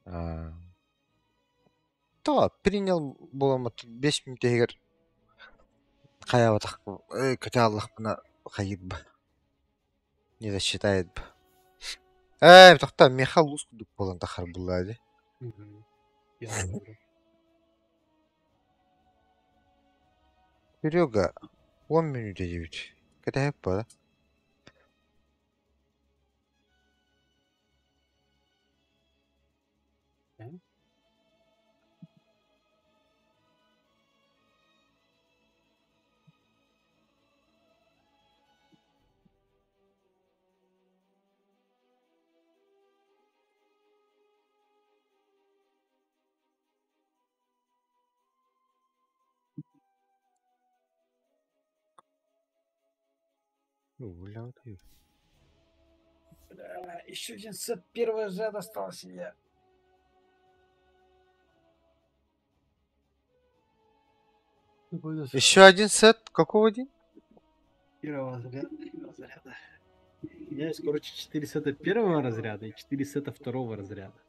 А, То, принял буоламмыт 5 мүнүүтэ иһигэр хайаабатах көтө аллахпына хайыырба не засчитает бы. Ээ, тохтоо, миэхэ улуус курдук буолан таххар буллаа дии. Мгм. Я добро. Серега, 10 мүнүүтэ диэбит. Кэтэһэп буола. Да? Бля, еще один сет первого разряда остался я. Еще один сет? Какого день? Первого разряда. Первого разряда. У меня есть, короче, 4 сета первого разряда и 4 сета второго разряда.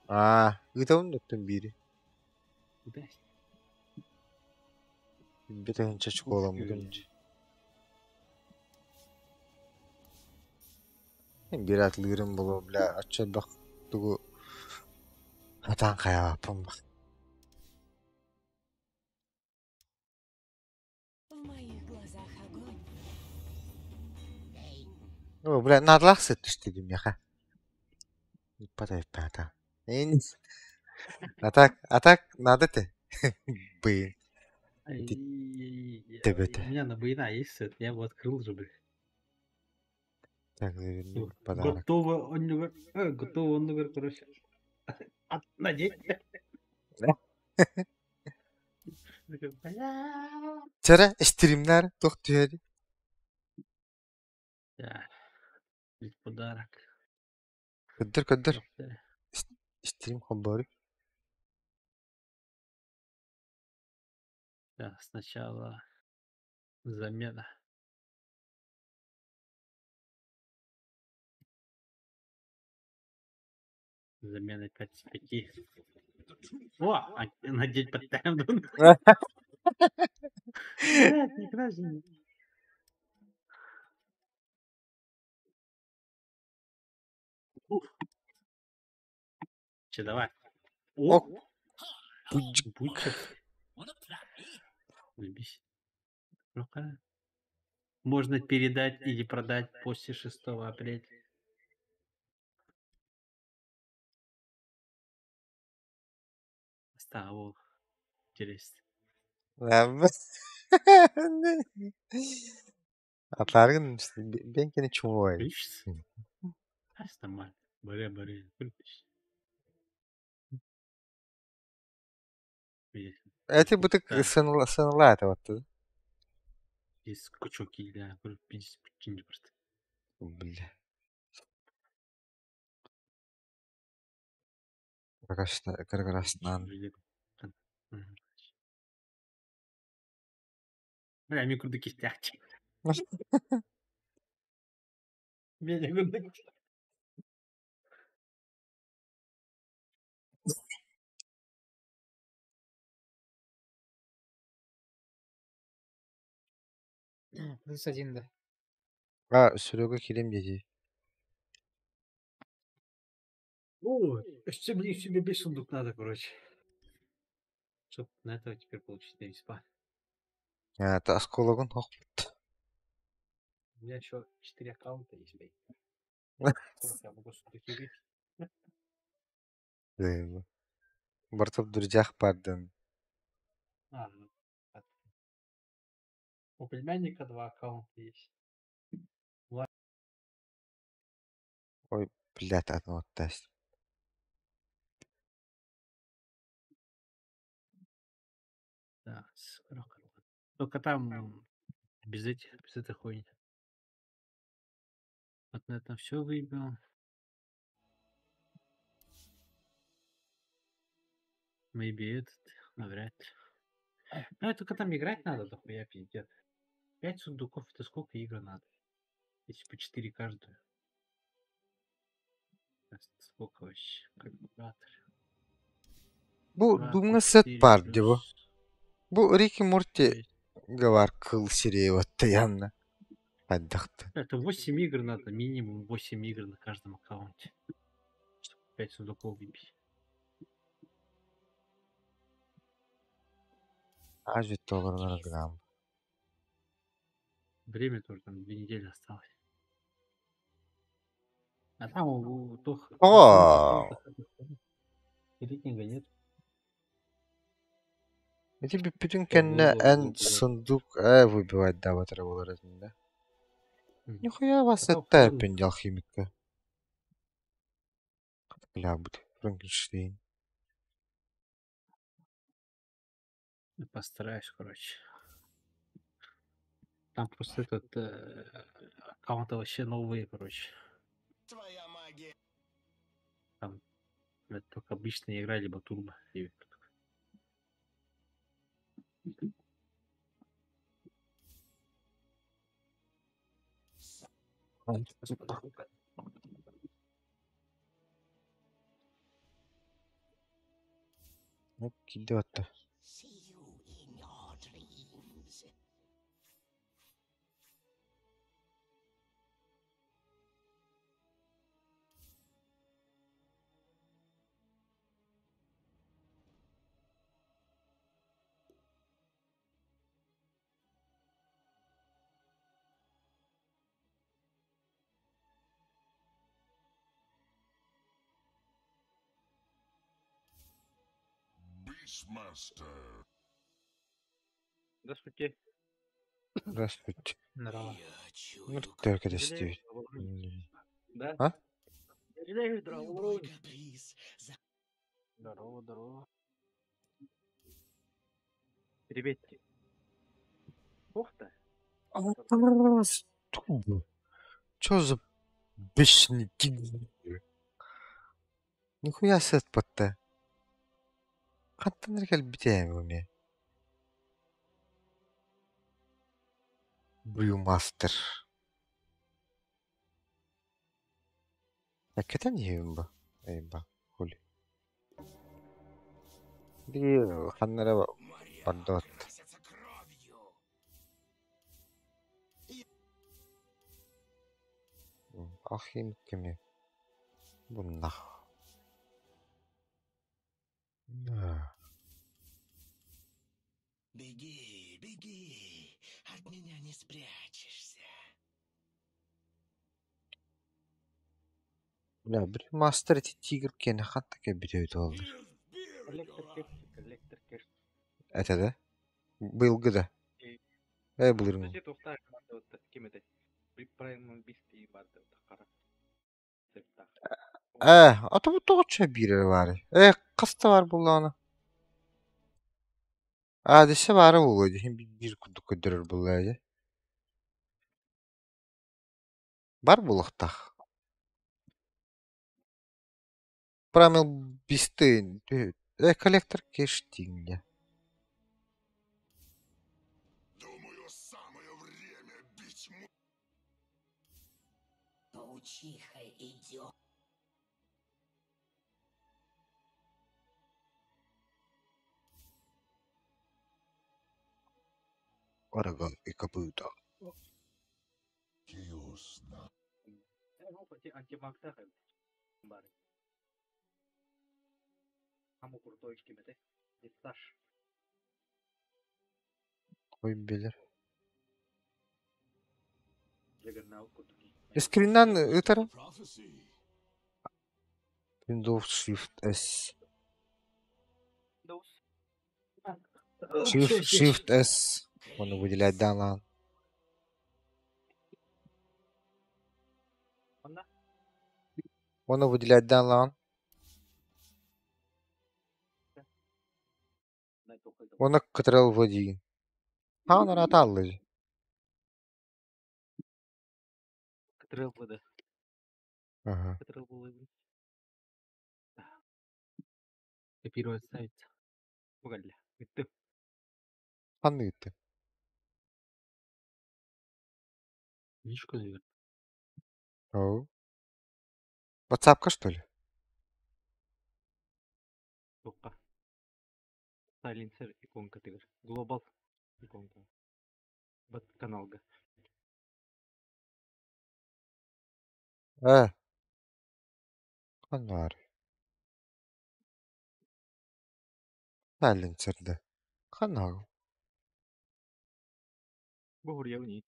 Аа, ыытабын да биири. Куда? Бүтэн школаммытын биир атылыырым буолуо, бля, оччо элбэх тугу сатаан хайаабаппын ба. В моих глазах огонь. Оо, бля, наадалаах сыт түстэ дии миэхэ. Ыыппат А так, а так надо ты? Блин. Ай, Ити төбөтө. У меня на Бейна есть сет, я его открыл же, блядь. Так, заверни подарок. Готово, он не готово, он говорит, короче. Надеть. Такой, бля. Чара, стримнар, туох түһэри? Да, ведь подарок. Көрдөр, көрдөр. Ёпта. Стрим холбоору. Да, сначала замена. Замена 5 с 5. О, а, надеть под тендон. Блядь, никогда же не... Уф. Че, давай. О, Ок, пудж. Бучер. Заебись. Ну-ка. Можно передать или продать после 6 апреля. Стало интересно. Атларгын бенкени чумой. Видишь? А, нормально. Баре, баре. Эти бутык сыналаа это вот. Из кучок или просто. Бля. Караснан. Бля, мне курдуки кистяхчик. Меня курдуки. Плюс один, да. А, Серега килем деди. О, все мне себе без сундук надо, короче. Чтоб на этого теперь получить на виспа. А, это оскологун хохпут. У меня еще 4 аккаунта есть, блядь. Которых я могу сундуки выбить. Бартов друзьях пардон. А, ну, у племянника два аккаунта есть. Ой, блядь, одно тест. Да, Только там без этих, без этой хуйни. Вот на этом все выбил. Maybe этот, навряд ли. Ну, это только там играть надо, дохуя пиздец. 5 сундуков, это сколько игр надо? Если по 4 каждую. Сколько вообще? Калькулятор. Бу Два Думҥа плюс сет четыре баар дии бу. плюс Бу Рик и Морти шесть. баар кыл сирэйэ оттайанна хайдахта. Это 8 игр надо, минимум 8 игр на каждом аккаунте. Чтобы 5 сундуков выбить. Аажит толорунар гынан. Время тоже там 2 недели осталось. А там у тох Тоҕо рейтинга нет. ити бүппүтүн Ол кэннэ был эн был был. сундук ээ выбивать даабатара буолар этин да. Нихуя вас А там это хан пенди алхимикка. Клябут. Франкенштейн. Постараюсь, короче. Там просто этот аккаунты вообще новые, короче. Твоя магия. Там, блядь, только обычная игра, либо турбо. И Ну, кидет. See you in your dreams. Beastmaster. Здравствуйте. Здравствуйте. Здорово. Я чую Ну, только Жалею, достиг. Да? А? Жалею, здорово, Любой уровень. каприз за Здорово, здорово. Приветики. Ох-то. Чё за бешеный тигр? Нихуя сет батта. Хантан кэлбитээм бу Брюмастер. Hakikaten iyi bu. Eyvah. Хули. Биир ханнара моря бардот. красятся кровью. Алхимик кеми. Бу нах. На. Беги, беги, от меня не спрячешься. Бля, Брюмастер эти тигр кene хатта кебите олдур. Коллектор кэшчик, коллектор кэш. Это да? Быйылгы да. Э былыргы. Подожди, тухта вот ким это? Прайм Beast барды хара. Э, а то бу тоҕоччо биирэр баары. Э, хаста бар буоллаҕына. Аа, десе баара буолуо дии, биир курдук көрдөрөр буоллаа дии. Бар буолуохтаах. Прамил бистын. Э, коллектор кэш тиҥҥэ. Думаю, самое время бить Паучиха идет. Арага и копыта. Киосна. Антимагтах бары. Самый крутой ким это? Диктаж. Ой, билэр. Джаггернаут курдук. Скриннан ыытара. Prophecy. Windows Shift S. Windows. Shift, Shift S. Оны выделять дан Онна? Оны выделять дан Оны Ctrl V диин. Хаанар атааллы. Ctrl V, да. Ага. Ctrl V. Копировать, ставить. Бугалля. Бүттүм. Ханны ыытты. Личку, наверное. Оу. Ватсапка, что ли? Туохха? Сайленсер иконкатыгар. Глобал иконка. Бат каналга. Ээ, ханна Сайленсерде. Ханна Бу хоруйабын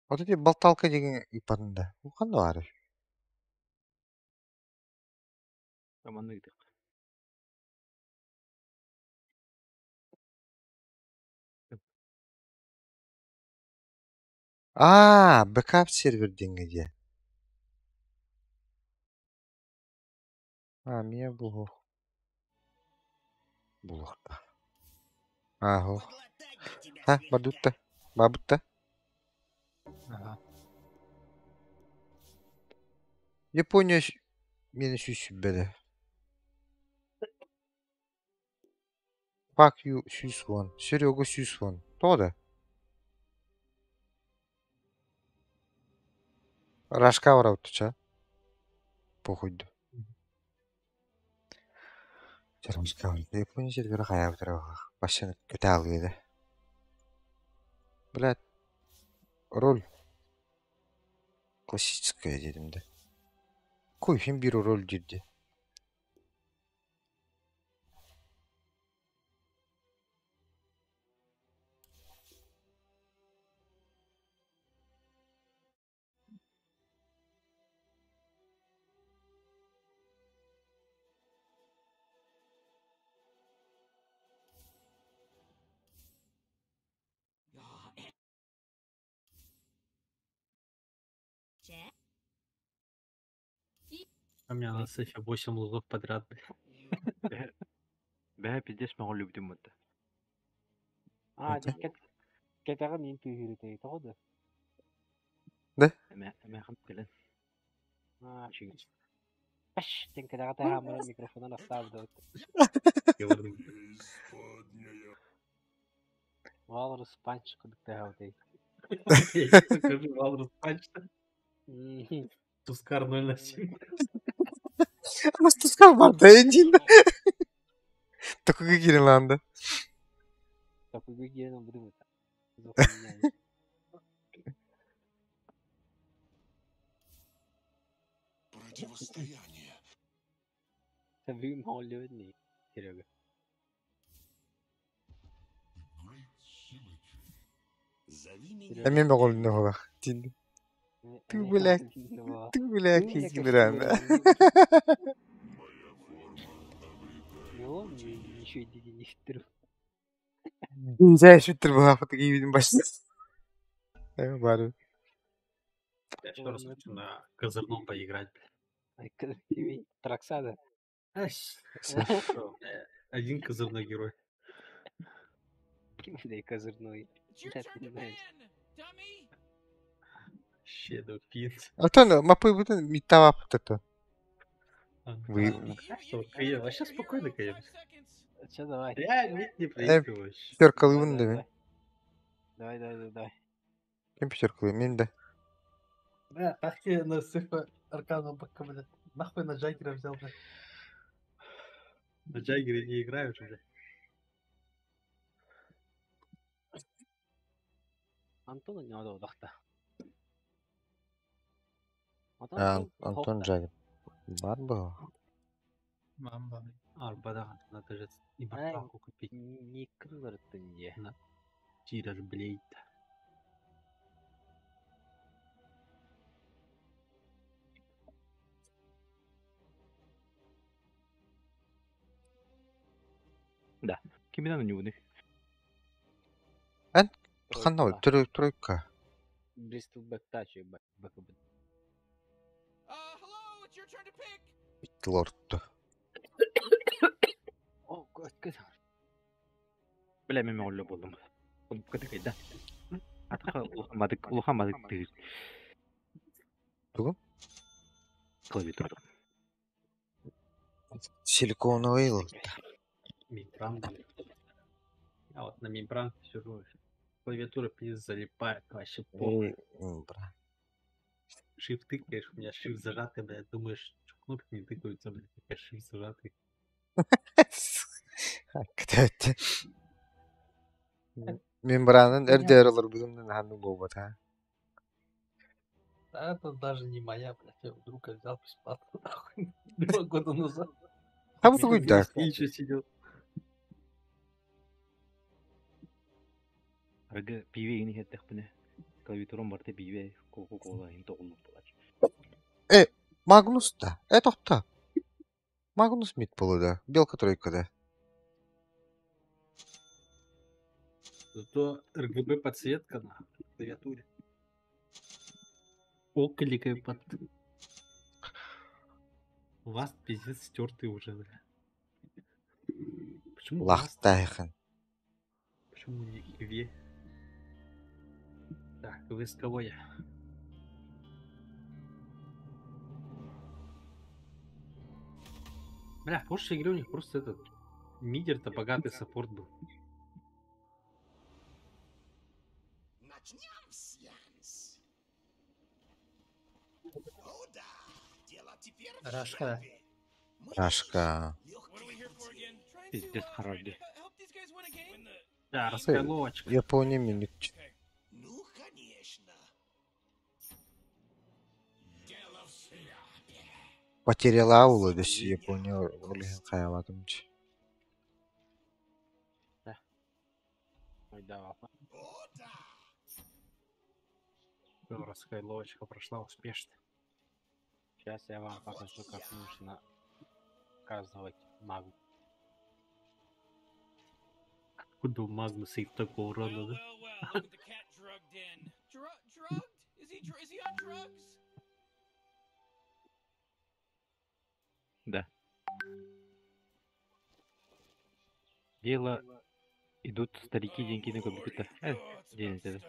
Вот эти болталка деген ыппатында. Бу ханна баарый? Маннык ыытыах. Аа, бэкап сервер диэҥҥэ дии. Аа, миэ буолуох. Булуохта. Аа, Ха, бардутта. Бабутта. Ага. Япония миэнэ сүүс сүүрбэ Fuck you 110. Серега 110. Тоҕо да? Рашка барабыт Похуй да. Япония сервера хайаабытара Башын көтө да. Блядь. Роль. Классическая дедим да. Кой хим бир роль дирди. У меня на сейфе 8 лузов подряд, бля. Бэһэ пиздец мөҕө любдүм это. Аа, кэтэҕин мин тыыһырытай тоҕо да? Эмэ эмэ кэлэн. Аа, паш, тен кэтэҕэ таһааммын микрофонун астаабыт. Преисподняя. Walrus Punch курдук таһаабытай. Я тебе скажу, Walrus Punch. Тускар 0 на 7. Тускар бар да эндин. Такой кириланда. Такой кирилан буду. Противостояние. Бүгүн моҕоллубут Серега. Зови меня. Эми мөҕөлүнэ холах. Тин. Ты, блядь. Ты, блядь, кигиран. Моя форма обретает Ну, еще иди не хитрю. Дүйзә шүттер буһафыт киибин баш. Эми бары. Я еще раз хочу на козырном поиграть, бля. Траксада. Что, один козырной герой. Ким козырной? Shadow Fiend. Антон, мапы бутын миттавап тото. Вы Что, Каем? Вообще спокойно, Каем. Че давай? Я не, не проигрываю. пятерка лывын да мен. Давай, давай, давай, давай. Кем пятерка мен да. Бля, как тебе на цифра Аркана бака, бля? Нахуй на Джаггера взял, бля. На Джаггере не играю уже, бля. Антон не надо удахта. Антон Джаггер. Бар был. Мамба. Арбада, надо же имморталку купить. Не кылыртын Тираж Блейд. Киминен нюны. Ханна тройка. Бристол Бэк Тач БКБ. Лорд. О, көт. Бля мен мөҕөллө буоллум. Онук кытыкайда. Атаха улахан улахан мадык тыыр. Тугу? Клавиатура. Силиконовый лорд. Мембранка. Я вот на мембранке сижу. Клавиатура пиздец залипает вообще похуй. Бра. Shift тыкаешь, у меня shift зажатый, блядь, думаешь, что кнопки не тыкаются, блядь, у меня shift зажатый. Кстати. Мембранын эрдер олар бүгүн ханны болбот ha. Да, это даже не моя, блядь, я у друга взял бесплатно, нахуй, 2 года назад. Там такой да. И еще сидел. Арыгы пиво ини хеттехпине. Клавиатурам барта пиво кока-кола ин тоҕуллук буолар. Магнус да. Тохта. Магнус мид болу да. Белка тройка да. Зато РГБ подсветка на клавиатуре. Окликой под... У вас пиздец стертый уже, бля. Почему вас? Лахтайхын. Почему не Кве? Так, вы с кого я? Бля, в прошлой игре у них просто этот мидер-то богатый саппорт был. Начнем сеанс. О да, дело теперь в Рашка. шляпе. Мы Рашка. легких путей. Пиздец харагы. Да, расколочка. Япония минут. Ну, конечно. Дело в шляпе. Потеряла улу дөс Япония олиһин хаялатымч. Ойда О да. Всё, Расколочка прошла успешно. Сейчас я вам покажу, как нужно показывать магу. Откуда у Магнуса и такого урона, да? Drugged? Is he on drugs? Да. Дело идут старики деньги на компьютер. День это.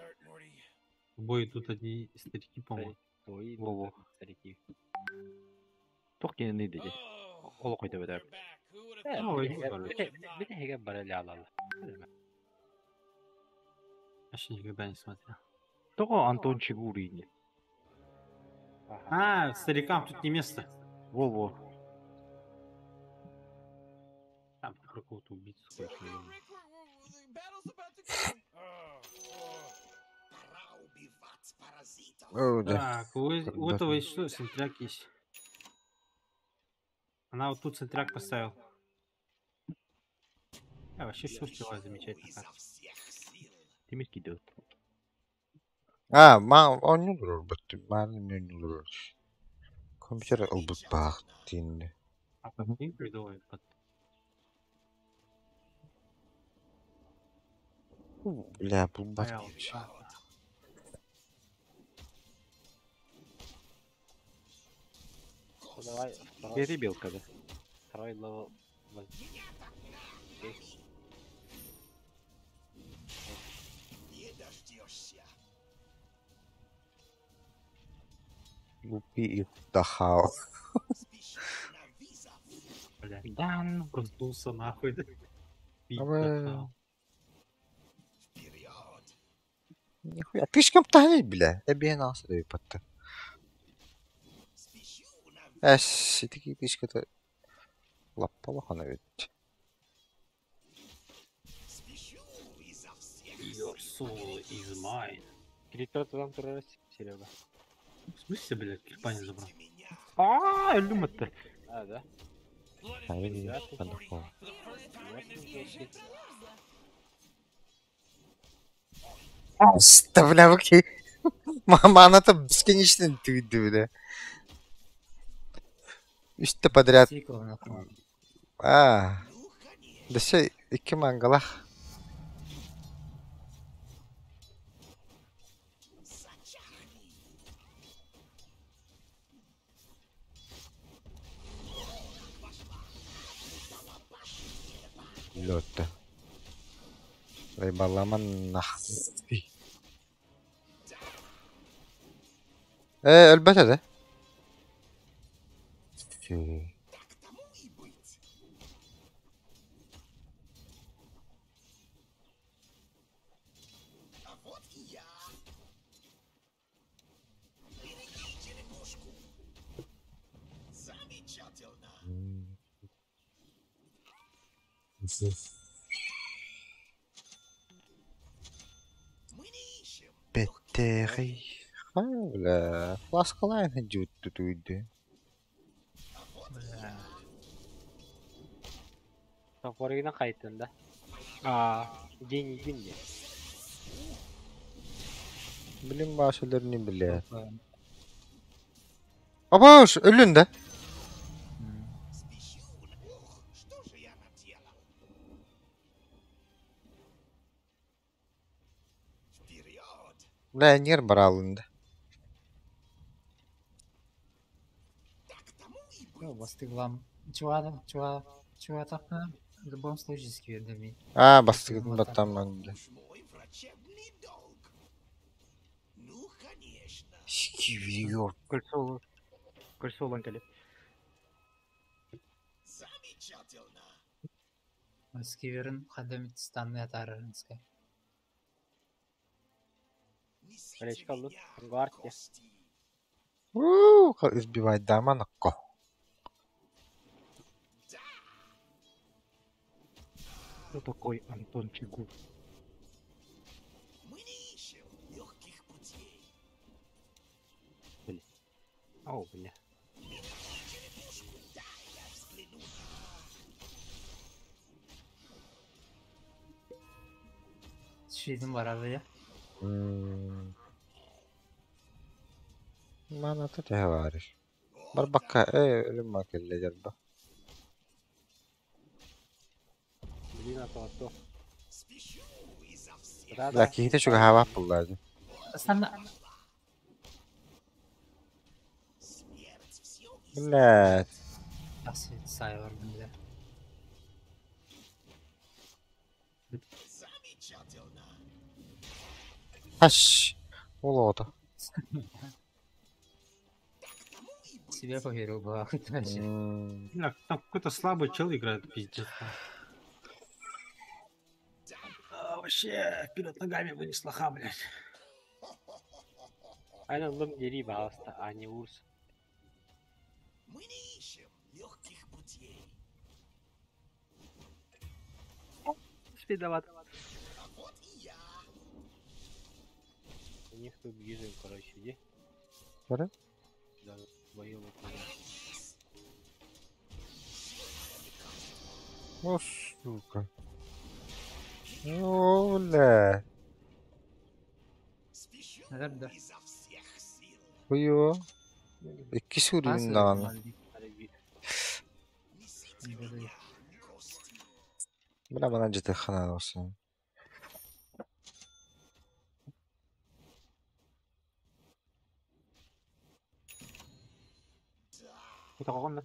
В бой идут одни старики, по-моему. Твои Во-во. старики. Туох кинини диди. Олох ойдобөтөр. Ну, и короче. Бите барали алалы. Вообще никогда не смотрел. Тоҕо Антон Чигурини. А, старикам тут не место. Во-во. Там про какого-то убийцу какой-то, наверное. Пора убивать паразитов. О, да. Так, у Когда этого есть что? Сентряк есть. Она вот тут сентряк поставил. Я вообще все успеваю замечать на Изо карте. всех сил. Тимир кидет. А, ма онньуулар бат. Маар онньуулар. Компьютер ылбыт баах тиинни. А потом придумай под Бля, булбат Понял. кич. Ну, давай второй, Бери белка, да. второй level возьми. Не дождешься. Лупи их дахао. Спеши на вызов. Бля, Да, ну. раздулся нахуй. да. Пить Абы. нахуй. Вперед. Нихуя. Слишком тани, бля. Эбиэн аса патта. Спешу на Эс, итики тишката лаппалахана ведь. Спешу изо всех Your сил. soul is mine. Критер там турар Серега. В смысле, блядь, кирпа не забрал? Везите меня. Аа, өллүм атты. А, да? Ай, подохол. Аста, бля, окей. Мама, бесконечно түйді, бля. Үсті подряд. Цикл, нахуй. А, Ну, конечно. да все, икки мангалах. Зачахни. Лётта. Рыбаламан нахуй. Өлбөтө да. Фу. Так тому и быть. А вот и я. Береги черепушку. Бэттэхэй. Бля, фласкалаан сылдьыбыт тутуйду. Бля. Топоригынан хайыттын да? Аа, генийгин диэн. Билим баас өлөрүнү билээ. Опа. Абаш, өлүн да? М. Спешу на... Ух, что же я наделал? Вперед! Бля, нер баралында. Так тому и Ну, быть. бастыглам. Чуа, чуа, чуа тахна. В любом случае сквердами. Аа, бастыгытын Вот баттамман. Уж мой врачебный долг. Ну, конечно. Скивер. Кольцо Кольцо ылан кэлэ. Замечательно. Скиверин хадамит станны атарарынская. Несите Колечко аллы. меня, Гвардия. кости. Уу, избивать дама накко. Кто такой Антон Чигур? Мы не ищем легких путей. О, бля. Черепушку дай я взгляну. Шидин барады я. Мана тут говоришь. Барбакка, эй, өлүм кэллэ дьарба. Блин, а то, а то. Спешу изо всех Да, Бля, да. киһитэ чугаһаабат буллаады. Станна. Смерть все Бля, Асвит сайвар, бля. Замечательно. хаш. Ол оҕото. Так тому и быть. Себе поверил бы, охуеть вообще. Бля, там какой-то слабый чел играет, пиздец. А, вообще, вперед ногами вынес лоха, блядь. Аны ыллым дери баҕаста, а не Урс. Мы не ищем легких путей. Спидоват. А вот и я. У них тут бежим, короче, иди. Бара? Да, твою мать. О, сука. О, бля. Спешу Да-да. изо всех сил. Хуё. Икки сүүрүн даҕаны. Несите Да-да. меня, кости. Бля, манан дьытыхханан олсын. Кутаҕаҕын да?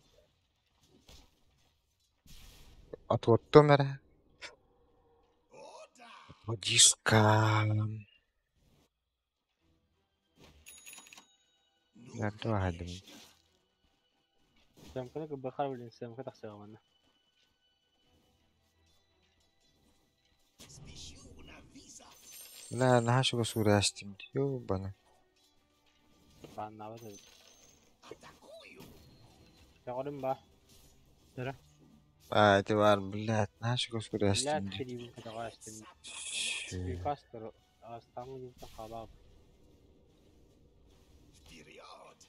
Атуоттум эрэ. О, да. Водишка. Ну, Бля, туохадым. конечно. Сэмка бахар, блин, сэмка тахсыга манна. Спешу на вызов. Бля, наһаа чугас уурастым. Ёбана. Бааннаабат эбит. Атакую. Көҕөрүм ба. Аа, ити баар, блядь, наһаа чугас уурастым. Блядь, хириибин көтөҕөөстүм. Пикастер, астаҥы дьылтан хаалаабыт. Вперед.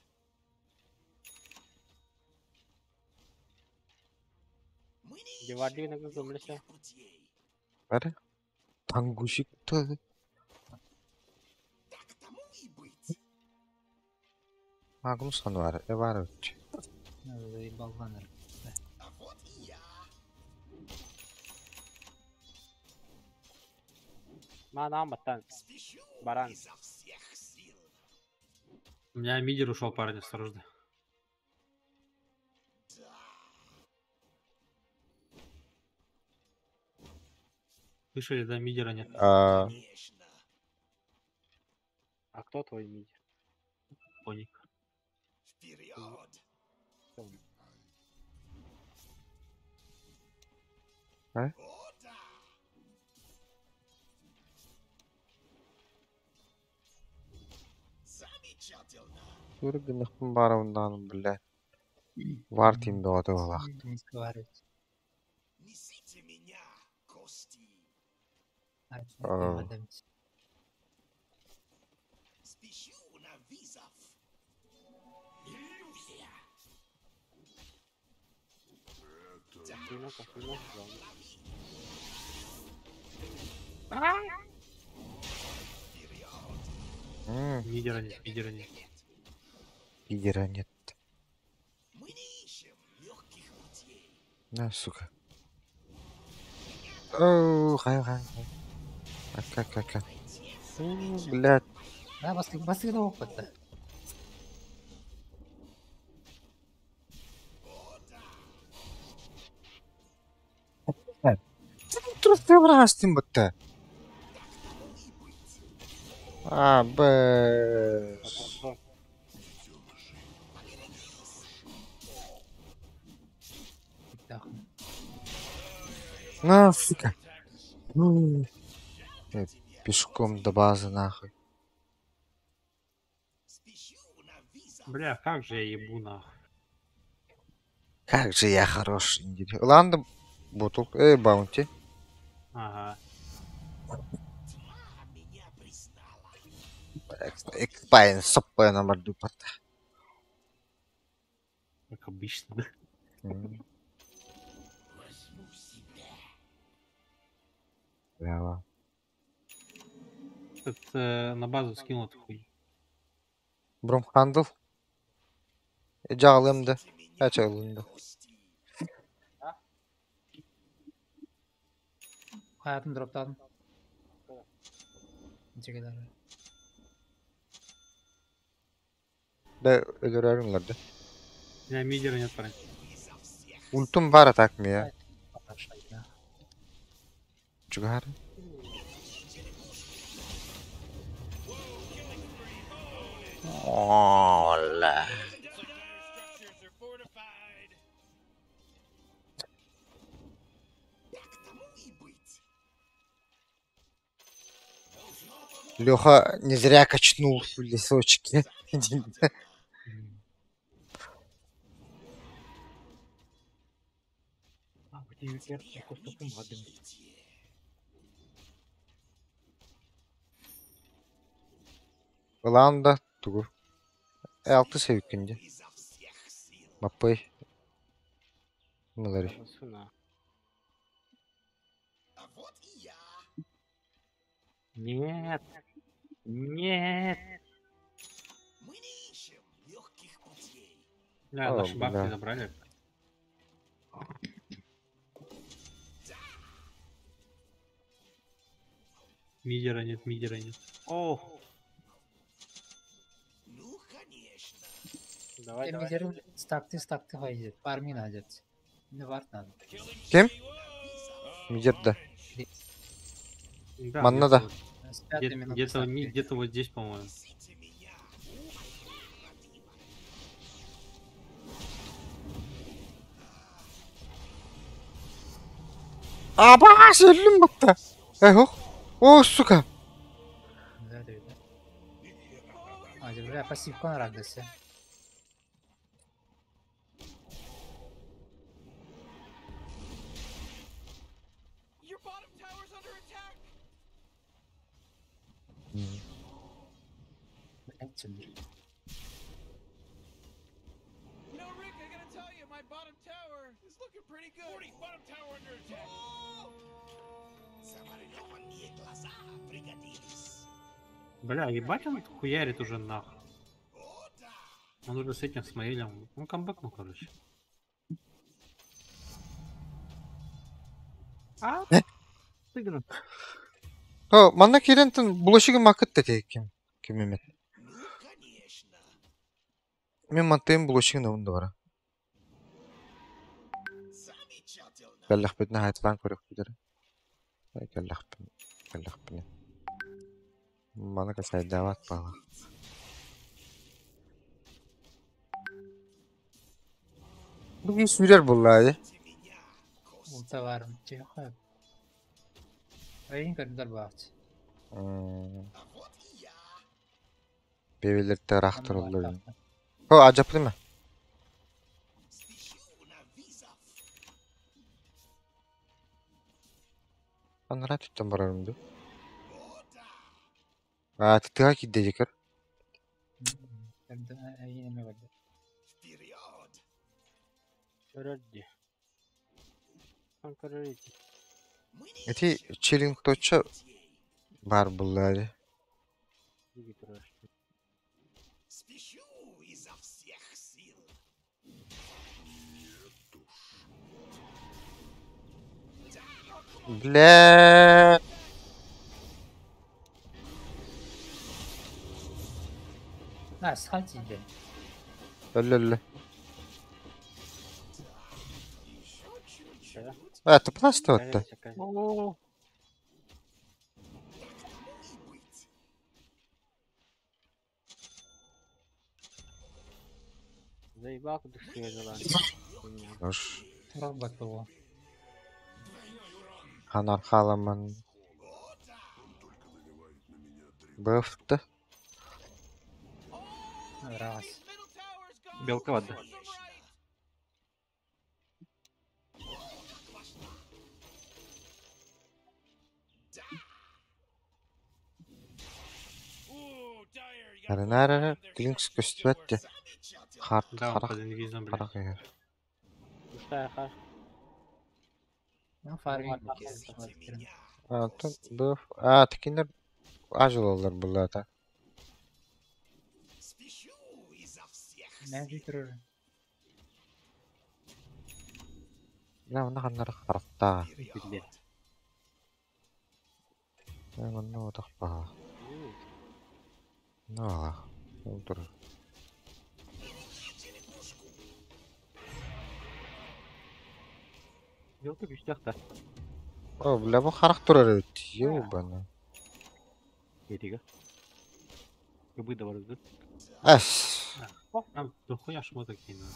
Мы не Девардигин ищем акы көмөлөсө. легких путей. Бары? Тангушик то. Так тому и быть. Магнус бар, э бар өтчү. Заебал баннер. А вот и я. Манаан баттан. Спешу Баран. изо всех сил. У меня мидер ушел, парень, осторожно. Слышали, да, мидера нет. Аа, Конечно. А кто твой мидер? Поник. Вперед. А? О, да. Замечательно. Сүрүк гынахпын баарабын бля. Вар тиим бөҕөтө буолаах. Не сговаривать. Несите меня, О. Спешу на вызов. Иллюзия. Косуна, косуна, Мидера нет, мидера нет. Лидера нет. Мы не ищем легких путей. На, сука. Оу, хай, хай, хай. Ака, ака, ака. Блядь. Да, басты, басты опыта. Трусты врастым будто. А, б. На, сука. Пешком до базы, нахуй. Бля, как же я ебу нахуй. Как же я хорош. Ланда, бутыл, баунти. Ага. Экспайн, соппая на морду пота. Как обычно, да? Браво. Этот, на базу скинул эту хуй. Бромхандл. Жалымды. Ачалымды. Hayatım dropladым. Ничего Да, өлөрөрүңлөрдү. У меня мидера нет, парень. Ультум бар атак мия. Чугар. Ола. Леха не зря качнул в лесочке. Ланда тугу. Алты севиккинде. Маппай. Мылари. Нет. Нет. Мы не ищем легких путей. Бля, О, наши бабки бля. забрали. Мидера нет, мидера нет. О, Ну, конечно. Давай, давай. Мидер стакты стакты хайдет. Парми надет. Не варт надо. Ким? Мидерда. Да, Манна где-то да. вот. С пятой минуты Где-то стакты. где-то вот здесь, по-моему. Аба, өлүм бакта. Эх, о, сука. Да, да, да. А, бля, пассивка на рагдесе. Your bottom tower's under attack. Блядь, сюда. You know, Rick, I gotta tell you, my bottom tower is looking pretty good. 40, bottom tower under attack. Oh! Замаринованные глаза пригодились. Бля, ебать он хуярит уже нахуй. Он уже с этим с Маэлем. Он камбэкнул, короче. А? Сыгран. О, манна кирентен булашыгы макыт да ким. Ким эмет. Мен мантыйм булашыгы набын да бара. Каллах битна хайтан көрөх бидер. Каллах бин. Каллах бин. Мана касайдават бала. Бу сүрер буллай. Улта барым. Чехо. Айын көрдөр баат. Бебелерте рахтырылды. О, ажаплы ма? Анара түттен барарым ду. А, ты киддежикер. Вперед! Көрөр дии. Он көрөр ити. Мы не Эти ищем челлинг точа бар буллары. Диги турар. Спешу изо всех сил. Бля. А, сходи, Өллө. Еще чуть-чуть. А, ты пласт отта. О, Так тому и быть. Заебал, куда съездила. Ош. Робот его. Ханар халаман. Быфты. Раз. Белка вода. Арынара Глинкс көстүбәтте. Харт Да, он харах под инвизом, блядь. харах эгер. Пустая Ну, фарминг. Антон быф. А, тикинер ажылалар буллата. Спешу изо всех Мәжи сил. турар. Бля, онна ханнар харахта. Вперед! Онна отах ба. На. Олтур. Берегите лягушку. Белка күчтәхтә. О, бля, бу харах турар эбит. Ёбана. Етиге. Кыбы да бар үзе. Әс. Там дохуя шмоток ей надо.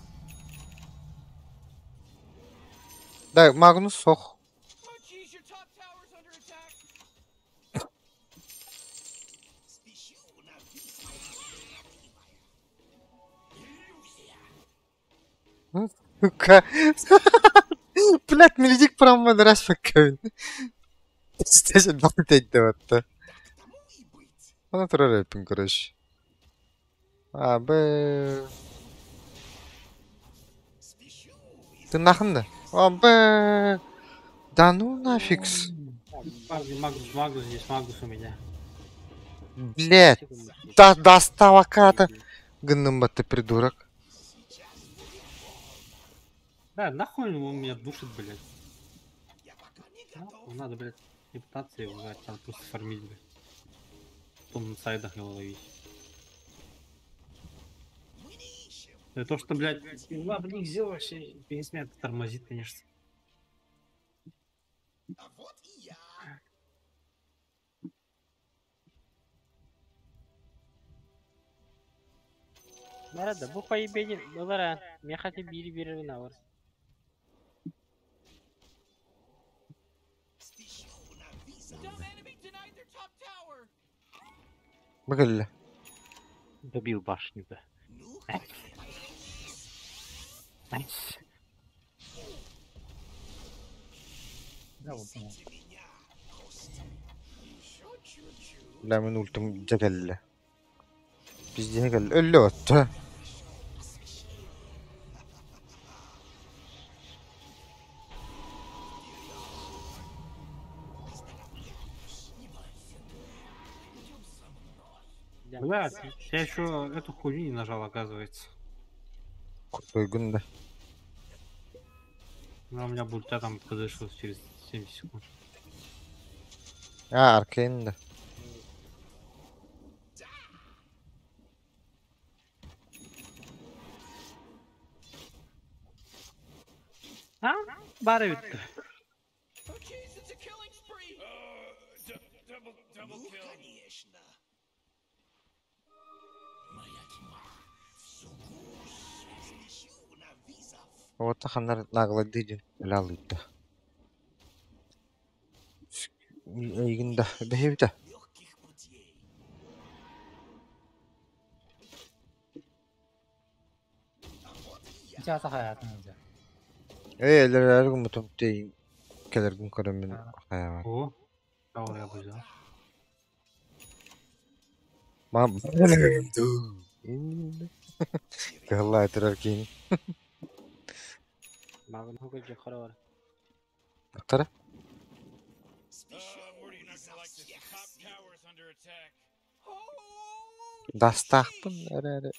Да, Магнус сох. Oh, jeez, your top tower's under attack. Спешу на виз, моя любимая. Иллюзия. Сука. Блять, меледик прям раз факкабин. Стесен балтейді батты. Так тому и быть. Ана турар эпин, короче. А, б. Спешу изо Ты нахын да? А, б. Да ну нафиг. Парни, Магнус, Магнус, здесь Магнус у меня. Блять. Да, достал аката. Гынным батты, придурок. Да, нахуй он меня душит, блядь. Я пока не Нахуй готов. надо, блядь, не пытаться его брать, надо просто фармить, блядь. Потом на сайдах его ловить. Мы не ищем. Это то, что, блядь, два блин, взял вообще, весь меня тормозит, конечно. А вот и я. Nerede? Bu payı beni dolara. Mehati biri biri ne var? Спешу на вызов. Dumb enemy denied their top tower. Бүгілі. Добил башню, да. Ну, поторопись. Найс. Да, вот. Несите меня, гость. Еще чуть-чуть. Бля, мен ультым жакеллі. Пизде кел. Өллі отты. Блядь, я еще эту хуйню не нажал, оказывается. Крутой гүнді. Но у меня бульта там подошел через 7 секунд. А, аркейн да. А? Бары битте. Oh, jeez, it's a killing spree. Double, double Ну, kill. конечно. Моя тьма все гуще. Спешу на вызов. Ота ханнар наглады дин. Өлі Эйгин да. Бэйбита. Легких путей. А вот и я. Жата хаятын уже. Эй, элер эргүн мутум тей. Келергүн көрөмүн. Хаяма. О, кого я бы взял. Кыһаллаа турар киһини. Тара. Дастаахпын эрээри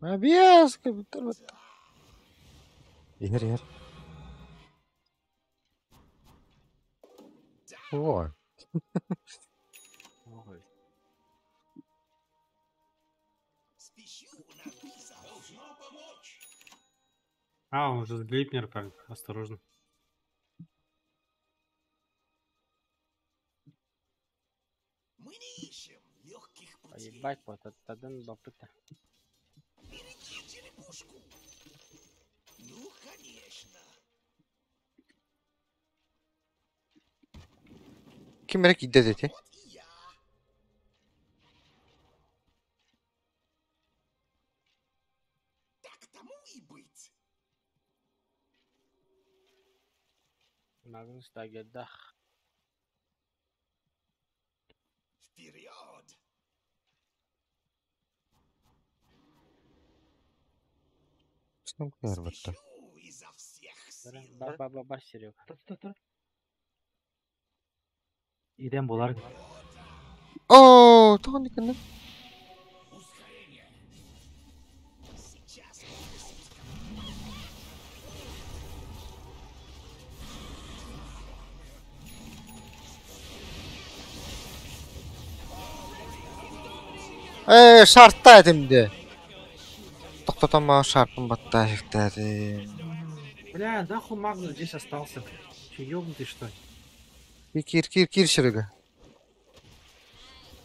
Обвязка Иһэр иһэр. О. А, он уже Глейпнер, парень. Осторожно. Ебать, вот один бапыта. Ким эрэ киирдэ ити? Магнус Дагердах. Барбатта. Бар бар бар бар Серега. Иден болар. Оо, тоҕо иккеннен? Ээ, шартта этимди. Тоқтатама шарпын батта хектари. Бля, нахуй Магнус здесь остался? Че, ёбнутый что ли? Кир, кир, кир, Серега.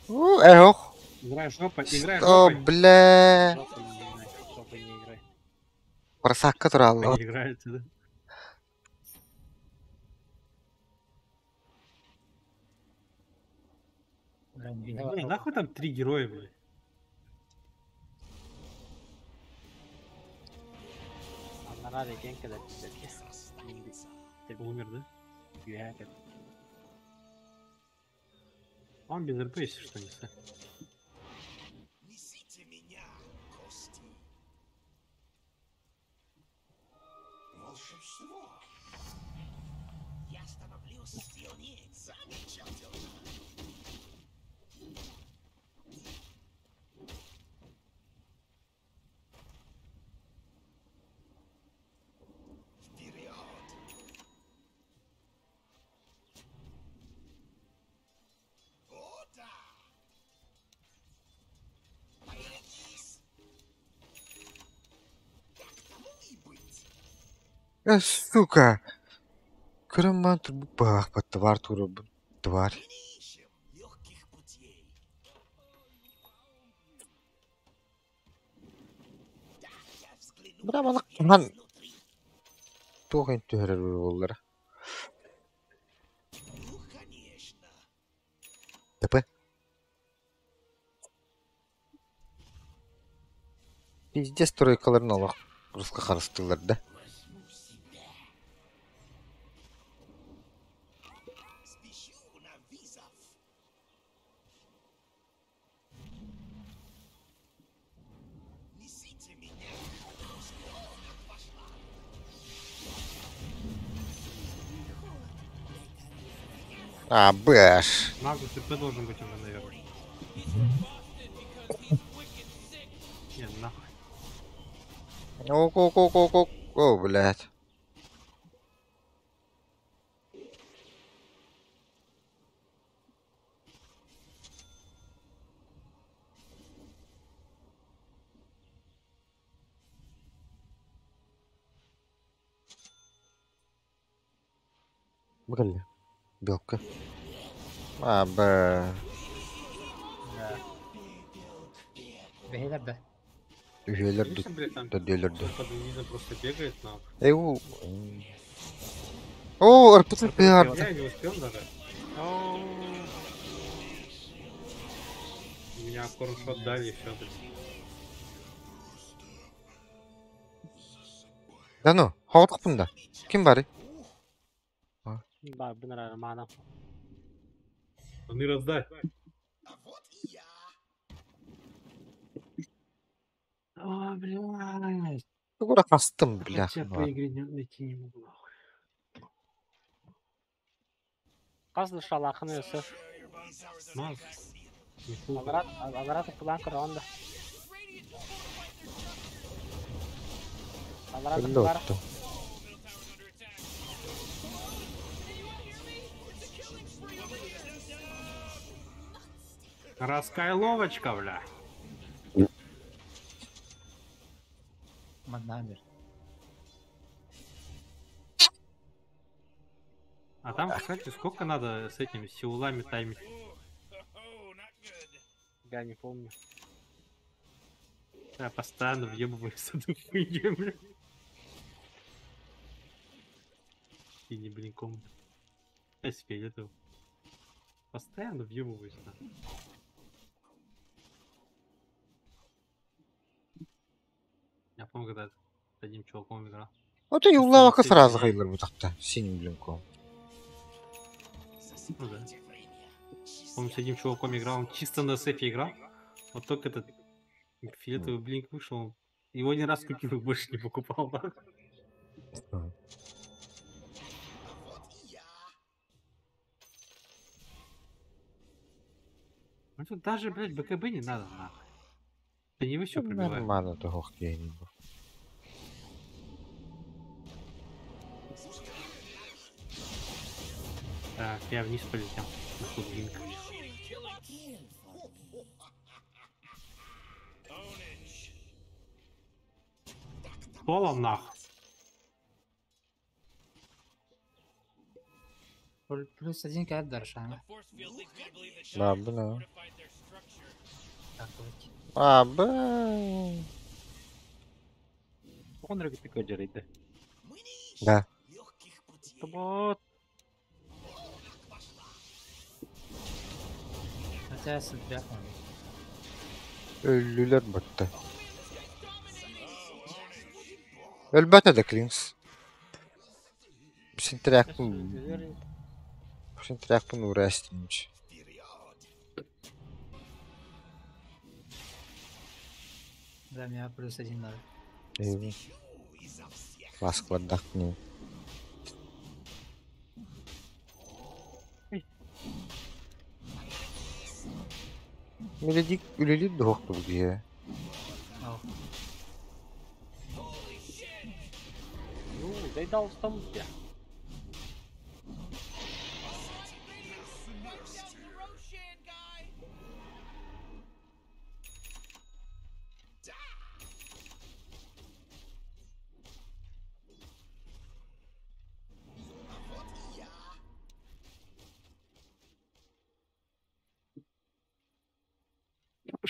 У, эх. Играй жопой, играй О, жопой. бля. Жопой не играй, жопой не играй. Просакка туралла. Не играете, да? Бля, нахуй там три героя, бля? Аннара деген кэлэр Умер, да? Үһэ кэл. Он без РП, если что, не знаю. Э, сука. Көрөн турбук баах баттабар турабын. Тварь. Бра балык хан туох ин түһэрэр буоллара. ТП. Пиздец тройкаларын олох руска харыстылар да. А, бэш. Магнус ТП должен быть уже, наверное. Не, нахуй. Ок, ок, ок, ок, ок. О, блядь. Бля. Белка. А, б. Бэһилэр да. Үһүөлэр Видишь, блядь, там дөдөлөр всё под инвизом просто бегает, нахуй. Эй, у. О, РПЦ пиар. Я не успел даже. Меня кормшот дали и все. Да ну, хоҕотохпун да. Ким бары? Баарбын эрэ маана. Оны раздай. О, блядь. Тугура хастым, Я бляха. тебя по игре не, найти не могу, нахуй. Хас да шалахын өсө. Маз. Не Аларат аларат план көрөн да. Аларат Өллө бар. отту. Раскайловочка, бля. Маднамер. А там, кстати, сколько надо с этими силулами таймить? Я не помню. Я постоянно въебываюсь с этой хуйней, бля. И не блинком. Я себе этого. Постоянно въебываюсь, нахуй. Я помню, когда с одним чуваком играл. Ото юллаабакка сразу хайылар бутахта. Синим блинком. Ну да. Помню, с одним чуваком играл, он чисто на сефе играл. Вот только этот фиолетовый блинк вышел, он его один раз купил и больше не покупал. нахуй. Ну тут даже, блядь, БКБ не надо, нахуй. Да не вы все пробивают. Нормально того хрени был. Так, я вниз полетел. Нашел блинк. Полом нах. Плюс один кайт даршана. Да, бля. Так, давайте. А, бля. Он рыгает көжөрөйдө. Да. Тобот. Хотя сентряк надо. Өллүлэр батта. Өлбөтө да Клинкс. Синтрякпын Синтрякпын уурастимч. Да, меня плюс один надо. Ласквардах не. Меледик үлелит дохту где. Ау. Ну, дай дал там я.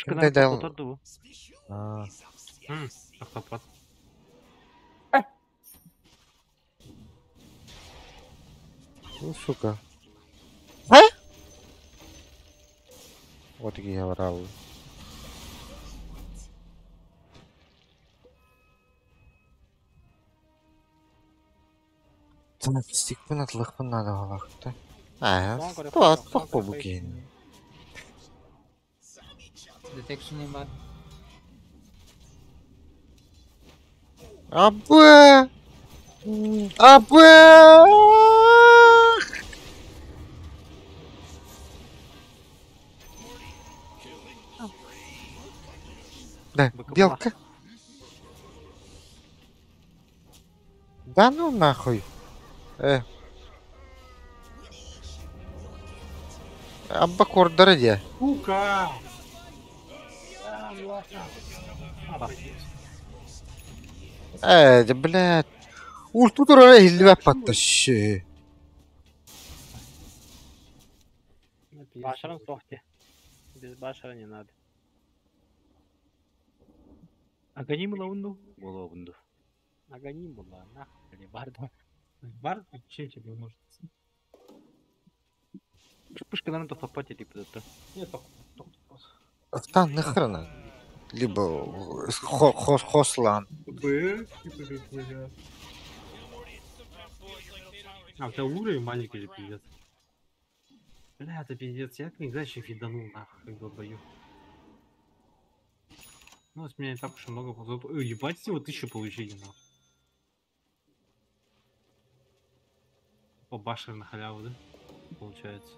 Дай дал. Торду. А, Автопад. Ну, сука. А? Вот такие я врал. Стикпын атлықпын надо балақты. А, тоқ бу кейін. Detection не бар. Абы! Абы! Да, белка. Да ну нахуй. Абба кордара де. Сука! Да, блядь. Ультутура эхиллибэт патташы. Башаран сохте. Без башара не надо. Аганим лаунду, болобунду. Аганим была, нахуй, или барду. Бар, чем тебе может? Пушкаларын тоқтаппат этип это. Нет, Оттан нахрена. Либо хослан. Б, типа как бля. А, у тебя уровень маленький же, пиздец. Бля, это пиздец, я не знаю, фиданул нахуй, как долбоёб. Ну, с меня не так уж и много. Ой, ебать, всего 1000 получили, нахуй. По башер на халяву, да? Получается.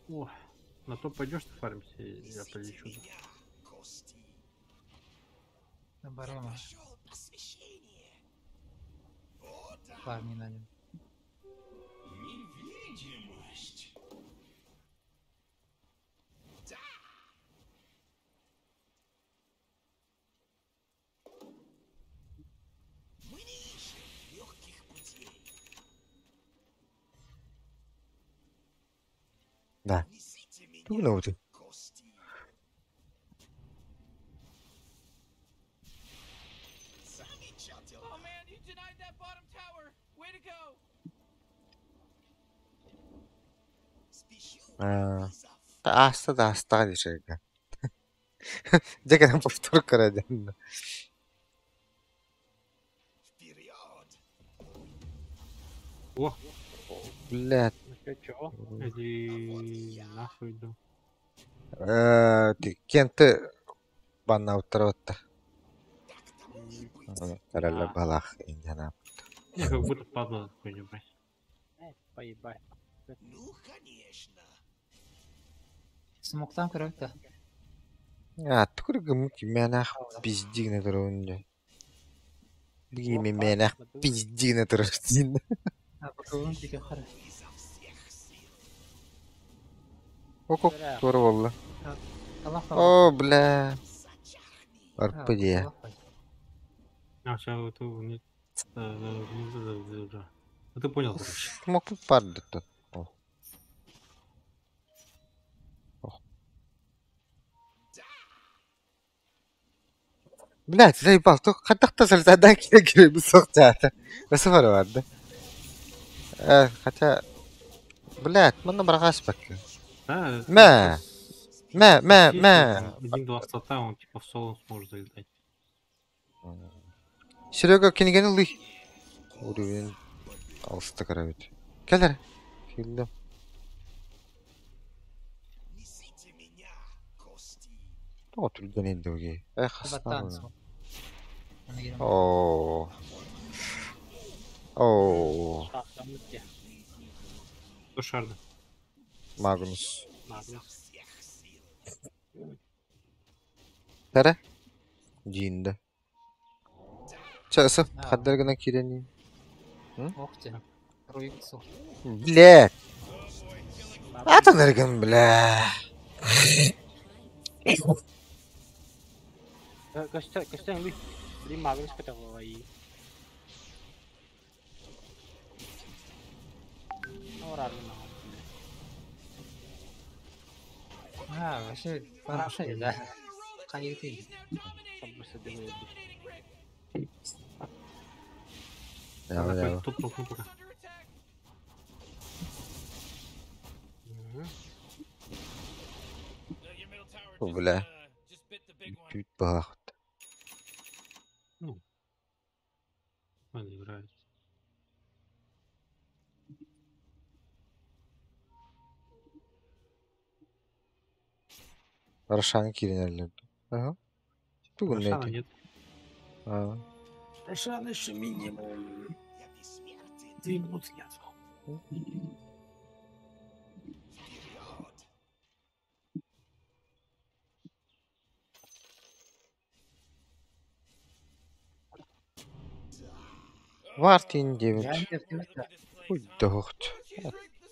О, на топ пойдешь ты фармить, я полечу. На барона. Парни на нем. Невидимость. Да. Мы не ищем легких путей. Да. Тугнути. Ааста да астаҕа дишэргэ. Дьэ кэлэн повтор көрөдөн. О! Блядь. Чего? Иди нахуй иду. Кенты баннаабыттар Таралла балах индиана. Я как будто падла хуйню брать. Поебать. Ну, конечно. Смоктан көрөктө. А, тугу мэнах пиздигне турун. Биги мэнах пиздигне турун. А бакылын дике хара. Око тура болла. Аллах О, бля. Арпыдия. А, сейчас вот нет. Ну ты понял, короче. Мог парды тут. Блядь, заебал, только хатахта сальтадан кире бисохтята. Басфара барды. Хотя, блядь, манна барагас бакка. Да, Мэ. Мэ, мэ, мэ. Один-два стата, он типа в соло сможет залетать. Серега кинигени лый. Уровень алыста карабит. Келер. Келдим. Тоҕо түргэн индуги. Эх, Баттан хастан. Оо. Оо. Кто шарда? Магнус. Магнус. Тара? Динда. Часы, хаддаргына кирени. Ох ты. Руиксу. Блядь. Атаныргын, бля. Костя, Костя, вы, блин, Магнус которого и. Ну, рано. А, вообще, хорошо, да. Каюты. Давай, давай. Топ толкну пока. Бля. Чуть бахт. Ну. Он играет. Рошан киренерлер. Ага. Тугун Рошана нет. нет. А. Рошана еще минимум. 2 минуты нет. Вартин 9. Хуй дохт.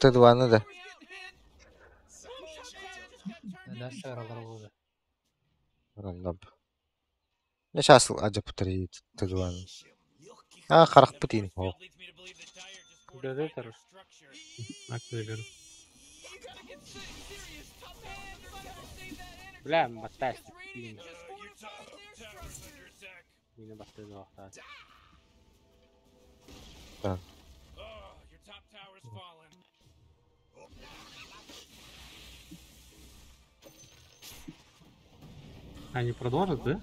Т2 надо. Дальше аралар Раллаб. Не сейчас аджаптри Т2. А, харах путин. Да, да, Так, заберу. Бля, батасть, блин. Мина баттыды. Да. Они продолжат, да?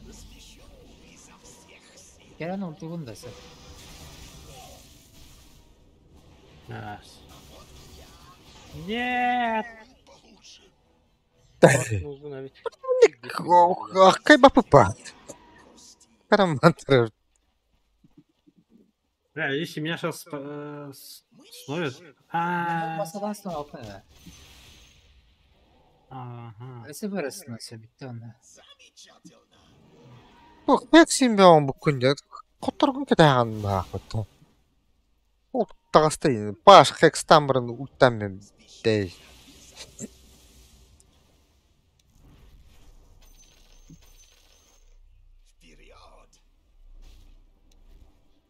Кэлэн ультугун да сөп. Раз. Нет! Нужно ведь. Аккай бапыпа. Карамантер. Бля, если меня сейчас словят... А, Masadan sonra altına. Ага. Өсө барасына сөбүттэ онно. Бу хексин бэон бу күндэ. Которгун кэтээҕин баахпыт. Ол таҕастай паш хекстан барын уттан мен дэй. Вперед!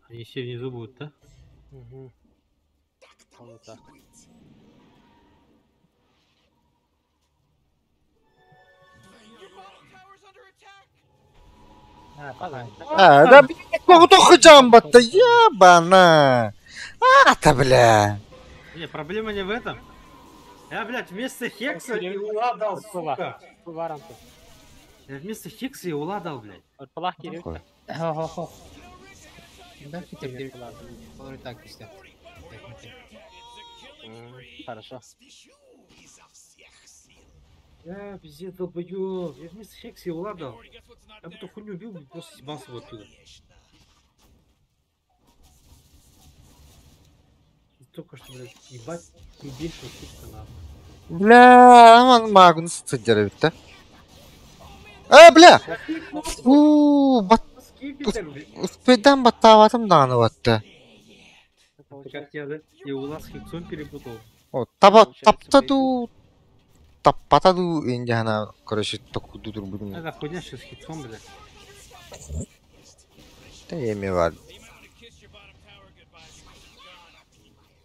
Они все внизу будут, да? Угу. Так тому Вот так. и быть. Your bottom tower's under attack. А, пахай. А, да блядь, батта ебана. А-то, бля. Не, проблема не в этом. Я, блядь, вместо Хекса и Ула дал, сука. Варанты. Я вместо Хекса и Ула дал, блядь. Плах кирил. Такое. Хо-хо-хо. Да, Питер, Олор так işte. Хорошо. Спешу изо всех сил. Я пиздец долбоёб. Я вместо Хекса и Ула дал. Morty, guess what's not Я бы there? эту хуйню убил, бы просто съебался бы оттуда. Конечно. Только что, блядь, ебать, грубейшая ошибка, нахуй. Бля, аман Магнус сыдьар да? А, бля! Фу, бат Скипетр, блядь. успейдан баттаабатым даҕаны батта. Ты как я, да? И Ула с Хексом перепутал. О, таба Получается, тапта ду таппата ду индиана, короче, токуду турбудум. Это хуйня сейчас с Хексом, блядь. Да эми бар. You might want to kiss your bottom tower goodbye because it's gone.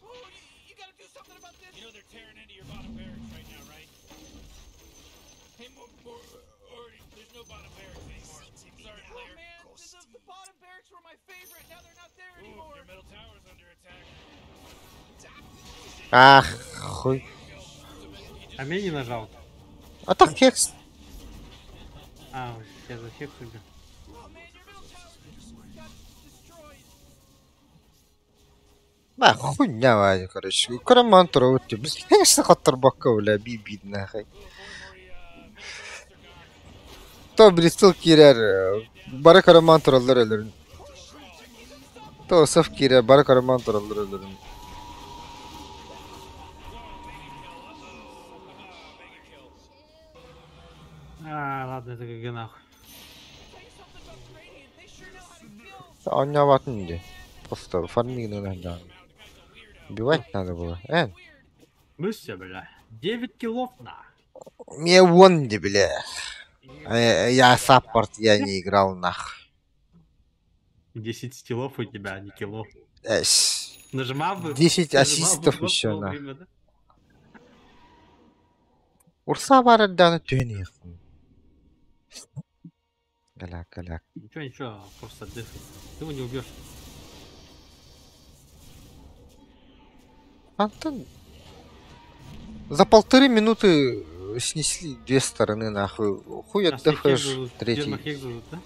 Oh, you gotta do something about this. You know they're tearing into your bottom barracks right now, right? Hey, Morty, there's no bottom barracks anymore. Sorry, player. Oh, man, the bottom barracks were my favorite. Now they're not there anymore. Your middle tower's under attack. Ах, хуй. А меня не нажал. А так хекс. А, я за Хекс убил. Oh man, your middle tower just got destroyed. Ба хуйня ваня, короче. Караман тура өттө. Биз хекс хаттар бакка, бля, би би нахай. То Бристол кирер, бары караман тураллар өлөрүн. То саф кирер, бары караман тураллар өлөрүн. А, ладно, это ГГ нахуй. Оонньообатын дии. Просто фармигнын да. Убивать надо было. Мысля, бля. 9 киллов на. Мне вон де, бля. Я саппорт, я не играл нах. 10 стилов у тебя, а не киллов. Эс. Нажимал бы. 10 нажимал бы ассистов кнопку еще на. вовремя, да? Урса бар даны түйін Галяк, галяк. Ничего, ничего, просто дефай. Ты его не убьешь. Антон. За 1,5 минуты снесли две стороны нахуй. Хуй Сейчас тебе отдыхаешь хек дадут, третий. Фермахек дадут, да?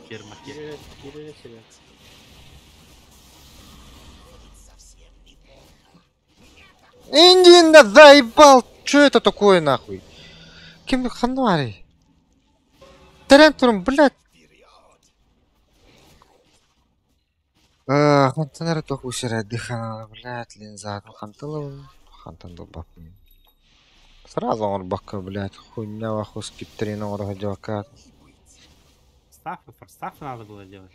Фермахек. Кирилл, себе. Индин да заебал! Чё это такое нахуй? Кем хануари? Тарантурум, блядь. Хантанар тох усера дыхана, блядь, линза, ханталым, хантан долбапын. Сразу он бака, блядь, хуйня ваху скиптрина оргадюка. Стаффы, форстаффы надо было делать.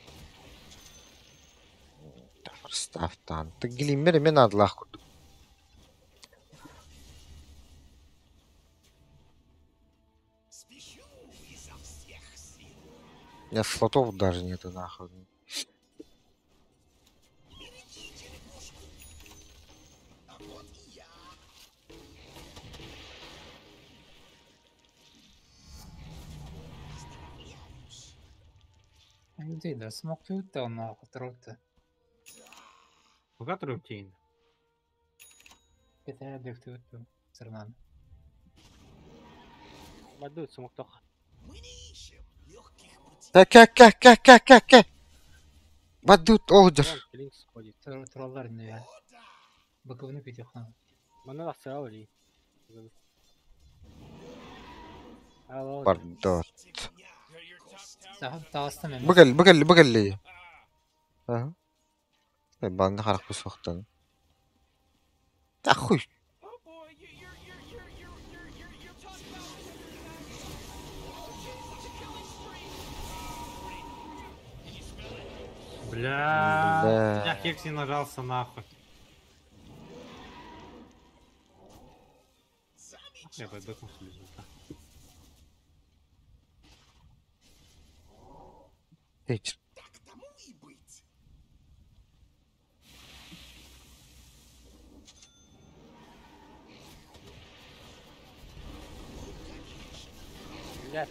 Да, форстаф там. Ты глиммер мен адлах. Спешу изо всех сил. У меня слотов даже нету нахуй. Береги черепушку. А вот и я. Поздравляюсь. Иди, да, смог ты нахуй, тролл-то. У которого тень? Это я ты сырнан. Мадует сумок тоха. Мы не ищем легких путей. Кэ кэ кэ кэ кэ кэ. Бадут олдер. Вон, Линкс ходит. Троллар не Быковны күйдү Манна тахсыа ли. Алло. Бардот. Таҕыстым эмэ. Бу кэл, бу кэл, бу кэлли. Аха. Банды харах суохтан. Да хуй. Бля, Бля. я хекси нажался нахуй. Я байбеком слезу. Да. Эй, Так тому и быть. Блядь.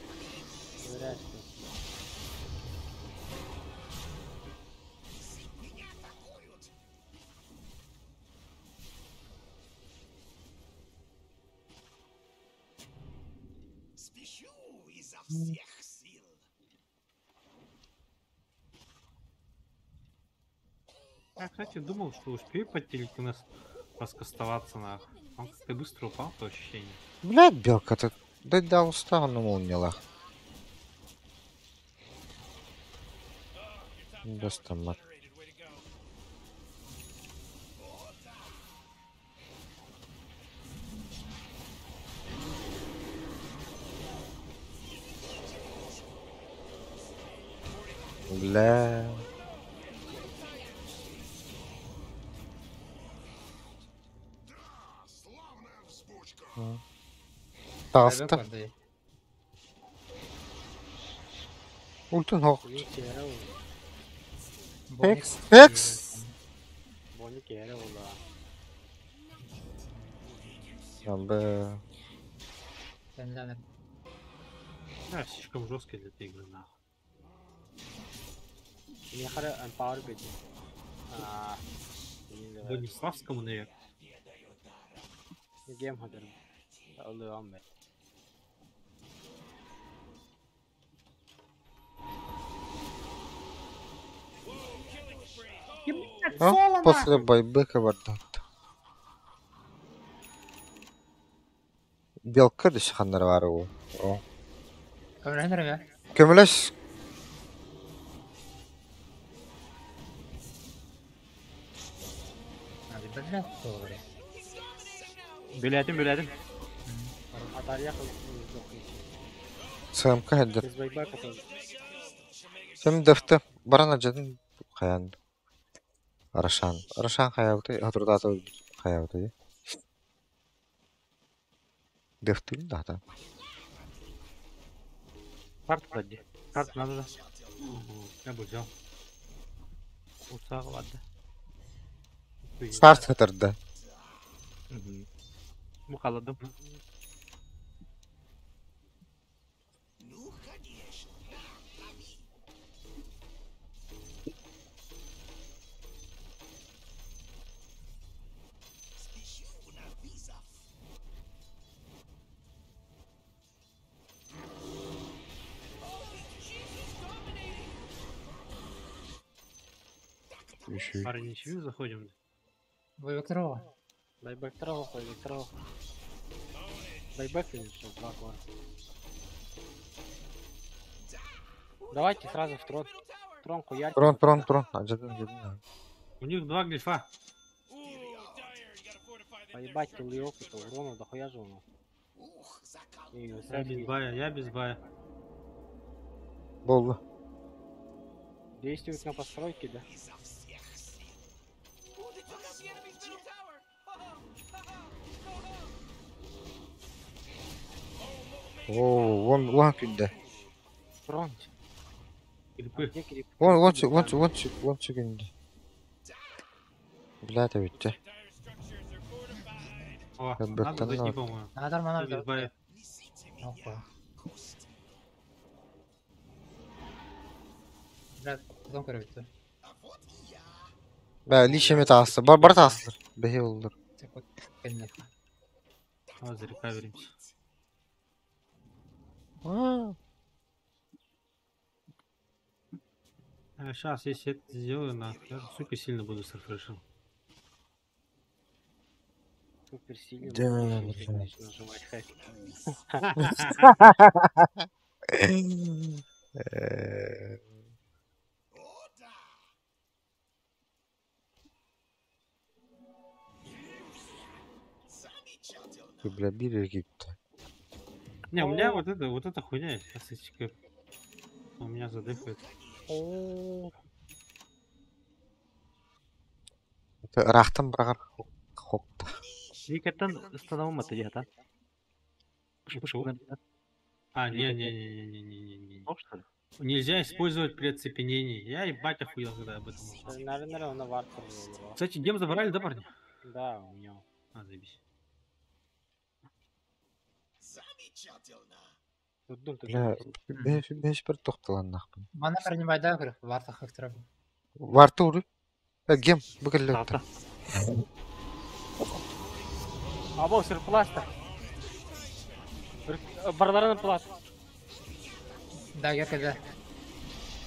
Говорят, что. Меня атакуют. Спешу изо всех сил. Я, кстати, думал, что успею под телекинез раскастоваться нахуй. Он как-то быстро упал, по ощущениям. Блядь, белка, ты да да устал, но молнила. Достамат. Бля. Славная взбучка. Таста. Барды. Ультун хох. Линкс эрэ Хекс. Хекс. Боник эрэ була. Бля. Да, слишком жестко для этой игры нахуй. Мехара empower беди. А. Бониславскому, наверное. Гейм хадер. Алло, амме. А? После байбека бардат. Белка да ханнар бар ол. О. Көмөлөһөр Көмөлөс. Бля, добре. Билетим, билетим. Атарья кыл. СМК хәдер. Без байбека тоже. Сем дөфтө барана жадын хаян. Арашан. Арашан хаябыты, хатурдата хаябыты. Дөфтүн дата. Карт вроде. Карт надо, да. Я бы взял. Усақ ладно. Старт хатырда. Мухаладым. Ну, конечно. Лови. Спешу на вызов. Еще. Парни, ничего заходим? Бойбектрова. Байбек трого, байбек трого. Байбек или что, два кора. Давайте сразу в трон. Трон хуярь. Трон, трон, трон. А, жадын, жадын. У них два глифа. Поебать ты опыта, урона дохуя же у нас. Ух, заколол. И Я без бая, я без бая. Болду. Действует на постройке, да? Изо всех сил. О, вон вон күндө. Трон. А Крипы. где крип? Вон вон вон вон вон күндө. Бля, это ведь. О, Я бы надо зайти, тонул. по-моему. Надо Я нормально. без бая. Несите меня, Опа. кость. Бля, потом көрөбүттү. А вот и я. Бля, лишеме таасты. Бар бар таастылар. Бехи болдур. Кэллэ. Давай зарекаверимся. А. А сейчас, если это сделаю, нахуй, я, сука, сильно буду с рефрешем. Супер сильный. Да, если блядь. начну нажимать хэк. Ты, бля, били какие-то. Не, у меня вот эта хуйня есть. Сейчас, если у меня задыхает. Это рахтан брагар хокта. Викаттан становым это я, да? Чего? А, не-не-не-не-не-не-не. Что ли? Нельзя использовать при оцепенении. Я ебать охуел, когда об этом узнал. Наверное, он на вартер был. Кстати, гем забрали, да, парни? Да, у него. А, заебись. Тут дум, тут Бля, беш бір тоқталан нахпын. Мана принимай, да, говорю, варта хактра. Вартур. Гем, бүгілі. Або, сюрпласта. Барларына плат. Да, я когда.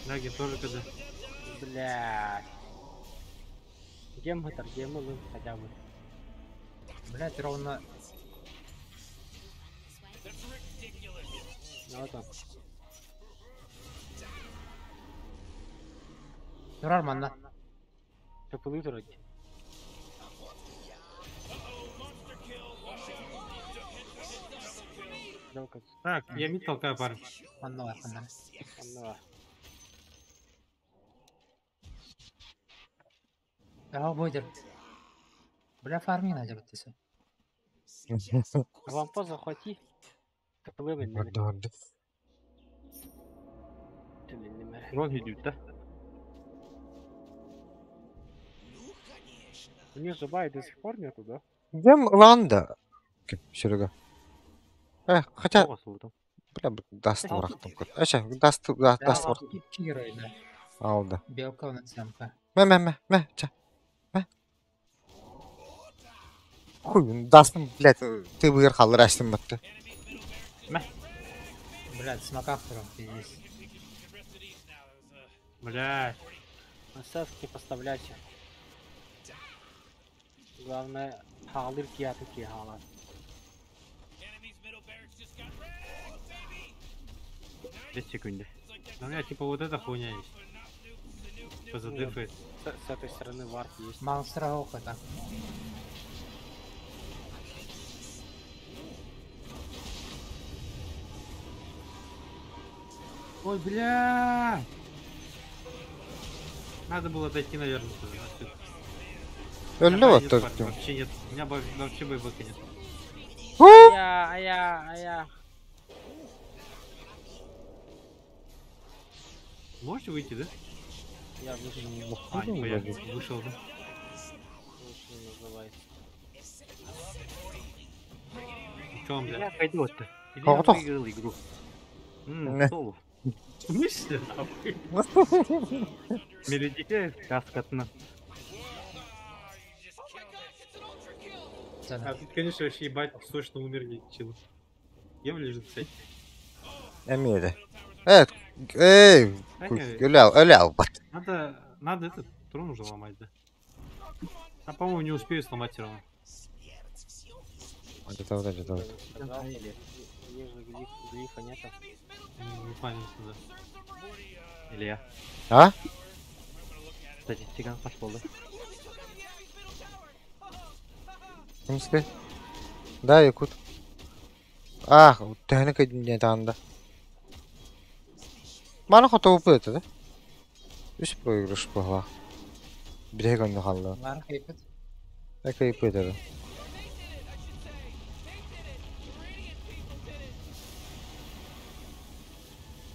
Да, гем тоже когда. Блядь. Гем это, гем лын хотя бы. Блядь, ровно. Ну вот он. Турар манна. Капылы вроде. Так, я мид толкаю, парни. Манна, манна. Манна. Да, будет. Бля, фарми надо вот это. Лампа захвати. Капылы блин. Рон идет, да? У них же бай до сих пор нету, да? Гем ланда. Серега. Хотя... Бля, даст врахтом. Аша, даст, даст врахтом. Герой, да. Алда. Белка на цемка. Мэ, мэ, мэ, мэ, ча. Мэ. Хуй, даст, блядь, ты выехал, растим, ты. Мэ. Блядь, с макафтором пиздец. Блядь. Ассаски поставляйся. Главное, халыр киятыки хала. 2 секунды. У меня типа вот эта хуйня есть. Позадыхает. С этой стороны варп есть. Монстра ока так. Ой, бля! Надо было дойти, наверное, туда. Вообще нет. У меня вообще байбека нет. А я. Можете выйти, да? Я вышел. А, нихуя, вышел, да? Вышел, называется. Чё он, бля? Я пойду ты. Я выиграл игру. Соло. В смысле, нахуй? Мелодика каскатна. А тут, конечно, вообще ебать, срочно умерли, чил. Гем лежит, кстати. Эмире. Эй, гулял, гулял. Надо этот трон уже ломать, да? А, по-моему, не успею сломать все равно. Это вот это вот. Глифа нету. Не памятно, да. Илья. А? Статистика пошла, да? В смысле? Да, Якут. А, техника не там, да. Мана хотел бы это, да? Үс проигрыш была. Брега не халла. Мана хайпет. Так хайпет это.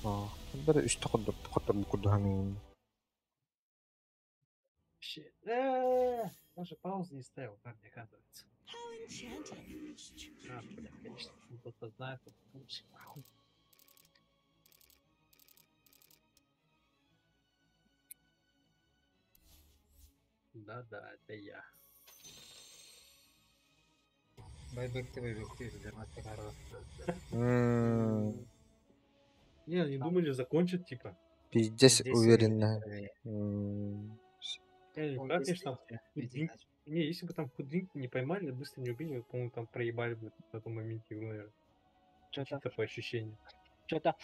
А, бер үс тақырды тақырды курду хамин. Даже паузу не ставил, парни, оказывается. А, бля, конечно, кто-то знает, нахуй. Да-да, это я. Байбек ты, вернуть. Не, они думали закончат, типа. Пиздец Здесь уверенно. уверенно. М, Я не Он прав, конечно, там действительно худринг. Не, если бы там худринг не поймали, быстро не убили, по-моему, там проебали бы на том моменте игру, наверное. Что-то, Чисто по ощущениям. что-то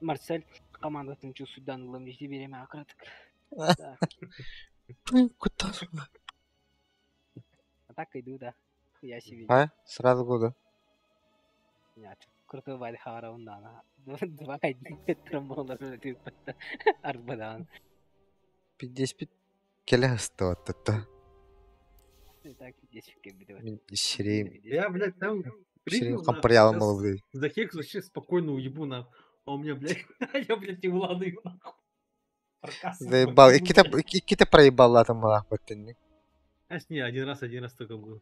Марсель командатын чувствует ылым ишти береме акыратык. Да. Куда? А так иду, да. Я себе. А? Сразу года. Нет, крутой Вальхара он да. 2-1 тромбон Арбадан. Пиздец пит. Келе астываттата. Так, здесь кебеде. Мин сирейм. Я, блядь, там Сирейм прыгнул, нахуй, кампарьялым щас болду. За хекс вообще спокойно уебу, нахуй. А у меня, блядь, я, блядь, не уладаю, нахуй. Аркасом Заебал. пойду, Икките блядь. икките проебал там малах баттенник. Знаешь, не, один раз только был.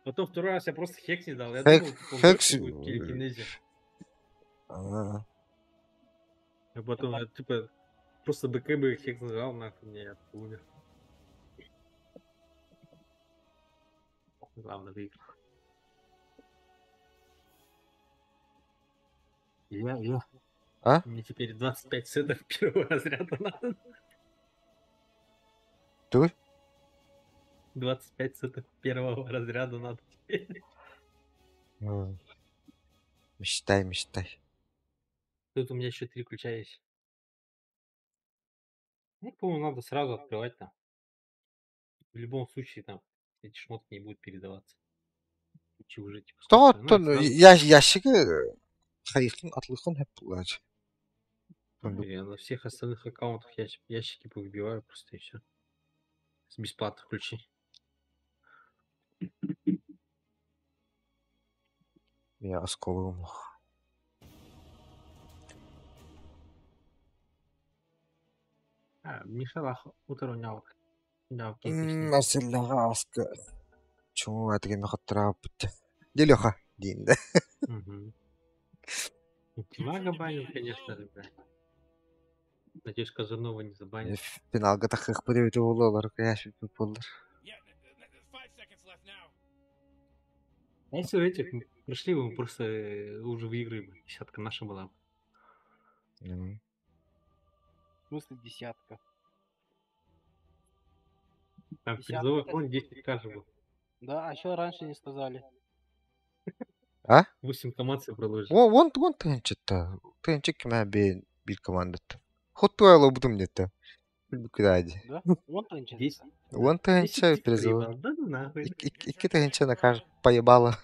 Потом второй раз я просто хекс не дал. Я Хек- думал, типа, он хекс- точно будет телекинезия. А, А потом, я, типа, просто БКБ хекс нажал, нахуй, мне я умер. Главное, выиграл. Я. А? Мне теперь 25 сетов первого разряда надо. Ты? 25 сетов первого разряда надо теперь. М. Мечтай, мечтай. Тут у меня еще три ключа есть. Ну, по-моему, надо сразу открывать там. В любом случае там эти шмотки не будут передаваться. Ключи уже типа То, сколько? Ну, то, их сразу- я ящиги хайхын атлыхын хеп булар. Я на всех остальных аккаунтах ящики повыбиваю просто и все. С бесплатных ключей. Я осколым. А, Михаил утром Марселлаға аска. Чуң атыгын хаттыра бит. Делеха дейін. Мага банил, конечно же, бля. Надеюсь, Казанова не забанит. Финалга тахых бір өте болу олар. Яш болар. Yeah, 5 seconds left now. А если этих пришли бы, мы просто уже выиграли бы. Десятка наша была. М. В смысле десятка? Там Десятка призовой это- фонд 10к же был. Да, а еще раньше не сказали. А? 8 команд собралось же. Вон, вон, вон тыгынчытта. Тыгынчы киме бе бир командатта. Хоту айло будум дете. Билбүкү Да? Вон тынчы. 10. Вон тыгынча 10 призовой. проебал. Да ну нахуй. Икки тыгынча накаж поебала.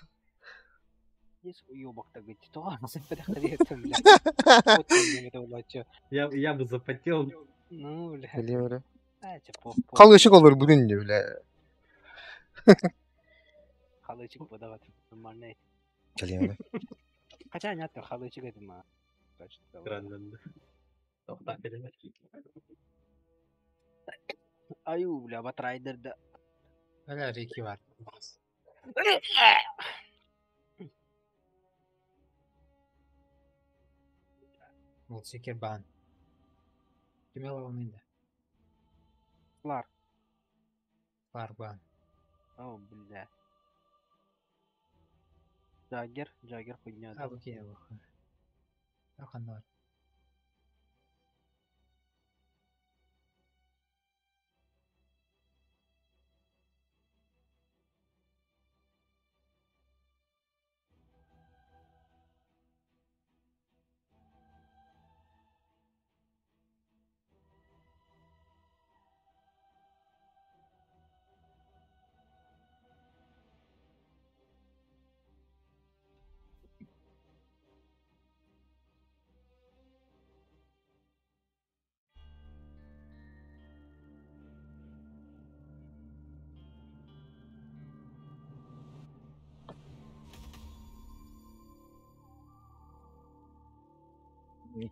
Есть уебок-то, говорит, то ладно, блядь. Вот он мне это влачо. Я бы запотел. Ну, бля. Билемере. А, типа, Калышык олор будун не бля. Халычик подавать. Нормальный. Билемере. Хотя нет, халычик это ма. Точно. Странно, да. Вот так или иначе. Аю, бля, батрайдер, да. Бля, Рики бар. Мультсикер бан. Кимела он Лар. Бар бан. О, бля. Джаггер, Джаггер хуйня. А, да. окей, ох. Аханор.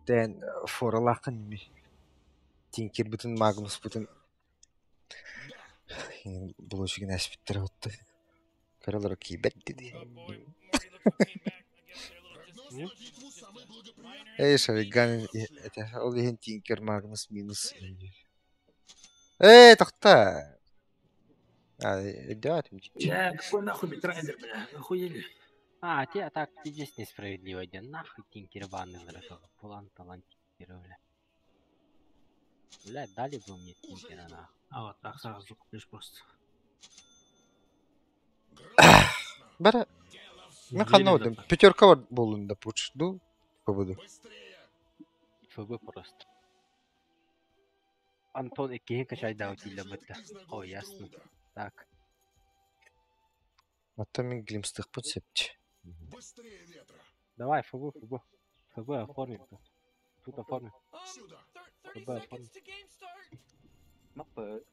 Тен форалахын ми. Тинкер бүтүн Магнус бүтүн. Булочугун әспиттер отты. Каралар кийбет диди. Oh boy, Morty, look who came back. I guess their little distance Нет? was just a minor Эй, Шариган, это ол иһин Тинкер Магнус минус. Эй, тохта. А, идёт. Бля, какой нахуй битрайдер, бля, охуели. А, те, так, пиздец несправедливо, дя. Нахуй тинкер баны нравился. Пулан талант тинкера, бля. Бля, дали бы мне Тинкера, нахуй. А вот так сразу купишь просто. Бара. Мен ханна одым. Пятерка бар болун да пуч. Ду. Побуду. ФБ просто. Антон иккиһин качайдаҕа тиийдэ О, ясно. Так. Ата мен глимстыхпын сепчи. Давай, ФБ, ФБ. ФБ оформим тут. Тут оформим. ФБ оформим. Маппы.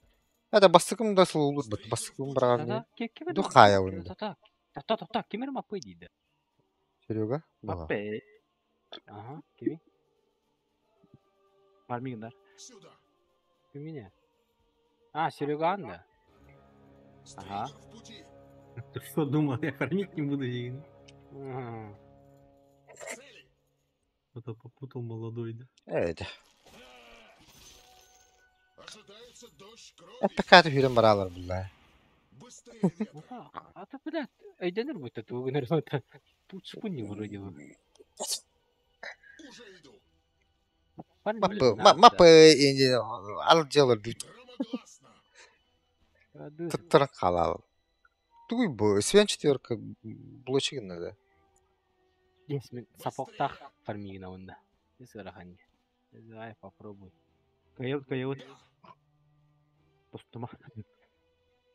Это бастыкым да сыл бат. Бастыкым Да-да, бараган. ким Ду хая уйнда. Та та та та, ким маппы диде. Серега? Бага. Маппы. Ага, кими? Бармигнар. Кимине? А, Серега Анда. Ага. Ты что думал, я фармить не буду? и- Ага. Это попутал молодой, да? Evet. Это какая-то хүрен баралар булла. Ну да, а то, блядь, өйдөнөр будто тугунер это путь вроде бы. Маппы, маппы инде ал делар бүт. Туттаран халал. Тугуй бу, свен четверка блочигин надо. Есть, мен сапоктах фармигна онда. Здесь раханье. Давай попробуй. Кайыл, кайыл. Тостума.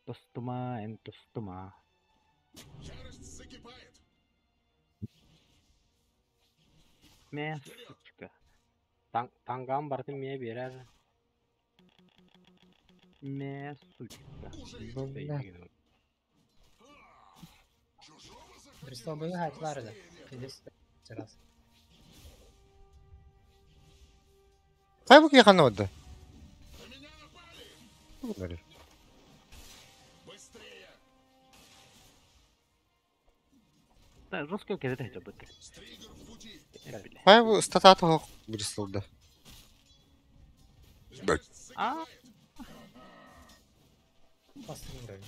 Тостума, эн тостума. Мэ, сучка. Тангам бартын мне берер. Мэ, сучка. Бля. Бристол быга хайтлар да. Здесь раз. Кай бу кихан ода? Да, жестко кедет это быт. Кай бу стататы хок Бристолда. А, Последний уровень.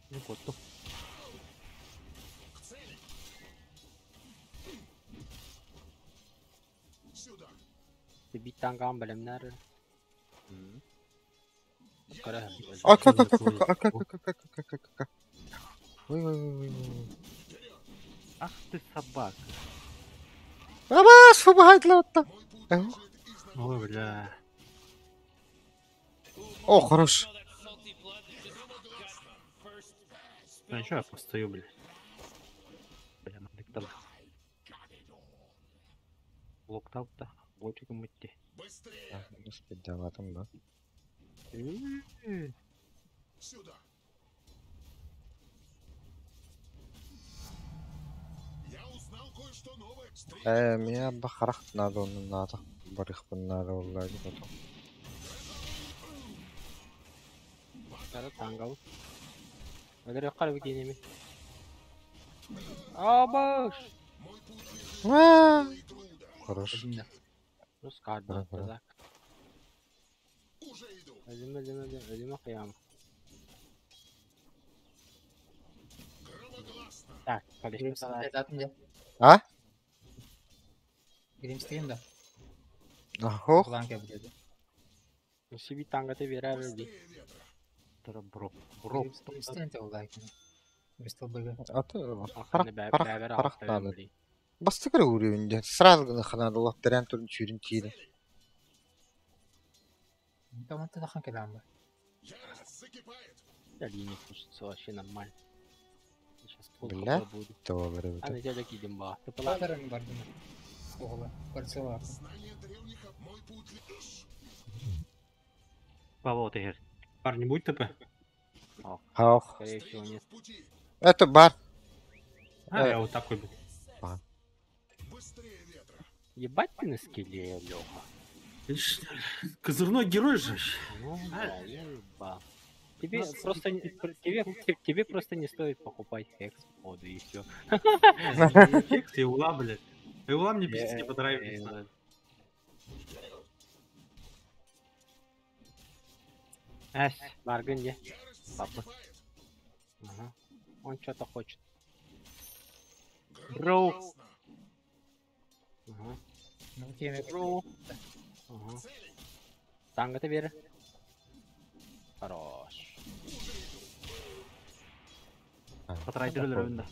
ну кото. Бит тангам белемнер. А как как как как как как как как как как. Ой ой ой ой. Ах ты собака. Абас, фубайтлотта. Ой, бля. О, хорош. А чё я постою, бля? Бля, мандык там. Блоктал да. Блочиком идти. Даватым да. Меня бахарах надо, он надо. Барых надо, والله потом. Тангал. Өдөрө карып кинеми. Абаш. Хорош. Рус карда Ага. казак. Өзүмө өзүмө өзүмө кыям. Так, Гримстейн А? Гримстейн да. Охо. Бланка будет. Сиби тангаты берер би. Бро. Бро. Гримстейн те улайкин. Бристол быга. А то харах харах харах надо. Бастыкыр уровень сразу надо лаптерян турын чүрін тиді. Там это хан келамбы. Да линия слушается вообще нормально. Сейчас пол Бля. хп будет. Това бері А на тебя кидем ба. Ты пала. Паларым бар дим. Оғла. Кольцева. Павел, ты Парни, будет ТП? Хаух. Скорее всего нет. Это бар. А, я вот такой, блядь. Ебать ты на скилле, Лёха. Видишь, Козырной герой же. Ну, да, я ебал. Тебе просто не- тебе просто не стоит покупать хекс походу и все. Хекс и ула, блядь. И ула мне пиздец не понравились. нахуй. Эс. Марган где? Папа. Ага. Он что-то хочет. Бро. Ага. Ну, кеме. Бро. Ага. Тангата бери. Хорош. Батарайдыр өлөрөбүн да.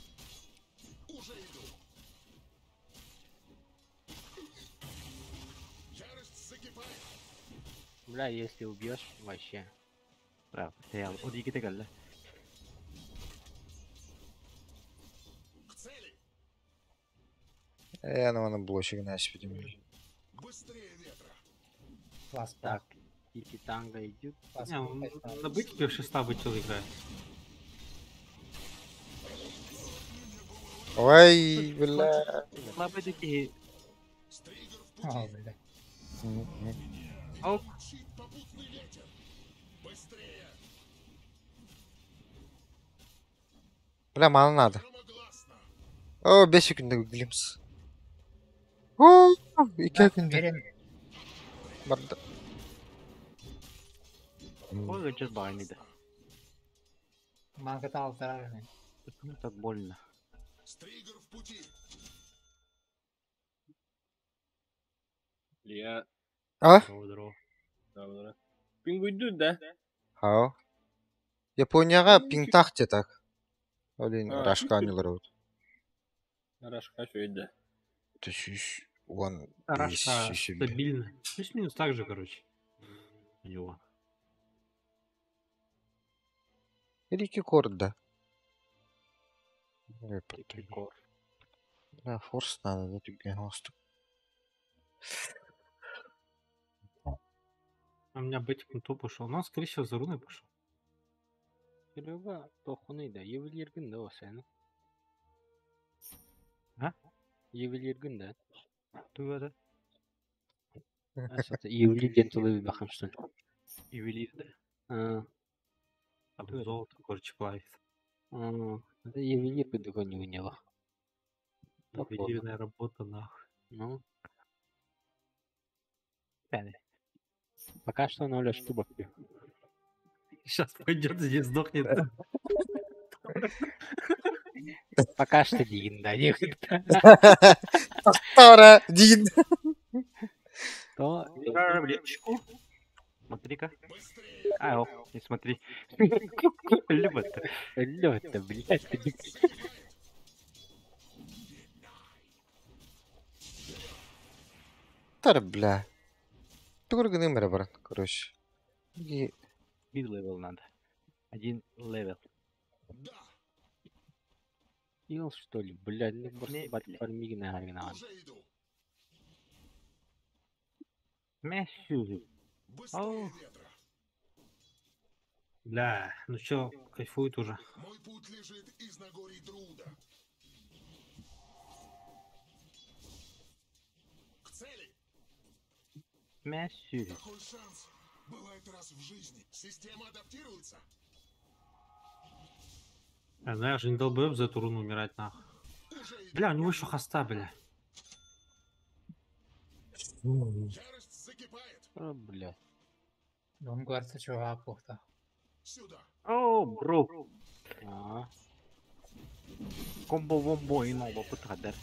Уже иду. Ярость закипает. Бля, если убьешь, вообще. Браво. Теял. О диги кэллэ. К цели. Э, ну она блочик на себе. Быстрее ветра. Класс. Так, Тики танго идет. Класс. Не, он на быке в шеста вычел играет. Ой, бля. Слабый дики. Стригер в пути. О, бля. Оп. Мчит попутный ветер. Быстрее. Бля, мало надо. Громогласно. О, 5 секунд глимс. О, 2 секунды. Берем. Барда. Ой, сейчас багани да. Манката алтарар. Почему так больно? Стригер в пути. Илья, А? Здорово, здорово. здорово. Пингуйдут, да? Хау. Японияға пингтах те так. Олин А, рашка анилар вот. Рашка да. Түшүш он Рашка стабильно. Плюс-минус так же, короче. У него. Рики Корд, да. Прикол. Да, форс надо, да, түгген остук. А у меня бытик на топ ушел. Но он, скорее всего, за руной пошел. Серега, тохуны да, ювелиргин да осен. А? Ювелиргин да. Туга да. Ювелир ден бахам что ли. Ювелир да. А, Там золото, короче, плавит. а, это ювелир бы не унела. Так вот. Ювелирная работа, нахуй. Ну, Пяный. пока что ноль штубов. Сейчас пойдет здесь сдохнет. Пока что дин, да, не Тора, Дин. То Таблеточку. Смотри-ка. А, о, не смотри. Любо-то. лёд-то, блядь, ты Тора, бля. Тугур гыным брат, короче. И Мид левел надо. Один левел. Да. Ил, что ли, блядь, ну просто Не, бать блядь. фармигна гаргна. Уже иду. Мясю. Быстрее Ау. ветра. Бля, ну чё, кайфует уже. Мой путь лежит из Нагорий Друда. К цели. Мясю. Такой шанс бывает раз в жизни. Система адаптируется. А, знаешь, не долбоеб за эту руну умирать, нахуй. Уже иду. Бля, у него еще хоста, бля. Ярость закипает. О, блядь. Он говорит, чего плохо. Сюда. О, бро. А, Комбо вомбо и ново пытадар.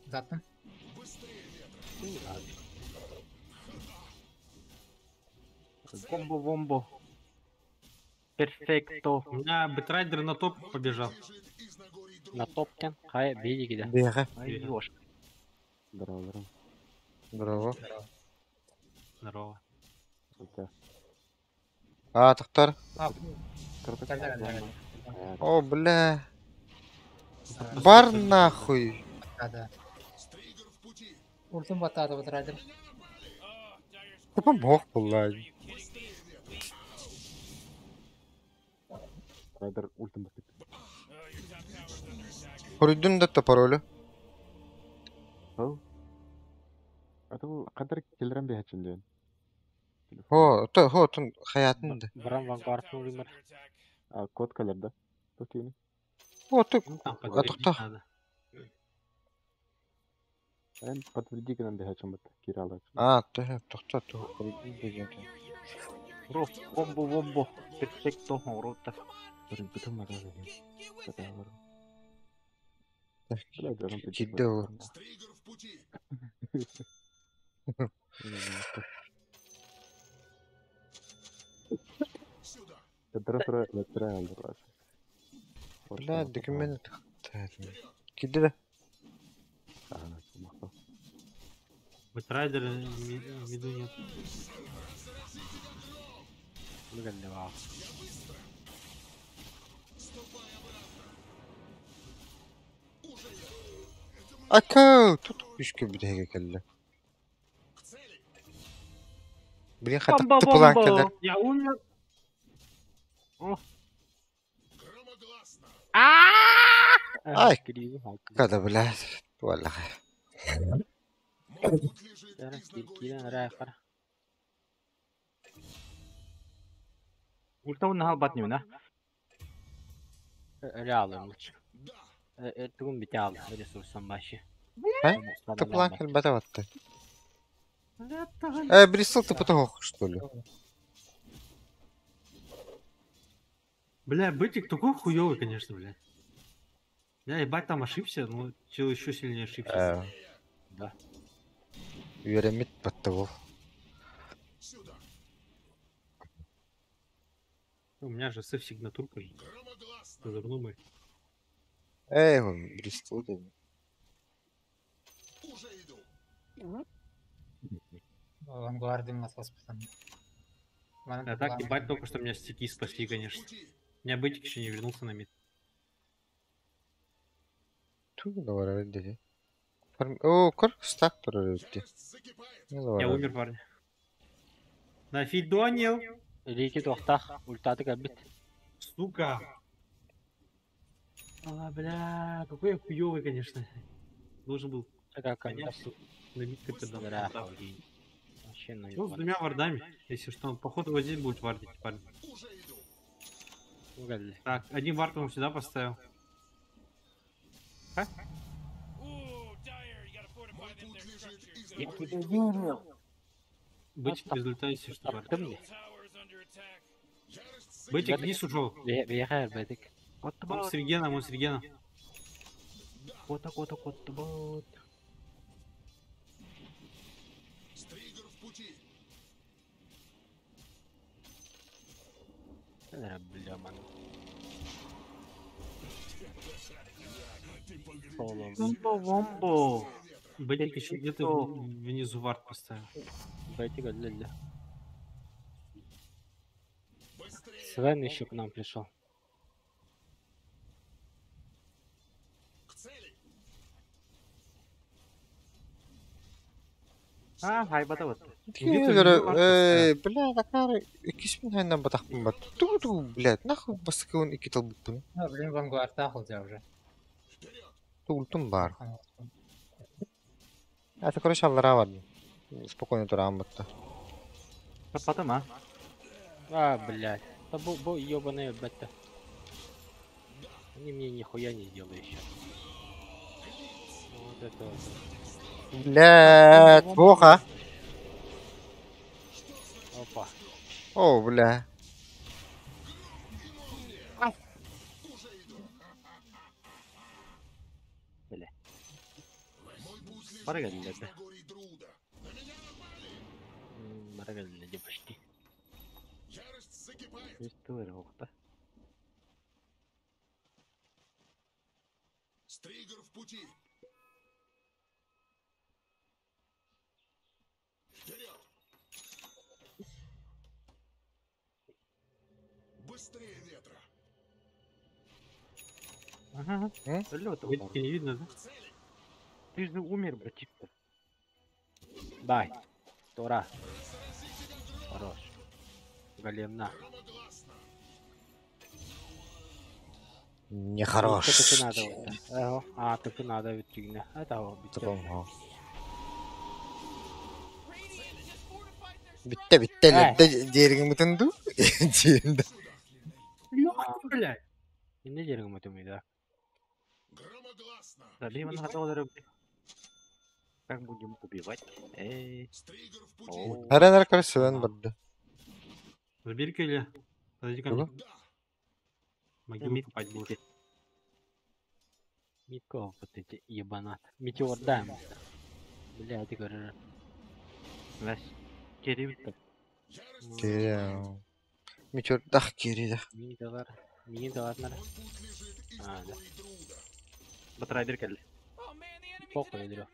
Затым. Быстрее ветра. Комбо вомбо. Перфекто. У меня бэтрайдер на топ Мой побежал. путь лежит из Нагорий на Друда. топкен, хай, беги, да. Бега. Ай, ёшка. Здорово, здорово. Здорово. Здорово. Это А, тохтор. А, круто. да, да, О, бля. Бар нахуй. да, да. Стригер в пути. Ультым батады вот райдер. Ты помог, блядь. Быстрее ветра. Райдер ультом басып. Хоруйдун да паролю. Хау. А то кадр келдирен бехачин ден. Хо, то, хо, тун хаятын да. Брам вангард, например. А код келер да? Тут юни. О, ты, Ну, там а подтвердить тохто. надо. Эн подтверди гынан бехачин бат киралар. А, ты, тохто, ты, хоруйдун деген. Бро, комбо вомбо. Перфекто. Рота. Бытым мадаа. Кирдэ ол. Бля, документ. Кирдэ да. Бэтрайдер виду нет. Ака, тут күшкө бүтэһигэ кэллэ. Блин, хата тыпылаан кэлэр. Я умер. Ай, когда, блядь, валлаха. Ультауын халбат немена. Реалым лучше. Тугун бите ал ресурсом башы. А? Тыпылаан кэлбэтэ батты. Бристол тыпыта хох, что ли? Бля, бытик такой хуёвый, конечно, бля. Я ебать там ошибся, но чел еще сильнее ошибся. Да. Үөрэммит батты ол. У меня же сеф сигнатурка же. Козырну мы. Эй, он Бристол дедим. Авангардым ласпытан. А так, ебать, только что меня стики спасли, конечно. У меня бытик еще не вернулся на мид. Ту да деди. О, көр стак турар өтти. Я умер, парни. Нафидонил! Рики тохтах, ультаты кабит. Сука! А, бля, какой я хуёвый, конечно. Должен был понять, что на мид Да. когда Ну, с двумя вардами, если что, он походу вот здесь будет вардить, парень. Так, один вард он сюда поставил. А? Я тебя верил. Бытик в результате, если что, вард. Бытик вниз ушел. Бехер, бытик. Он с регеном, он с регеном. Кота, кота, кота, бот. Бля, ман. Вомбо, вомбо. Бытик еще где-то внизу вард поставил. Бытик, ля-ля. Свен еще к нам пришел. А, хайбата вот. Эй, бля, такары иккис хайнан батахпын бат. Ту-ту, блядь, нахуй баскын икки талбыппын. Ну, блин, Вангуарда холдя уже. Тултум бар. Это, короче, аллара бар. Спокойно турам батта. Потом, а? А, блядь. Да бо, бо ёбаные бета. Они мне нихуя не сделали еще. Вот это вот. Блядь, плохо. Опа. О, бля. Бля. Баргалли, да. Баргалли, почти. Стригер в пути. Вперед! Быстрее ветра! Ага. Бытики не видно, да? Ты же умер, братишка. Дай. Тора. Хорош. Голем на. Нехорош. Это надо вот. Ага. А, так и надо ведь фигня. Это вот. Битте, битте, лепте, дерегин бутынду. Дерегин. Блядь. Не дерегин бутынду, да. Как будем убивать? Эй. Арен короче, Свен барды. Забери-ка или подойди ко мне. Могилу Мид копать будешь. Митко, вот эти ебанат. Метеор, да. Бля, ты говоришь. Вась. Кири Кири. Метеор дах кири да. Мини доллар. Мини доллар надо. А, да. Батрайдер кэллэ. Похуй, Андрюх.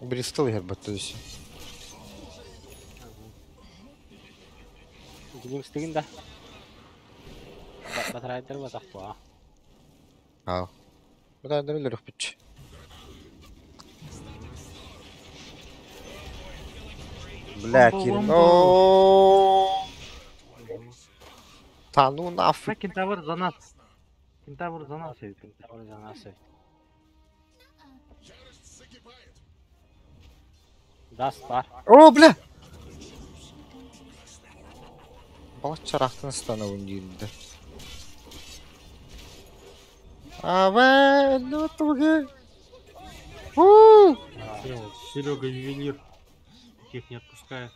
Бристол һэр баттадысы. Глимстыгын да. Батрайдер батах буа. Аа. Батрайдер өлөрөх бүтч. Бля, кирин. О. Та ну нафиг. Кентавр за нас. Кентавр за нас. Кентавр за нас. Да, стар. О, бля! Балат чарахтын станабын дейді. Абе, ну туги. У! Серега ювелир. Таких не отпускает.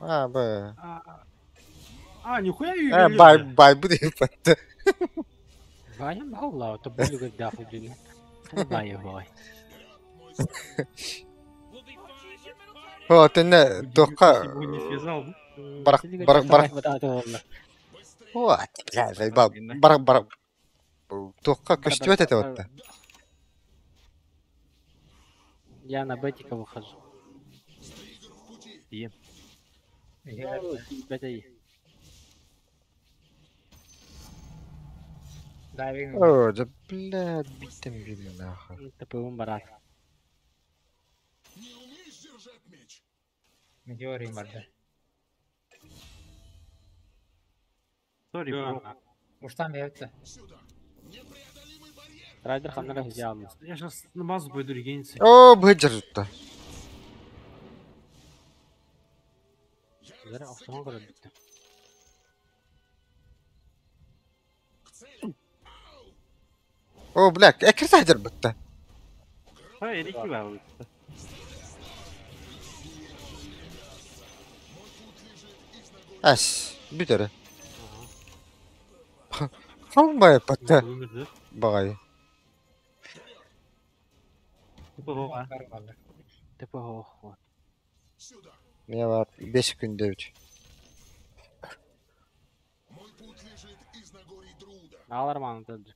А, б. А, нихуя Э, ювелир. бай, бля. бай, буду епатты. Ваня мала, то буду когда худи. Бай, бай. О, ты не, тоқа. Его не связал. Барак, барак, барак. О, бля, заебал. Барак, барак. Тоққа көстүбэт это вот. Я на бетика выхожу. Ем. Бетей. Дайвинг. О, да блядь, битем били нахуй. ТПУ барак. Метеорий барды. Сори, бро. Уштан бэбитте. Райдер ханнара взял. Я сейчас на базу пойду регениться. О, быджыр жутта. Зara охсоҥ көрөр бүттэ. О, бля, экер тахдыр бытта. Ha, Eriki var. Әс, бүтәрі. Қалмай батта. Умер, да? Бағай. ТП ТП вот. Мен бар 5 күндө үч. Алар маны төldü.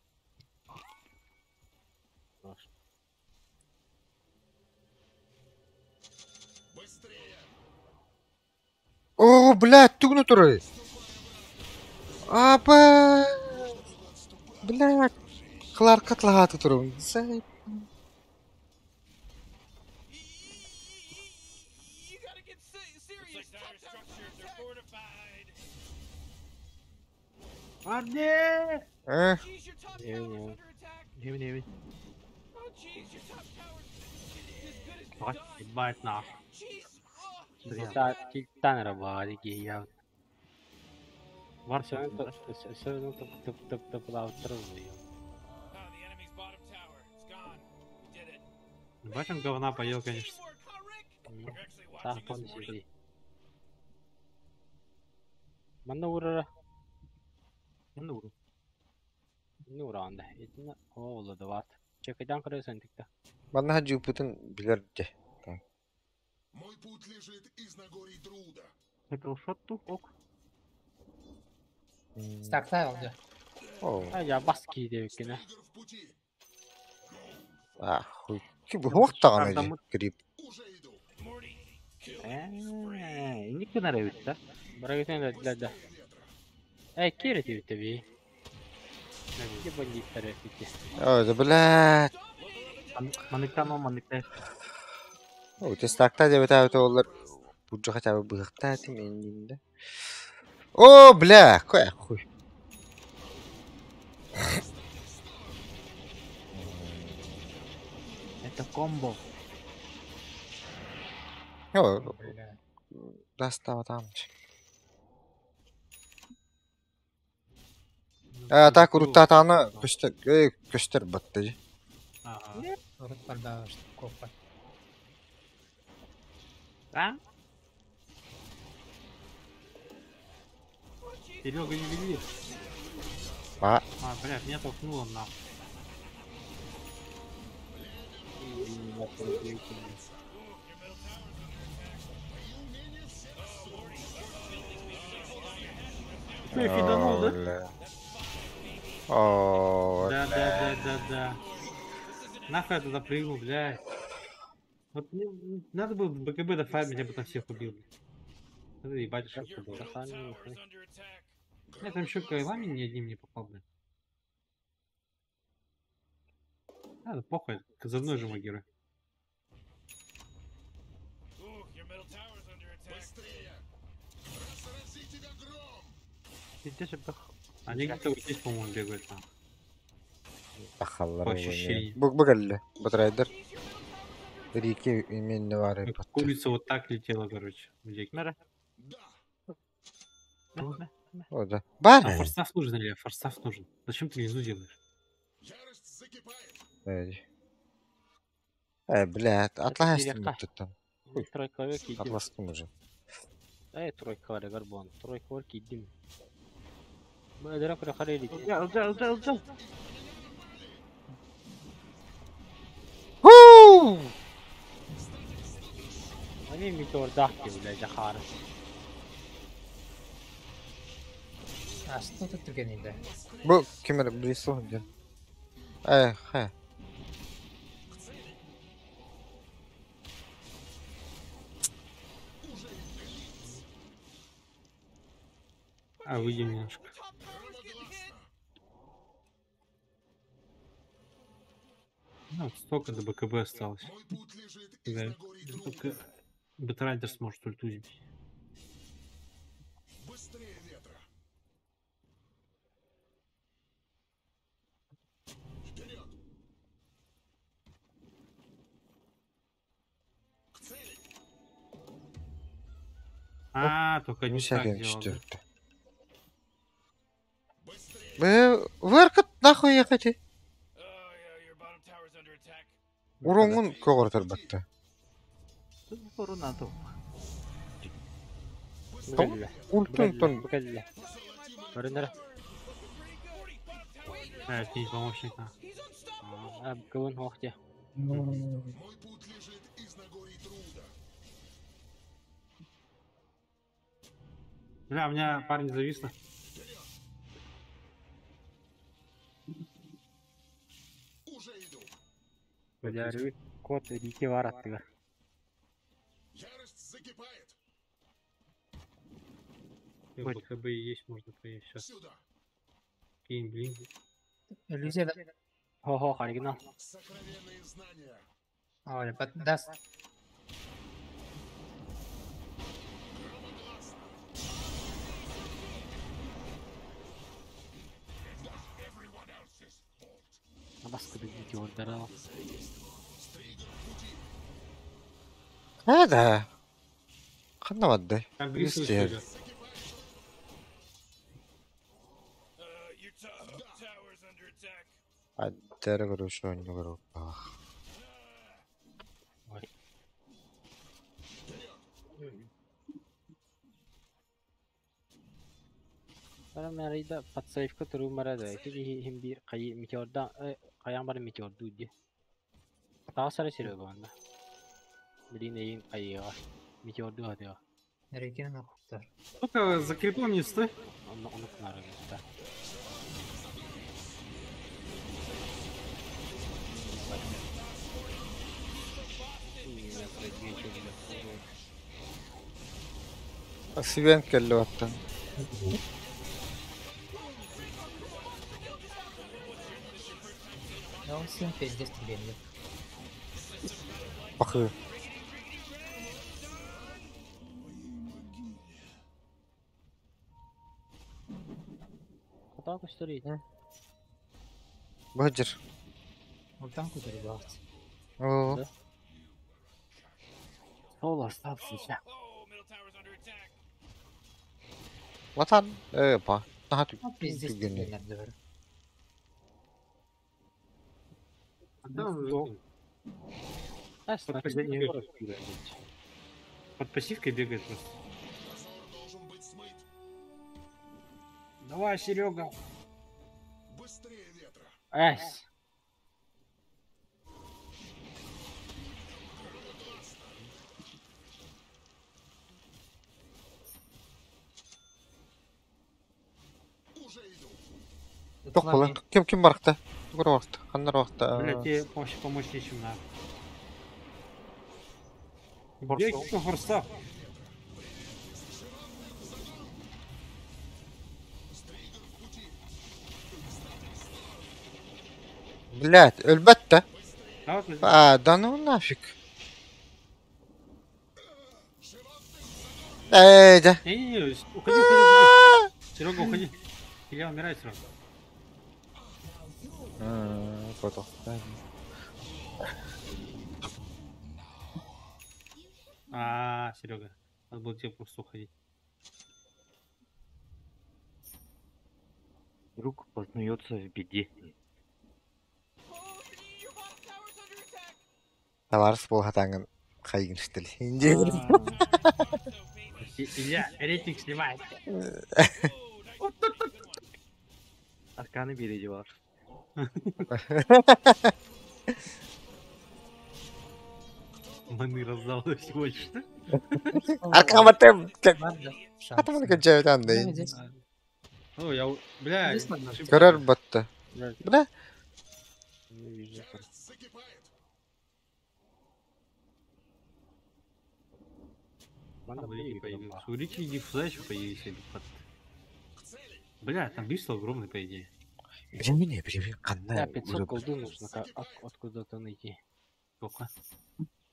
О, блядь, түгүнө турай. Апа. Блядь. Кларк атлааты турум. Зай. Парни! Э, Не, Евин, евин. Ебать нахуй. не. Килтан рабады я. Var Все топ топ Ебать он говна поел, конечно. Сах полностью. Манна урара. Манна уру. Ну уранда. Итина оолу да ват. Чекайдан көрөсөн тикта. Манна жупутун билер де. Мой путь лежит из Нагорий Друда. Это шот ок. Стактай oldu. О, А я баски деп кине. а, хуй. Ки бу хуактаган эди. Грип. Э, инник гынар эбит да. Барагытын да да. Эй, кире деп би. Ки бандиттер эти. О, да блядь. Маныктан о маныкта. О, те стакта деп атабыт олар. Буджа хотя бы быхта тим эндинде. О, бля, кой хуй. Это комбо. О, достава там. А, так уруттатаны көстер, эй, көстер батты. Ага. Урут барда копа. А? Серега ювелир. А. А, блядь, меня толкнуло нахуй. Ты фиданул, да? Бля. О, Да, бля. да, да, да, да. Нахуй я туда прыгнул, блядь. Вот мне надо было БКБ дофармить, я бы там всех убил. Это ебать, ошибка была. Я там еще кайлами ни одним не попал, блядь. А, да похуй, за мной же мой герой. Они где-то вот здесь, по-моему, бегают там. Ахаллар По ощущениям. Бу бу Батрайдер. Рики именно вары. Курица вот так летела, короче. Где? О, да. Бар. А форстав нужен или форстав нужен? Зачем ты лизу делаешь? Эй. Э, блядь, атлас там. Тройка век идем. Атлас нужен. Эй, тройка вар горбон. Тройка вар кидим. Бадра кura харели. Ылжа, ылжа, ылжа. Ху! Они метеор дахти, блядь, Захар. А что тут түгенінде? Бу кемер близко где? Эй, хэ. А, выйдем немножко. Ну, вот столько до БКБ осталось. Да. Только Бэтрайдер сможет ульту сбить. Быстрее ветра. Вперед! К цели! А, только не так делал. да? 4. Вы выркат нахуй ехать? Уронгун когортер батта. Урунату. Ультун тон. Көрүнөр. А, это не помощник, а. А, кывын хохте. Мой путь лежит из Нагорий Труда. Бля, у меня парень зависло. Уже иду. Бля, кот рики вараттыга. Ярость закипает. БКБ и есть, можно поесть сейчас. Сюда. Кинь, блин. Иллюзия да? Хо-хо, оригинал. Сокровенные знания. Ой, даст. Абаскы метеор дарал. А, да. Ханна вадды. Там Брису идет. Аддер грушу, не гру. Барамарыйда подсейфка туру марада. Ити хим бир кай метеорда каян бар метеор дуди. Тасары серега онда. Блин, эйин кайыга. Метеор дуа. Регина хуктар. Только за крипом не стой. Онно онно кнары да. Свен келлуаттан. Да он сын пиздец түгенде. Пахы. Хата көстөрүй. Баджер. Ультан көтөрү багыт. О. Сол остался. Ватан. Э, па. Наха Пиздец түгенде. түгенде бар. Под пассивкой. Под пассивкой бегает просто. Позор должен быть смыт. Давай, Серега. Быстрее ветра. Эс. Уже иду. Тох була. Ким ким барахта? Тугур барахта. Ханнар барахта. Бля, тебе вообще помочь нечем, на. Где форстав? Блять, өлбәттә. А вот, А, да ну нафиг. Эй, да. Не-не-не, уходи, уходи, уходи. Серега, уходи. Илья умирает сразу. Потом. А, Серега, надо было тебе просто уходить. Друг познается в беде. Таларс бол хатаңын хайгын штел. Инде. Илья, рейтинг снимает. Арканы береди бар. Маны раздал всего лишь. Аркан батым. Ладно, шанс. Хатамын көнчәбет андай. Ну, здесь. Ну, я... Бля, Здесь ладно. ошибка. Көрөр батты. Бля, Бля. не вижу. Закипает. Манда Там Рики появится. появился. У Рики диффуза еще появился. К цели. Бля, там Бристол огромный, по идее. Билемин, билемин Да, кандай. 500 голду нужно откуда-то найти. Сколько?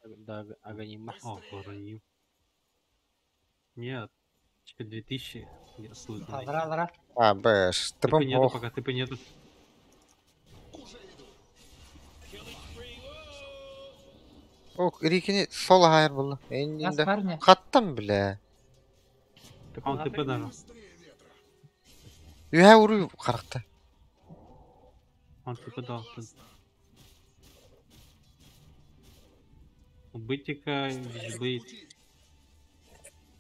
Да, Аганима. О, воронил. Нет, теперь 2000. Нет, откуда-то найти. Алра, алра. А, бэш. ТП Тыпым нету ох. пока, ТП нету. Уже иду. Ок, Рикини сол хайыр булды. Нас, Эндинде. парни. Хаттым бля. А он ТП даже. Быстрее ветра. Үһә уру каракта. Он ТП дал. У Бытика, Вичблейд.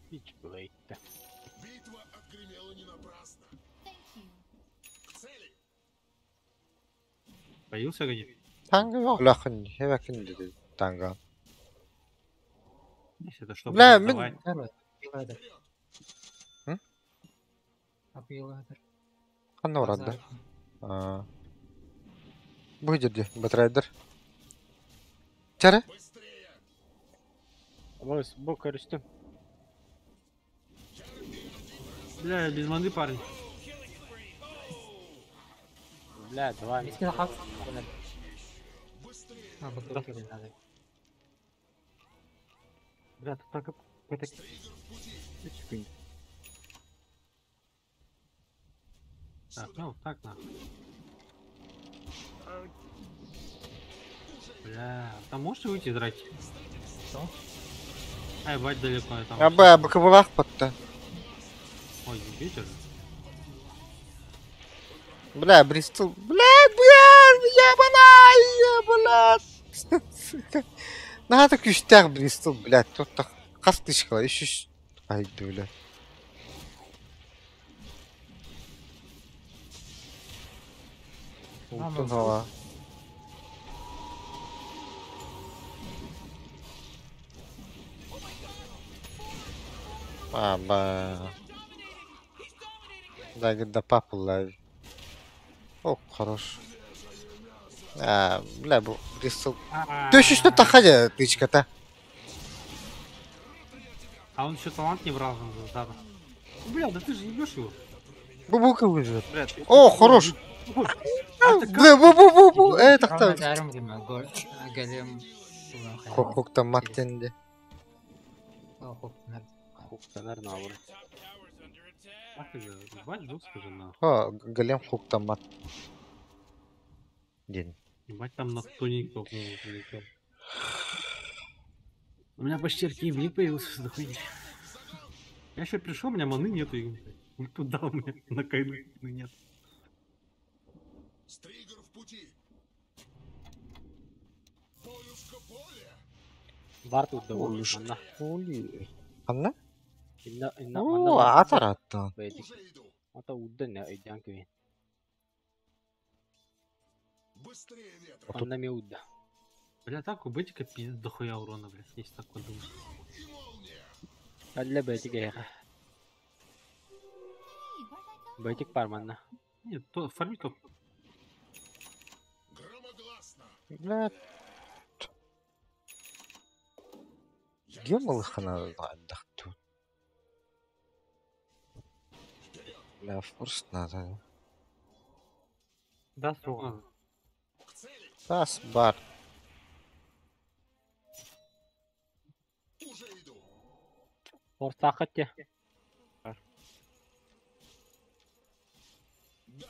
Вичблейд. Битва отгремела не напрасно. К цели. Появился Аганим? Танга yok лахын, хебекин dedi танга. Если это что, Бля, блин, давай. Короче, апилайдер. М? Апилайдер. Ханна урады. А. Бу жерде батрайдер. Чары? Быстрее. Бос, бу көрүстүм. Бля, без маны, парень. Бля, давай. Мискин хак. А, бутылки не надо. Бля, тут так какой-то... Так, ну, так нахуй. Бля, там можете выйти из драки? Что? Ай, бать далеко я там. Аба, бакыбылах батты. Ой, ветер. Бля, Бристол. Бля, бля, ебана, ебана. Сука. Надо күштәк Бристол, бля, тут так кастышкала, үш Айды, бля. Ултун хава. Аба. Да, да папула. О, хорош. А, бля, бу Бристол. Төшүштө тахадя тычката. А он еще талант не брал там за дата. Бля, да ты же ебешь его. Бу-бу выживет. Бля, ты- О, хорош. Бля, бу-бу-бу-бу. Э, Ровно тахта. даром дима, гол, голем. Хок там маттенде. Хук, Хуктанар наоборот. Ах ты же, ебать жестко же нахуй. О, голем хук там мат. День. Ебать там на тоненького, по-моему, прилетел. У меня почти аркейблик появился, что за хуйня. Я еще пришел, у меня маны нету. И ульту дал мне на кайны нет. Стригер в пути. Полюшка поле. Бар тут да Полюшка манна. поле. Анна? Инна инна О, атаратта. Бэйдик. Уже иду. Ата уурда не өйдөөн кэбиһин. Быстрее ветра! Онно эмиэ уурда. Бля, так у Бэтика пиздец дохуя урона, блядь, если так подумать. И молния! Кэллэ Бэтик эһиэхэ. Бэтик баар манна. Нет, то, фарми топ. Громогласно! Блядь. Гем ылыхана тут. Бля, форс надо. Да, суға. К цели! Тас бар. Уже иду! Ортааххыт дьэ. Да!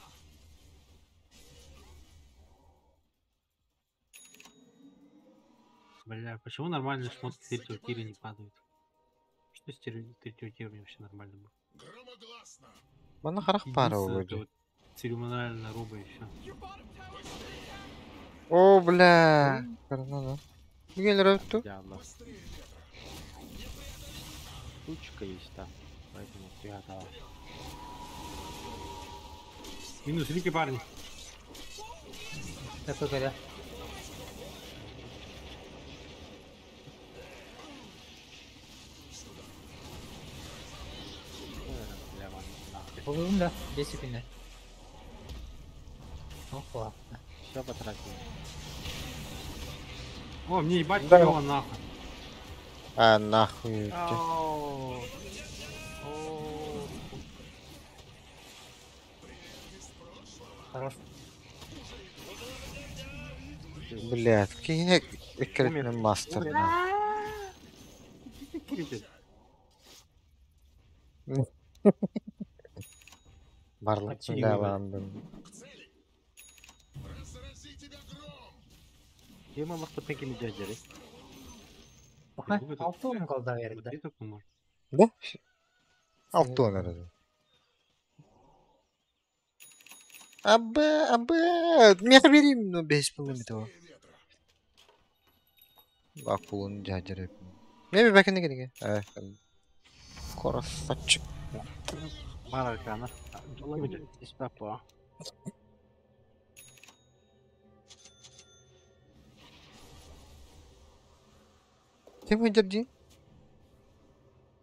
Бля, почему нормальные шмотки третьего тира не падают? Что с третьего тира у меня вообще нормально было? Громогласно! Мана харах пара Единственное, это вроде. вот церемониальная роба и все. О, бля. Надо. Мигель Роту. Дьаалла. Быстрее ветра! Тучка есть там. Поэтому приготовил. Минус Рики, парни. Такой говоря. Бля, манна. Булуум да, 10 секунд. Ну, ладно. Все потратил. О, мне ебать Да. хуёво нахуй. А, нахуй. ты. Ау. О. Хорош. Блядь, какие экранный мастер. нахуй. Крипит. Барлық Почти да К цели! Разрази тебя гром! Кем аллахта кини жаждары? Пока Люблю этот алты он голда берді. Смотри, только может. Да? Алты наверное. Абе, абе, меха бери, ну, без половины того. Быстрее ветра! Акулын жаждары. Мебе бәкіне кереге. Красавчик. Бар аркана. Испапа. Кем өйдерді?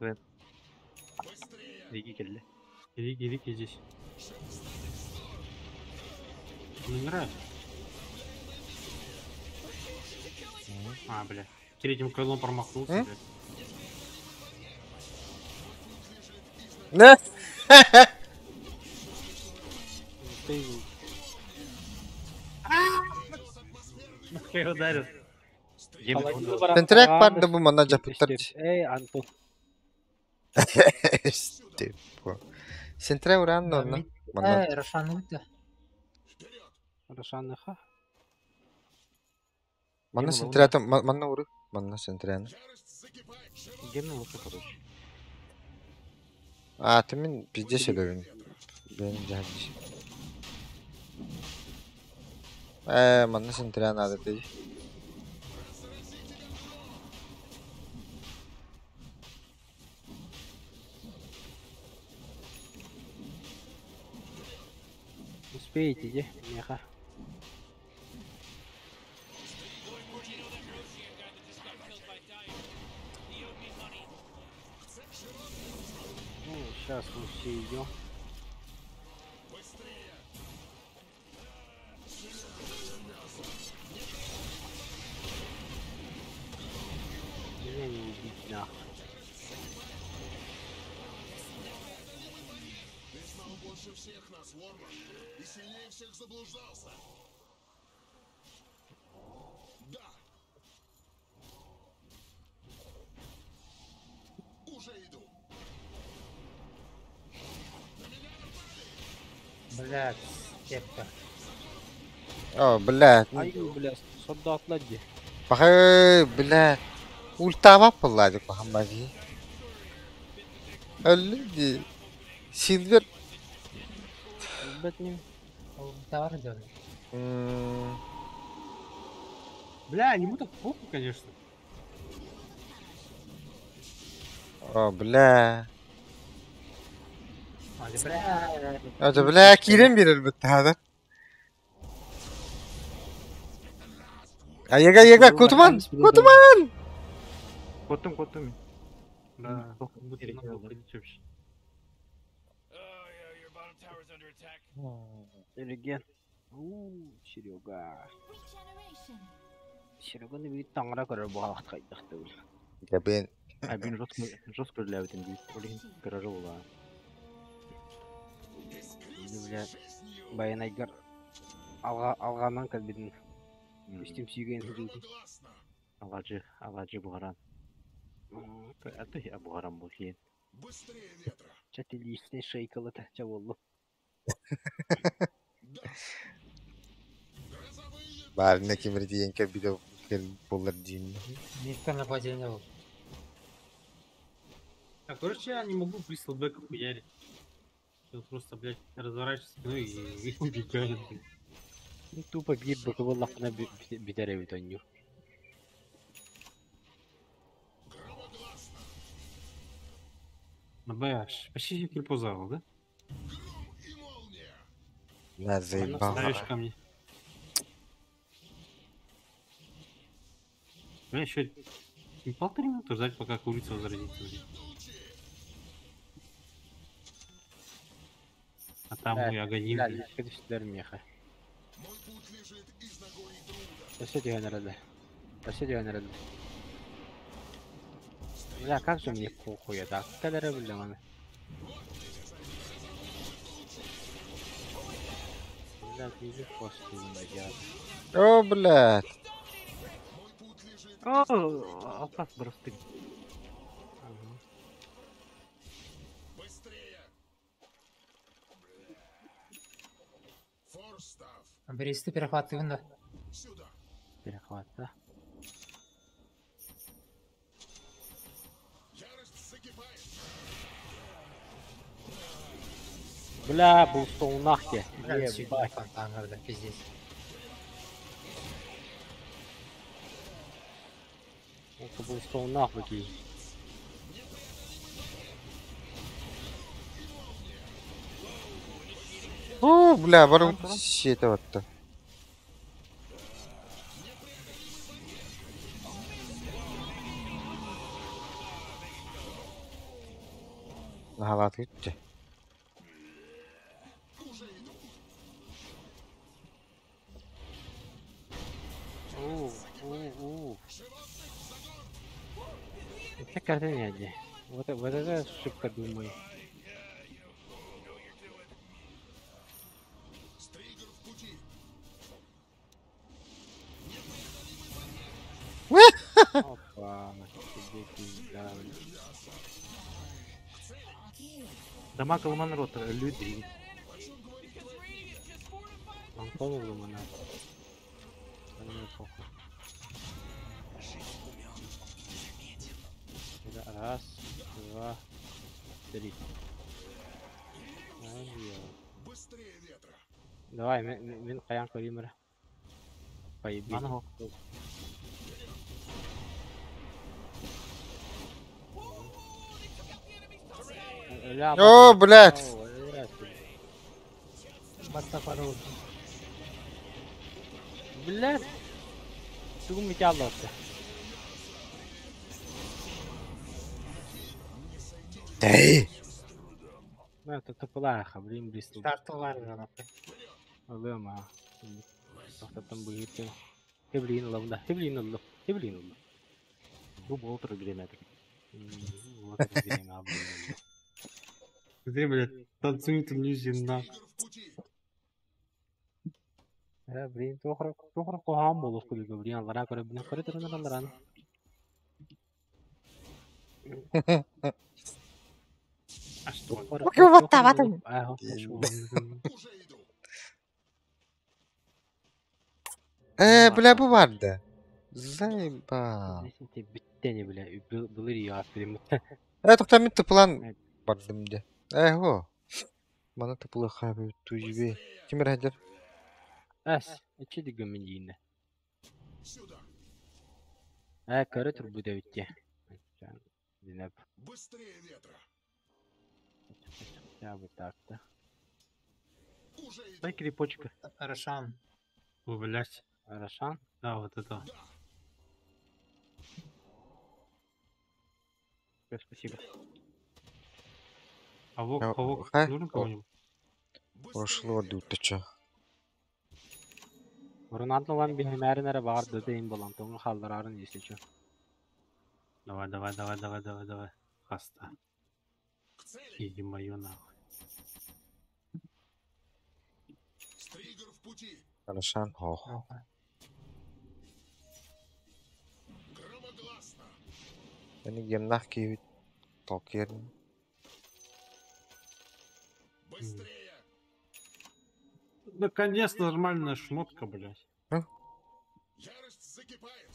Быстрее! Рики келді. Рики, Рики здесь. Он умирает. А, бля. Третьим крылом промахнулся, М? блядь. Не? Ты Нахуй ударил. Тентрек бар да бу мана жапыттар. Эй, Антон. Типа. Сентре уран онна. Мана. Э, Рошан өтті. Рошаныха. Манна сентрята манна уры. Манна сентряны. Ярость закипает! Гемна лучше, короче. А, ты мен пиздец өлөбүн. Мен жадыш. Э, манна сентря надо ты. Успеете, де? Меха. Ну, сейчас мы все идем. Меня не убить нахуй. Ты знал больше всех нас, Ворлок, и сильнее всех заблуждался. Да. Уже иду. Блядь, кепка. О, блядь. Ай, бля, солдатлар де. Бахы, блядь. Ультава пылладык бахамбаги. Өллү Силвер. Бет не. Ол товар делает. М, Бля, ему так похуй, конечно. О, бля. Бля. Это, бля, киирэн биэрэр быттаһадар. Айга, айга, Кутуман! Кутуман! Куоттум, куоттум. Да, будто надо уходить вообще. Реген. У, Серега. Сереганы бит таңра көрөр буһалахт хайдахты бил. Я, блин. А, блин, жестко, жестко для этом Блин, гаража була. Бля, баянайгар алға алғанан кәлбедин. Үстем сүйген худуди. Аладжы, аладжы бугаран. Это я бугаран был хен. Чатилистен шейкалата чаволлу. Баарына кимир диэн кэлбитэ буолар диин. Никто нападение был. А, короче, я не могу Бристлбека хуярить. Он просто, блядь, разворачивается спиной и убегает. Блядь. Ну, тупо биир быкыбыллахпына бүтэр эбит онньуу. На Б аж. Почти крипозавр, да? На, заебал. Ставишь ко мне. Бля, еще не полторы минуты ждать, пока курица возродится. Блядь. А там Бля, мой агоним. бля, түстүлэр миэхэ. Өссө түһэн эрэллэр. Өссө түһэн эрэллэр. Бля, как же мне похуй, да? Кэлэрэ биллэм аны. Бля, биир постун бадьяат. О, блядь. О, алкас бросты. Бристы перехватываем, да. Перехват, да? Бля, был стол нахте. Бля, Ебать. фонтан, бля, пиздец. Это был стол нахуй. О, бля, барым сиэтэ батта. Наһалаат күттэ. У, у, у. Это карта не Вот, вот это ошибка, думаю. Опа, тебе пизда, блин. Дамаг Алман рот, люди. Антон Лумана. Да мне похуй. Раз, два, три. Давай, мин каян көреймір. Поеби. Мана Ля, О, блядь. Блядь. Тугум митялларdı. Эй! Это тупылаха, блин, Бристол. Стартовар, нахуй. Алыам аа. Тоқтаттан быһыты. Хеблин ылабын да, хеблин ыллым, хеблин ыллым. Бу болтыр время. Вот это время, блин. Смотри, блядь, танцует иллюзии на. Э, блин, тохра, тохра кохам болуп кулуга, блин, аллара көрө, блин, көрө туран алларан. А что? Вот та, вот он. Э, бля, бу барды. Заебал. Биттени, бля, былыр я блин. Э, тоқта мен тыпылан бардым де. Э, го. Мана тыпылы хабы тужбе. Кимер хадыр? Әс, ичи дигән мин дигәндә. Ә, көрө тур бу да битте. Динәп. Быстрее ветра. Хотя бы так-то. Дай крипочка. Рошан. О, блядь. Рошан? Да, вот это. Спасибо. Авок, А, авок, хай. нужен кого-нибудь? Прошлого ты чё? Роналду lan bilimәрин бар дөдейин болан тоңу халдарарын если чё. Давай, давай, давай, давай, давай, давай. Хаста. Иди мою нахуй. Стригер в пути. Рошан, ох. Громогласно. Они гемнах киевит. Толкерн. Быстрее. Наконец нормальная шмотка, блядь. Ярость закипает.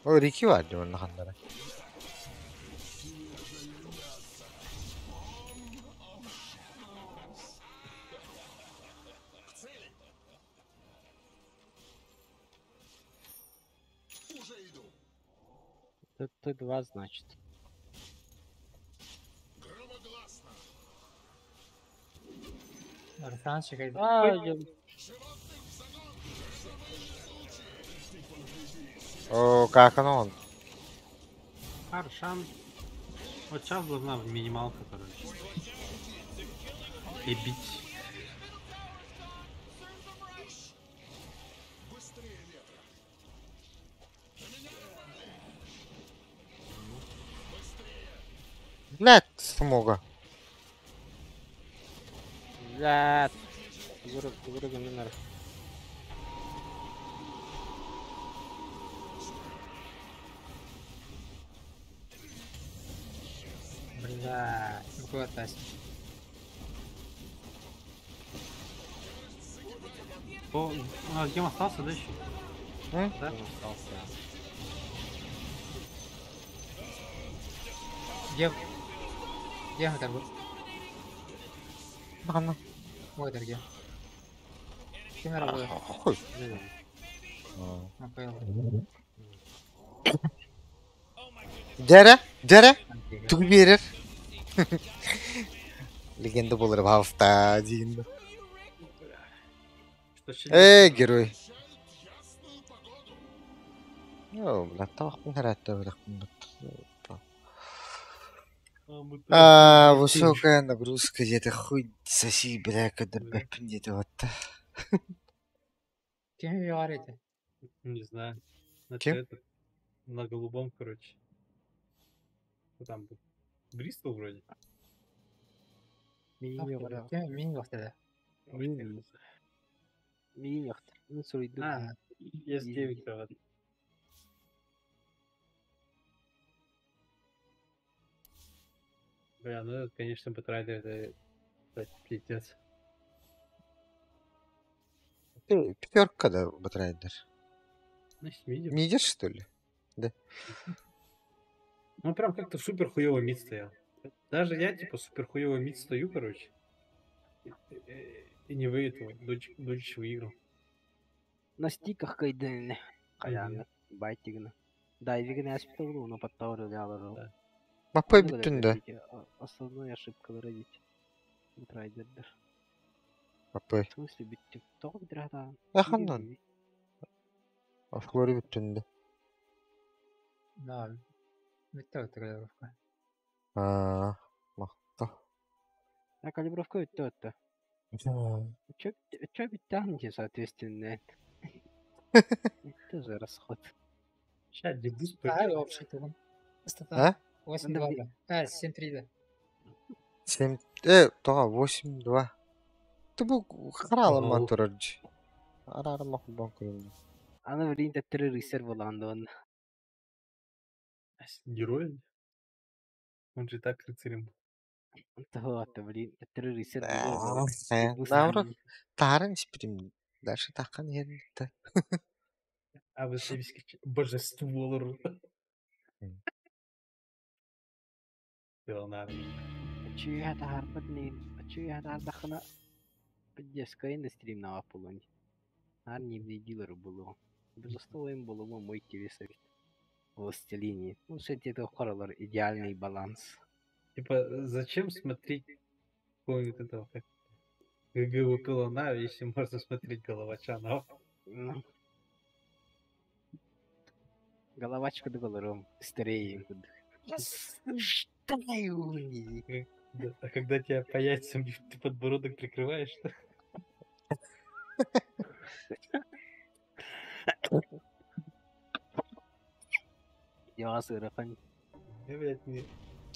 О, Рики var diyor onun. К цели. Уже иду. Т2, значит. Громогласно. Рошанчик. А, я... О, как оно он? Аршан. Вот сейчас должна быть минималка, короче. И бить. Быстрее ветра. Блядь, смога. Блядь. Тугуру гыннар. Бля, ну куда тась? О, у нас гем остался, да, еще? М? Да? Остался. Где? Где мы торгуем? Ана. Ой, дорогие. Кем работает? Хуй. Ну, понял. Дәрә, дәрә. Тугу берер. Легенда булыр бавта дейін. Эй, герой. Йо, бля, табақпын хәрәтті білақпын. А, высокая нагрузка где-то хуй соси, бля, когда где-то вот. Кем вы говорите? Не знаю. Это Кем? этот, на голубом, короче. Кто там был? Бристол вроде. Кем мин вахтада? Мин яхт. Ну, суруйду. А, С9 вот. Бля, ну это, конечно, Бэтрайдер, это пиздец. Пятерка, да, Бэтрайдер. Значит, мидер. Мидер, что ли? Да. Ну, прям как-то супер хуёвый мид стоял. Даже я, типа, супер хуёвый мид стою, короче. И не выиграл. Дочь выиграл. На стиках кайден. Каяны. Байтигна. Дайвигна аспитал, но подтаурил яларыл. Маппай бүттүн да. Основной ошибка родить. Бэтрайдердер. Маппай. В смысле бүттүм? Тоҕо бүтүрэ Аханнан. Афлори бүттүн да. Да, бүттэ калибровка. А, мақта. А калибровка өттө өттө. Чё бүттән соответственно. Это же расход. Сейчас дебус А, общий тугун. А? 8-2, да. А, 7-3, да. 7, тоға 8-2. Ты бұл қаралама тұрар. Арарама құлбан көрімді. Аны блин төттөрү рыцарь болан да он. Герой? Он же и так рыцарем. Того-то, блин, төттөрү рыцарь Наоборот, тарын испирим. Дальше таққан ерді. А вы божество. Чуя тарпатнин, чуя тардахна. Пиздец, на стрим на Аполлоне. Арни дилеру было. Божество им было, мой тебе совет. Властелине. Ну, кстати, это хоррор, идеальный баланс. Типа, зачем смотреть какого-нибудь этого, как ГГ Пилона, если можно смотреть Головача, нахуй? Ну. Головачка да голором, старее. Да, а когда тебя по яйцам бьют, ты подбородок прикрываешь, что? Я сырахан. Я, блядь, не...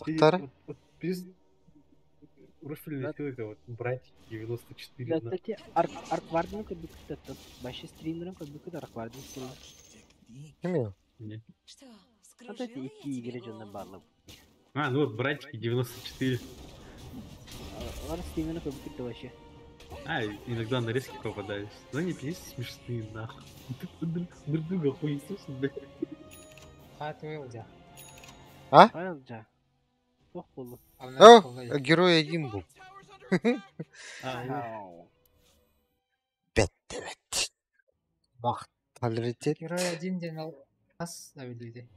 Ты Тоқтар? вот, вот пиз... Профильный это вот братик 94 Да, на. кстати, арк арквардын көбүк Башы стримерин көбүк арквардын стример. Ким Не. Что, Вот эти вскружила я икки тебе игры жона голову? барлы. А, ну вот братики 94. Алар стримерин көбүк вообще. А, иногда нарезки попадались. Но они пиздец смешные, нахуй. Друг друг друга хуесосят, блядь. Хат Уилдя. А? Айылжа. Тох болу. О, герой один был. А, ну, Ау. Бәт-бәт. Мақталритет. Герой один ден ол ас да билиди.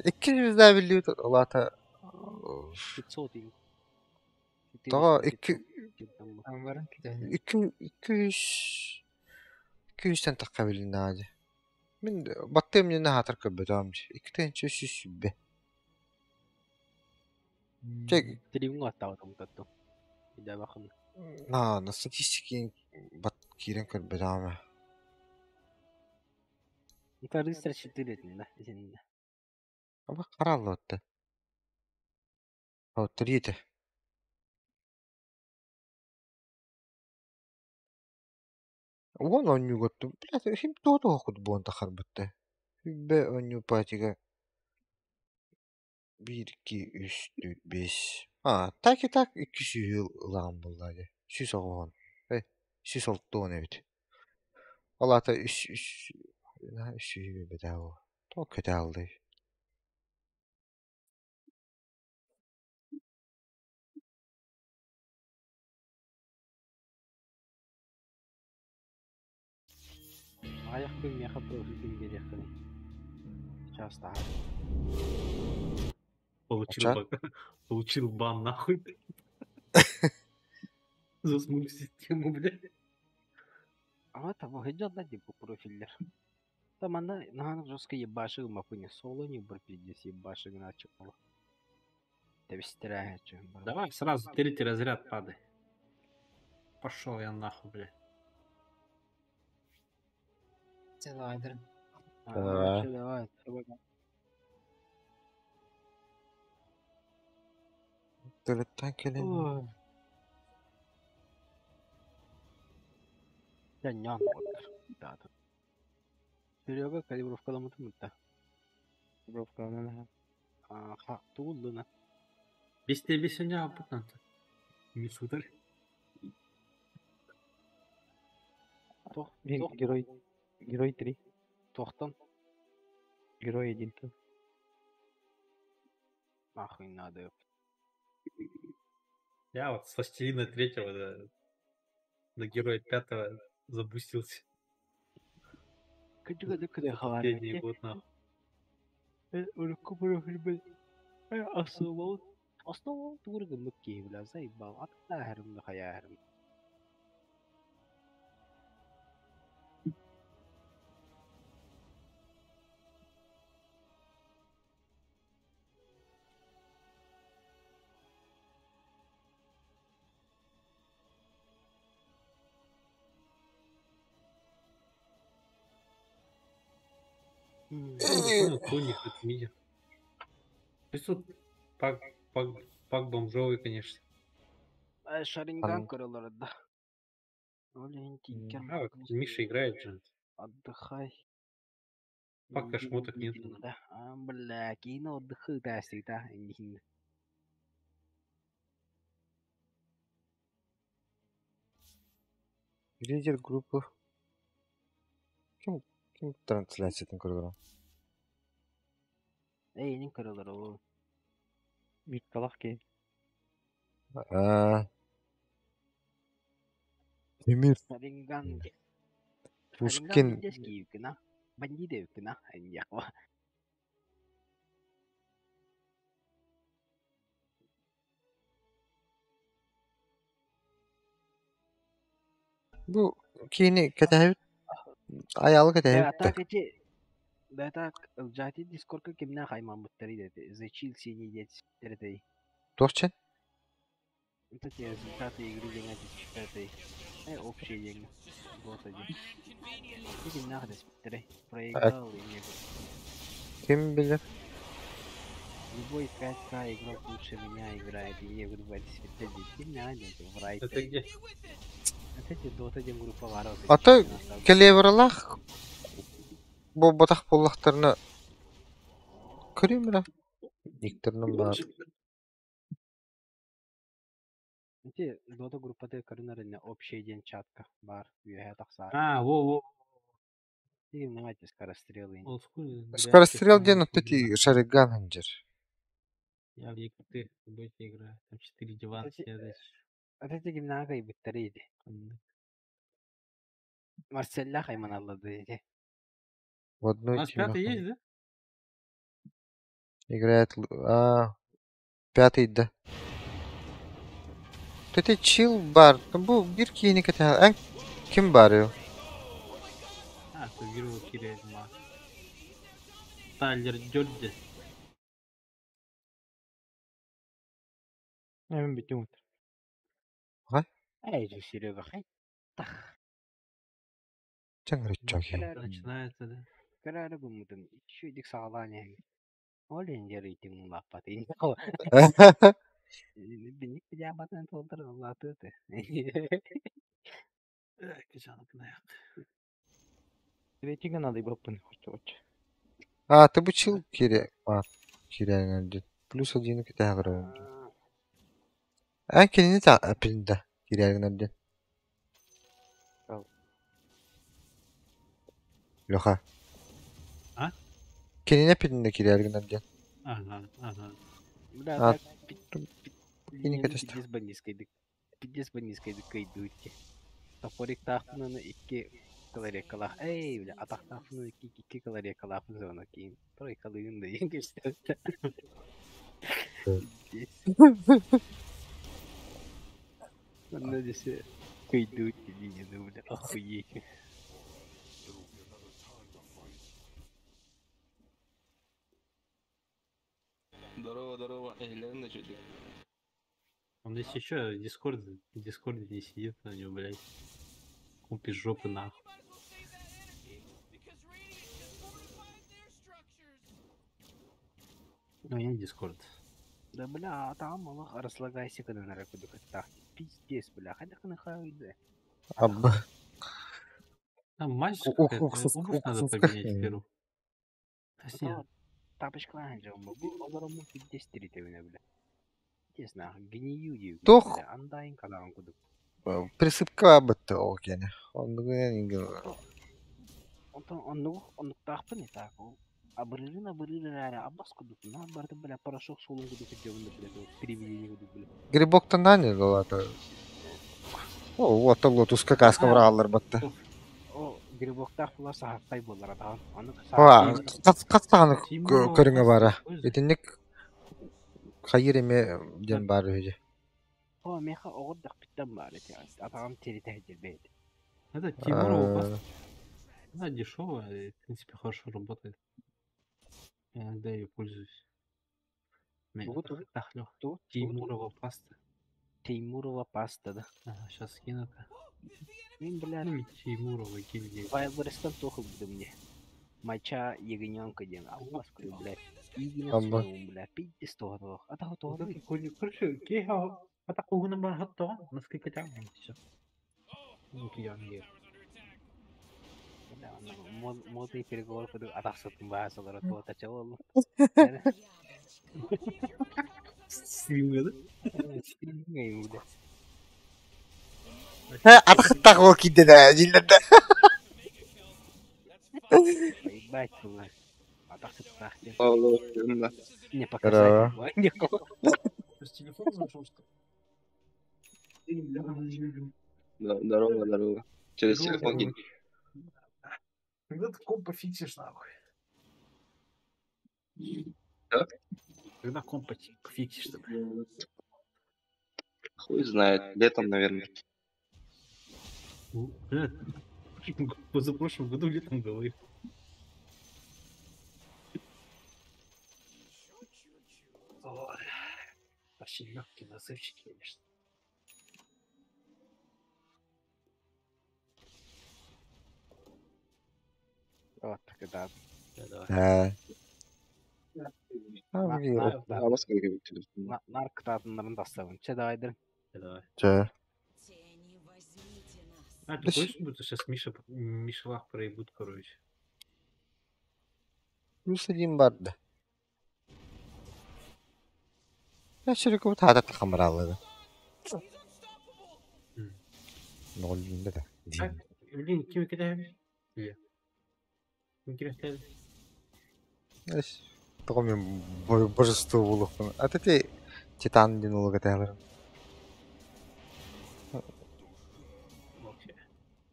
Икки жүз билүү олата. 500 дейм. Тага икки Амбарын китен. икки икки жүз икки жүзден такка билин аажы. Мен батты эмнени хатыр көбөтөм. Икки тенче сүз сүббе. Чек Стриминг аттабатым таттым. Иде бакын. на на статистики бат кирен көрбөтөм. Это рыстр 4 да, сенде. Аба караллы отты. О, триете. Уон онньуготту. Блядь, хим туоту хокут буон тахар бутты. Хүббе онньу патига. Бир, икки, үс, төрт, бес. А, так и так икки сүүһү ылаан буллаады. Сүүс оҕоһон. Э, сүүс олттуон эбит. Ол аата үс үс на үс сүүһү бэтээ Тоқ көтө алды. Аяк күн меха профиль берекин. Часто. Получил, Ча? бан, получил бан нахуй. За смув систему, блядь. А это выходит да типа профильдер. Там она на жестко ебашил мапыне соло не бар пиздец ебашил начал. Давай сразу третий разряд падай. Пошел я нахуй, блядь. Давай, Давай. Давай. Төлөттөн келин. Ой. Я нян вот. Да. Серега калибровкаламытым да. Калибровкаланан Аха, тууллуна. Бесте бес оня апытнанты. Не сударь. Тох, Мен тох, герой герой 3, тохтан. герой 1 тон. Нахуй надо. ёпт. Я вот с Властелина третьего до, до героя пятого забустился. Кыджыга да кыда Последний год нахуй. Урукку профиль бил. Основал. Основал тугур гыммык киһи бля, заебал. Аттааһарым да хаяарым. Я не понял, кто у них тут мидер. То есть тут пак, пак, пак бомжовый, конечно. Шаринган Ан- көрөлөр да. Блин, тикер. А, вот Миша играет же. Отдыхай. Пока шмоток нету. Да, а, бля, кино отдыхай, да, всегда. Лидер группы. Ким ким трансляциятын көрдөрөм? Эй, не көрөлөр ол. Миркалах ки. Аа. Темир Шаринган. Пушкин Шаринган кийүкүна. Бандит эбиккина. Иньяква. Бу киини кэтэһэбит, айаалы Бля, кэтэһэбит а да. так эти... Да так, Ылдьаати Дискордка кимнээх аймаммыттарый да The Chill Синий диэт этэй. Туох чэн? Вот эти результаты игры диэҥ этиспиттэр общие диэҥ Дота диэн. Ити кимнээх дэспиттэрэй? А, Проиграл и не ким билэр? Любой 5К игрок лучше меня играет, и не грубо дэспиттэр дии. Кимнээх диэн Это врайтер. где? Вот эти Дота диэн группа баар вот А то ити Келебралаах буолбатах буоллахтарына көрүүм эрэ. Никтеринэн баар. Ити Дота группата көрүнэр общий диэн чатка баар үөһэ тахсаар. А, во-во. Ити кимнээх эти скорострелы. Олдскул, Скорострел диэн вот эти шариган ханжар. Я в ЕКТ в Доте играю. Там 4 дивана Эти сидят. вот эти кимнээх кыайбыттарый ити. Марселлаах айманаллар ити. В У одной нас пятый теме есть, да? играет... А, пятый, да. Вот эти чил бар. Бу бир киини кэтэһэ. Эн ким бар? А, это Вирва Кирельма. Тайлер Дёрди. Эм бүтүн. Ха? Эй, же Серега, хай. Тах. Чаҥырыччаки. Начинается, да? Көрөөрү гыммытым, үчүгэйдик саҕалаан иһэн ол иһин дьарыйтыҥ улааппатын Бинник пижаматын толтар улаатыа Рейтинг надо баппын хоччоч. А, ты бы чил кире... А, кире Плюс один кэтэһэ көрөбүн. Эн кинини та эппитин да кириэргинэр диэн. Леха. А? Кинини эппитин да кириэргинэр диэн. Ага. Бля, А, так кини кэтэстэ. пиздец бандитскайдык пиздец бандитскайдык кыйдыытти. Топориктаахпын икки колорекалаах. Эй, бля, атахтаахпын икки колорекалаахпын зона киин. Тройкалыын да иин көстө. Пиздец. Онно десе кыйдыытти диэн, бля, охуеть. Здорово, здорово. Эй, начали. Он здесь еще в Дискорде не сидит на него, блядь. Купи жопы нахуй. Ну, я не Дискорд. Да бля, там Аллах раслагайся, когда на раку так. Пиздец, бля, хотя на хайде. Абба. Там мазь Ух, какая-то, ух, сус- обувь ух, надо суска. поменять первую. Да нет, Тапочка бу олорому пиздец территория, бля. Честно, гнию дию, Туох бля, андайын калаган кудук. присыпка бытты ол киэнэ. Оннугунан ингин Онтон оннугу оннуктаахпын итаак ол. Абырырын абырыр абас кудук. На барды, бля, порошок суолун кудук жабында, бля, привидение кудук, бля. Грибоктан нани долата. О, вот лотуска каска брааллар батта. О, грибоктаах була сахаккай болар атаан. Аны Ва, кас кастаганы Тимурова көрүңө бара. паста какой же? Итинник хайыр эме диэн бар үһү. О, меха оҕор биттен бар эти. Атаҕам терите бейт. Это Тимурова паста. Она дешевая и, в принципе, хорошо работает. Я иногда ее пользуюсь. Тугу тугу тугу Тимурова паста. Тимурова паста да. Ага, сейчас скину-ка. Мен, бля, Ну, не Тимурова гильдия. Вайлберстан тоху буду мне. Мача ягненка ден. Абас кую, блядь. Абба. Игнен бля. Пиздец того. А того Вот того. это хуйню. Короче, кейха. А так угна бар хатта. Насколько там все. Ну, я не. Бля, модный переговор куду атахсытын баасалар туота чавол. Свинга, да? Свинга, бля. Атахтах ол кийде да жилдерде. Ебать, бля. Атахсыттах. Алло, да. Не Здорово. показать. Не С телефона зашел, что ли? Да, здорово, здорово. Через телефон кинь. Когда ты комп пофиксишь, нахуй? Да? Когда комп фиксишь, что ли? Хуй знает. Летом, наверное. Бля, в позапрошлом году летом говорил. Ой, вообще легкие назывчики, конечно. Вот так да. Ээ. Абас кэлгэ телефон. Нар кытаатыннарын тастабын. Че давайдыр. Давай. Чэ. А, ты хочешь, будто сейчас Миша, Мишелах проебут, короче. Плюс один барды. Я широко таатат хамраллы. Ноль да. Так, блин, ким кидаешь? Ким кидаешь? Тоҕо мин божество буолуохпун. А ты титан диэн улуга тэһэлэр.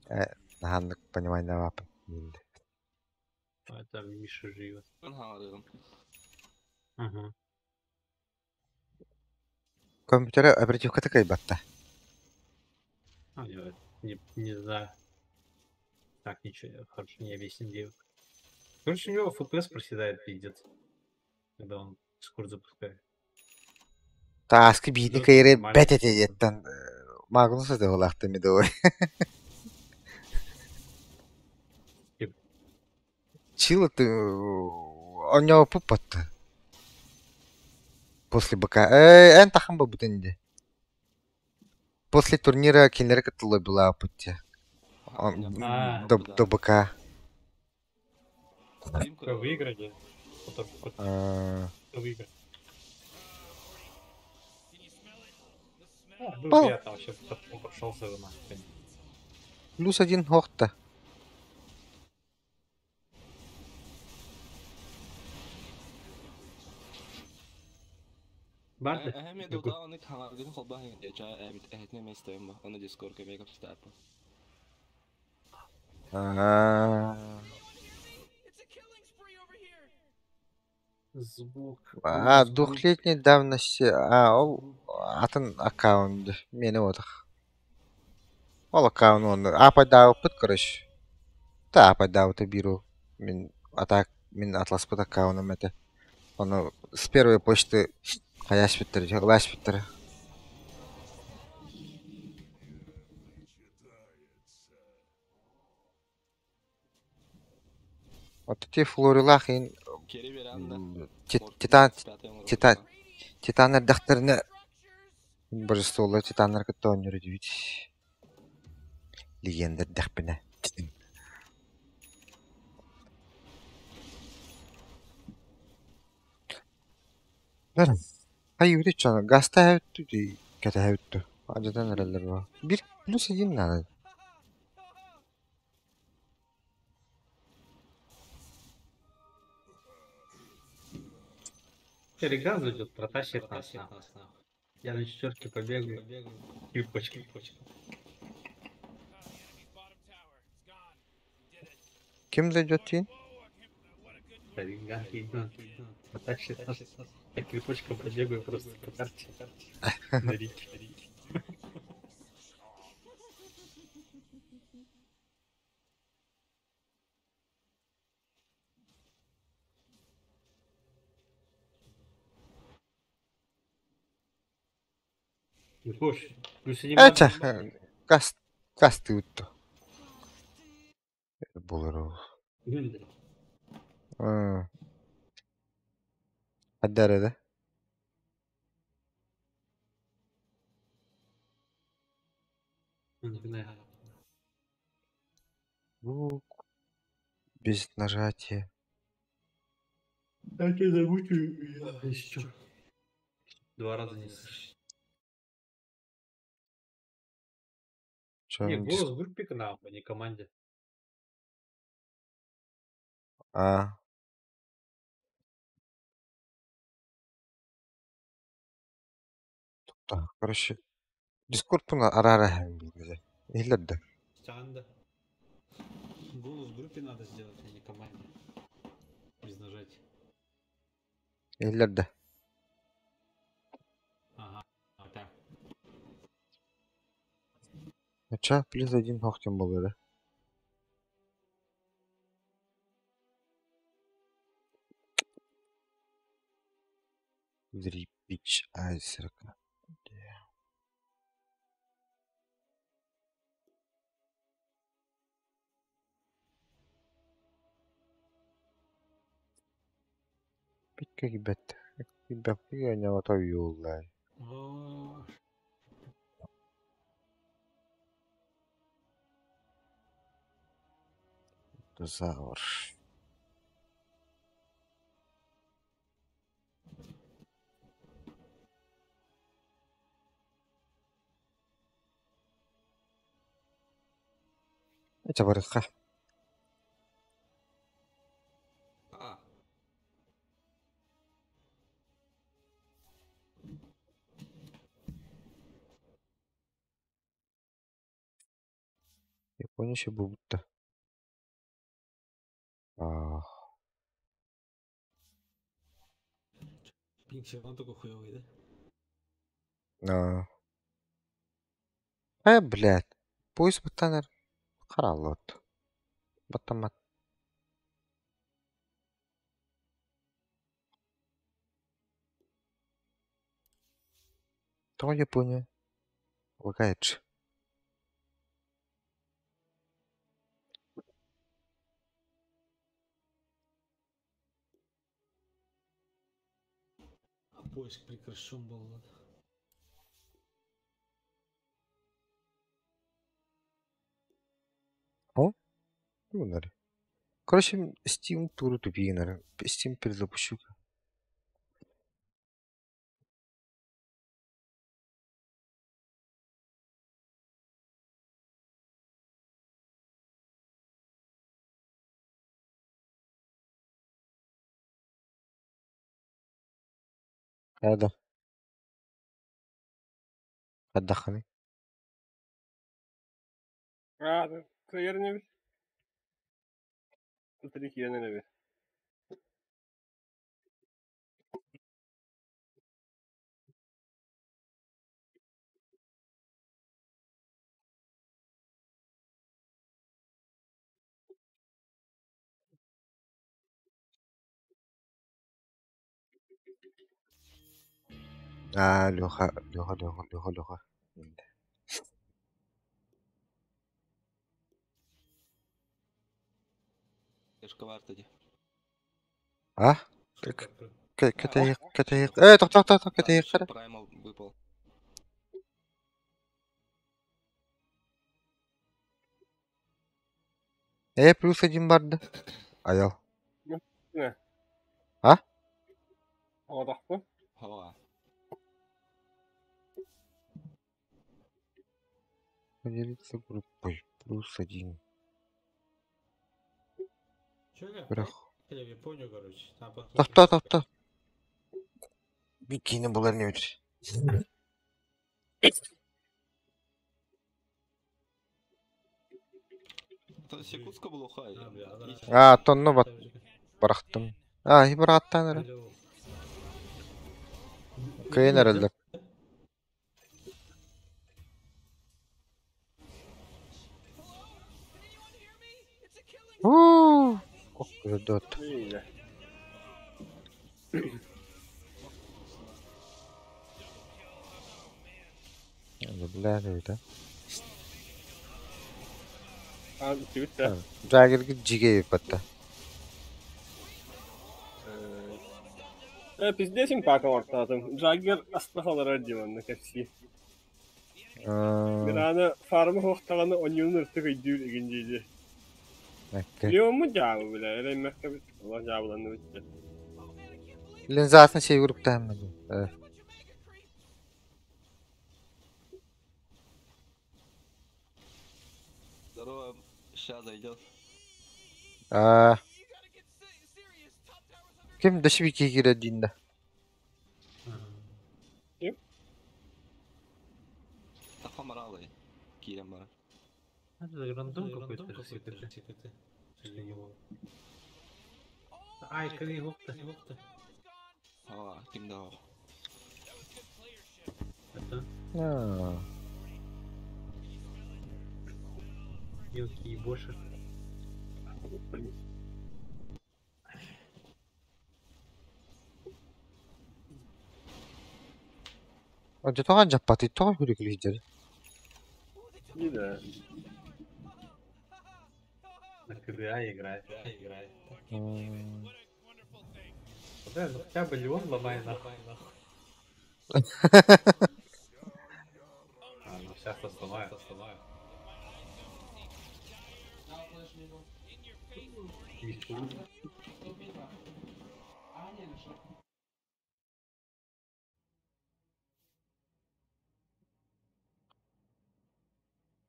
Э, наһааннык понимание вапын. А там Миша живет. Хаҥарыгым. Ага. Компьютера оперативката кайбатта. А, я не знаю. Так, ничего, хорошо, не объясним, где. Короче, у него FPS проседает, пиздец. Когда он Дискорд запускает. Тааскы биитин кайры бэт этиэттэн Магнус это улахты медовой. Чила ты у него пупат. После БК. Э, эн тахам бутенде. После турнира кинилэри кытта была путте. До, до БК. Выиграли. Потом, А, выиграли. А, было Пол. приятно вообще, потом прошелся нахуй. Плюс один хохта. Барды? Эһэми дута оны хаҥаргын холбаһын деча эбит эһэтне местем ба. Оны Discord кемек апстапа. А, Звук. А, двухлетней давности. А, ол атын аккаунт. Мени отах. Ол аккаунт он. Апайдауппут, короче. Та апайдаута биру. Мин атак мин атласпыт аккаунтум это. Оны с первой почты хаяшпыттыр, ылашпыттыр. Вот эти флорилах ин титан титан титаннар дахтарына божестволар титаннар кытта оонньуур дибит. Легендар дахпына. Бәрін. Ай, өте чаны. Гаста әутту дей, кәті әутту. Ажадан әрәлер бар. Бір плюс один надо. Телеграм зайдет, протащит нас нахуй. Я на четверке побегаю. Крипочка. Ким зайдет тин? Телеграм идет, протащит нас. Я крипочком побегаю просто по карте. На реке. Ну, слушай, плюс один Эча, газ, газ ты үтту. Болар ол. Хаддар да? Звук без нажатия. Я тебя замучаю, я еще. Два раза не слышишь. Чё, Не, он голос в группе канал, а не команде. А. Так, короче, Дискорд пуна арара Илерде. Чанда. Голос в группе надо сделать, а не команде. Без нажатия. Илерде. Ага, а так. Ча плюс один хохтен был да? Дрипич айсерка. Питкэ кибет. Кибэккэ нявата юллай. О, Завр. Это барыха. А, Япония еще будто. А, пинг все равно такой хуёвый, да? а. Блядь. Пусть баттанер. Харалот. Баттамат. То Япония. Лагает. А поиск прекращен был. Да? О, ну, Короче, Steam туру тупее, наверное. Steam перезапущу. هذا هتدخلني А, кыйырны бит. Три кияны бит. А, Леха, Леха, Леха, Леха, Леха. Кешка тоді. А? Катаик, катаик. Так, так, так, так, катаик. Праймал выпал. Плюс один барды. Аял. Не. А? Одақпы? Хова. Поделиться группой. Плюс один. Чё, я? Бірақ. Поехали в Японию, короче. Там посмотрим. Тохто, тохто. Бикини булар не өтір. Секундка было хай. А, тонну бат. Барахтым. А, и бараттан эрэ. Кыйын эрэллэр. Уу! Ох, дот. Бля, это. А, тибит да. Джаггер жиге патта. Пиздец им пака ортатым. Джаггер астахалар диман на кепси. Мираны фармы хоқтағаны онюн ыртык өйдүүр эгин дейді. Леому жабы бля, эре мектеп Allah жабыланды битти. Линзасын сей группта хаммады. Здорово, сейчас зайдет. А. Ким дашибики кире динда? Ким? Тахамаралы. Кирем бар. Это рандом какой-то какой-то. Среди него. Ай, кали хопта. А, ким дал. Это? А. Мелкий ебошер. Одьотоҕо дьаппатый тоҕо хүрүкүлүйдэр? Не да. На КДА играет. Играет. Да, ну хотя бы Леон ломай нахуй. А, ну сейчас сломаю, сломаю. Мишу.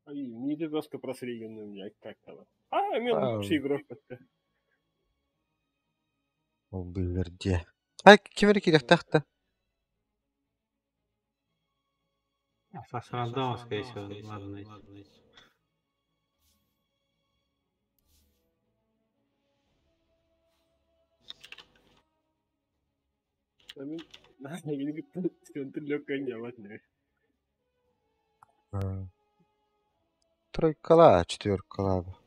Ай, не ты просто просреген на меня, как там. А, мен лучший игрок. Ол быылар дии. Ай, ким эрэ киириэхтээх да? С рандома, скорее всего, надо найти. Тройкала, четверкала.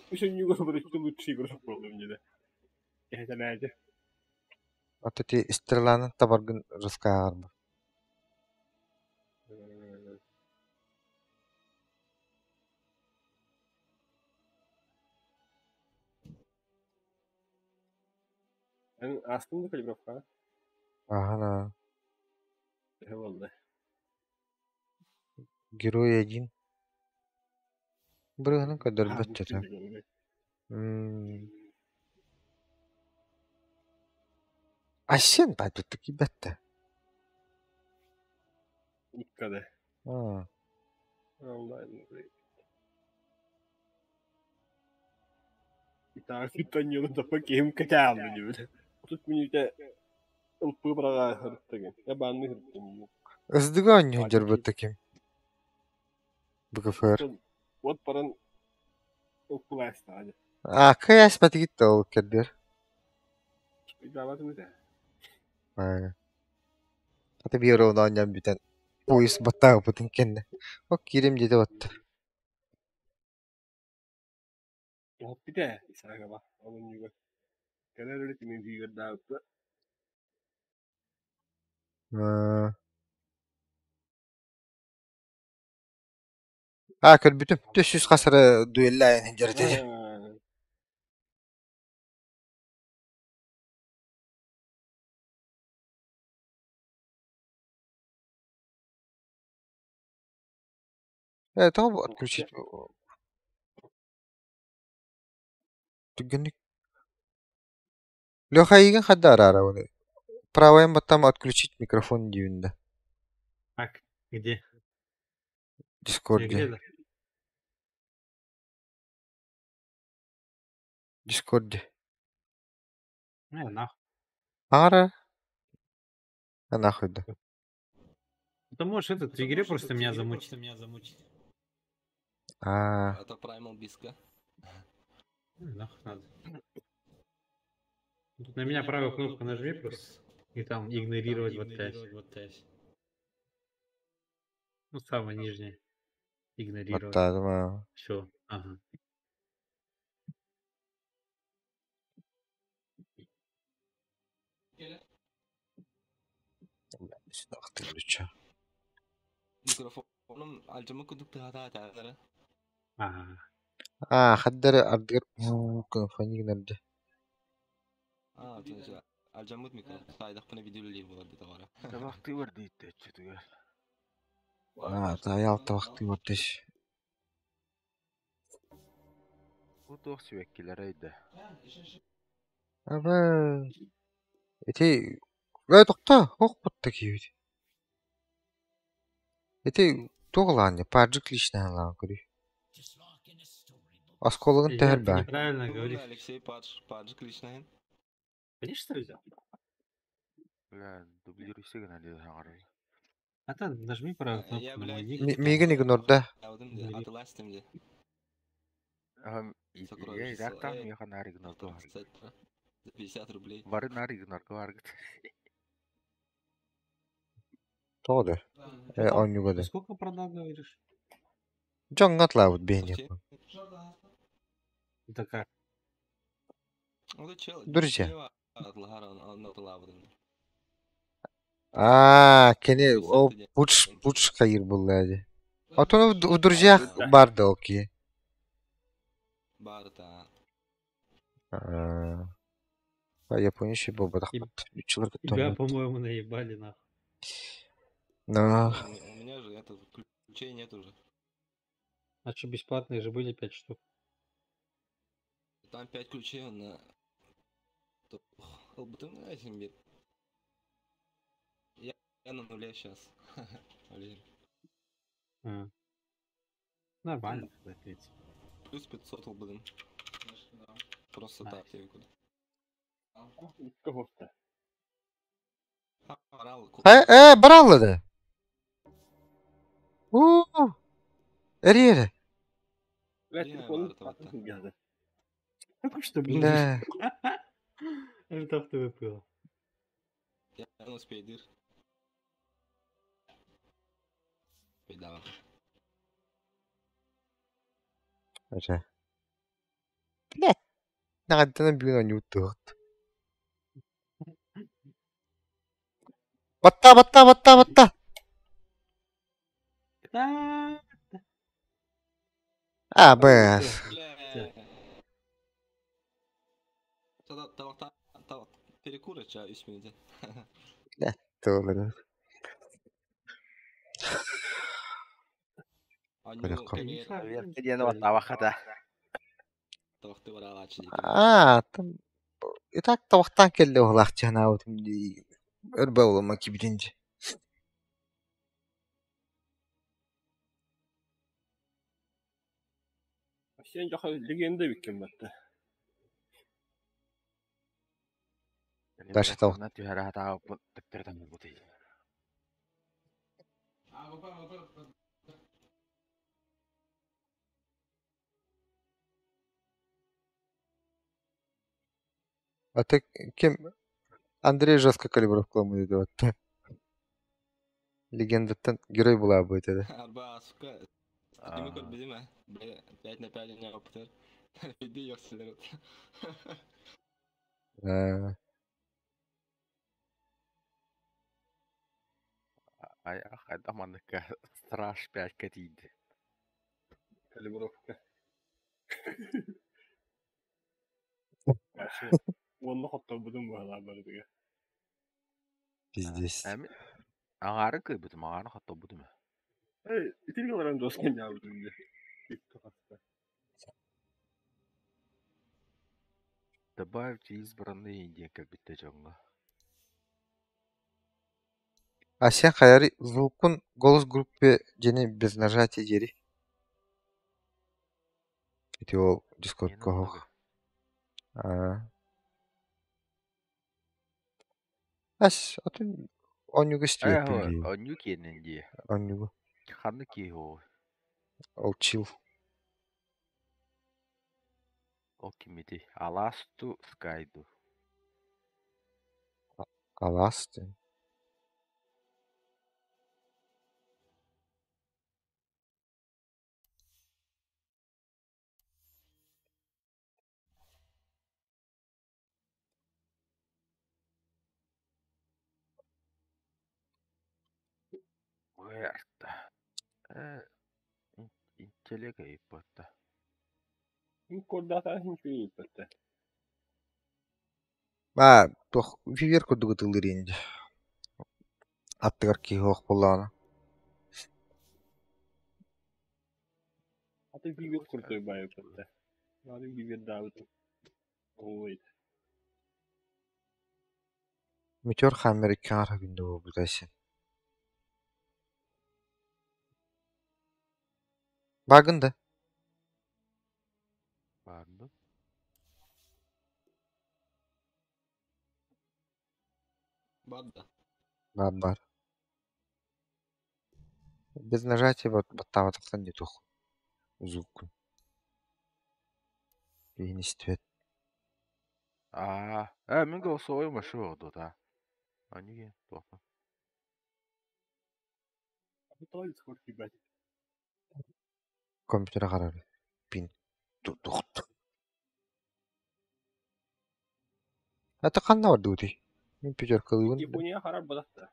Еще не говорю, что лучший игрок был мне, да. Я это найду. Ата ти стреланы табаргын рыскаарба. Астын да калибровка. Ага. Валла. Герой один. Бырыһынан көрдөрбөт чата. Асен байтутtu кибетте. Никкада. Аа. Алла. Итак, таньону тапа кем катаалны дибит. Тут минута ылпы брага хырттыгын. Я банны хырттым. Ыздыга онньу дьарбатта ким. БКФР. Вот паран ылпылаастаҕа. А, кыяс батигит ол кердер. Итаабатын этэ. Аа. Ата биэр оонньоон бүтэн поезд баттаабытын кэннэ. Ок киирим диэтэ батта. Оппите исаагаба олунньуга. Кэлэр өлө тимин күйгэрдаабыта. Аа. Аа көрбүтүм. Төс хасары дуэллаайын дьэрдэ. Тоҕо отключить? Түгэнник. Леха игин хадда арара оны. Правайын баттам отключить микрофон диюнда. Так, где? Дискорде. Где, да? Дискорде. Не, нахуй. Ара. А нахуй да. Ты можешь этот в игре просто меня замучить. А. Это Primal Биска. Нахуй надо. Тут на меня правую кнопку нажми просто. И там игнорировать вот тась. Ну, самое нижнее. Игнорировать. Баттаадым. Все. Ага. Микрофоном альжамы кудук тыгата тагара. Ага. Аа, хаддары ардыгар фонигнерде. Аа, тынча. Альжамыт микрофон. Сайдах пына видео болар деді гора. Табакты бар дейт четүгөр. Аа, таял табакты бар деш. Бу туох сүбэккилэр айда. Аба. Эти Эй, тохто, ох бутта киибит. Эти туох паджик лично лаан көрүй. Оскологын Илья, төһөр ты баа. неправильно говоришь. Алексей Падж, Падж лично. Конечно, взял. Бля, дублируйся гына диде хаңарар. А ты нажми правую кнопку Я, на мой блядь, ник. Миигин игнорда. Атыластым де. Ахам, я ирактан меха нар игнорду бар. За 50 рублей. Бары нар игнорду бар. Тоҕо да? Чё Э, там? оонньууга Ты да. сколько продал, говоришь? Дьоҥҥо атлаабыт биһиниэхпин. Это как? Друзья. Аа, кини ол пуч пуч хайыр булла дии. Отон в друзьях бар да ол киһи. Аа, Япония еще буолбатахпыт. Үчүлэр кытта Тебя, оннук. по-моему, наебали нахуй. Но У меня же это ключей нет уже. А что, бесплатные же были пять штук? Там пять ключей на... Я, я на нуле сейчас. Блин. А. Нормально, в принципе. Плюс 500 блин. Просто так я куда. Кого-то. Э, э, брал да. У, Эриэре. Бля, телефон geldi. Что, Бля. Это в было. Я не успею дыр. Беда. Эрэ. Бля. Наҕаддана бүгүн оонньуут Батта, батта, батта, батта. А, бс. Перекур ча үс минут. Бля, туолар. Көрөххө. Диэн баттаабахата. Аа, там и так тавахтаан кэллэ уһулаах чанаабытым дии. Өр буолума кибитинчи. Sen жоха легенда биккен батта. Дальше того. Түһәрэ хатаа төптөртөн булбут. А ты кем? Андрей жестко калибровкаламы диэт батта. Легендаттан герой була будет это. Арба, сука. Стрима көрбүтүм ээ. Бля, 5 на 5 не опытыр. Иди ёксилер. Э, Ай, хайда манныка страж 5 кэтиид. Калибровка. Онны хотторбутум баһалаа барытыга. Пиздец. Эми аңаарын кыйбытым, аңаарын хоттобутум. Эй, итирге баран доскен жабытым де. Добавьте избранные диэн кэлбитте дьоҥҥо. А сен хайари звукун голос группе дьэни без нажатия диэри. Ити ол Дискордка оһох. Аа. Ас, атын оонньууга истибэппин Ээ, дии. онньуу киэнин дии. Оонньууга. Ханна киһи ол? Ол чил. Ол кимити? Аласту Скайду. Алаас диэн. Уэрта. Э, интеллект ыйыппатта. Кордата хинчүй батта. Маа, туох вивер курдук ытыллыр инди. Аттыгар киһи суох буоллаҕына. Аты бибер куртой байып батта. Аты бибер даабытым. Ой. Метеор Хаммер икки аҥар күндү буолбута син. Баагын да? Баарбын. Бар да. Баар баар. Без нажатия баттаабатахтан дии туох звукун. Киһини истибэт. Аа, э, мин голосовой машина дута. Они туохпун. Тоҕо Компьютера харар. Пин тутухт. Это ханна бардыбытый? Мин пятеркалыыбын. Япония харар бадахта.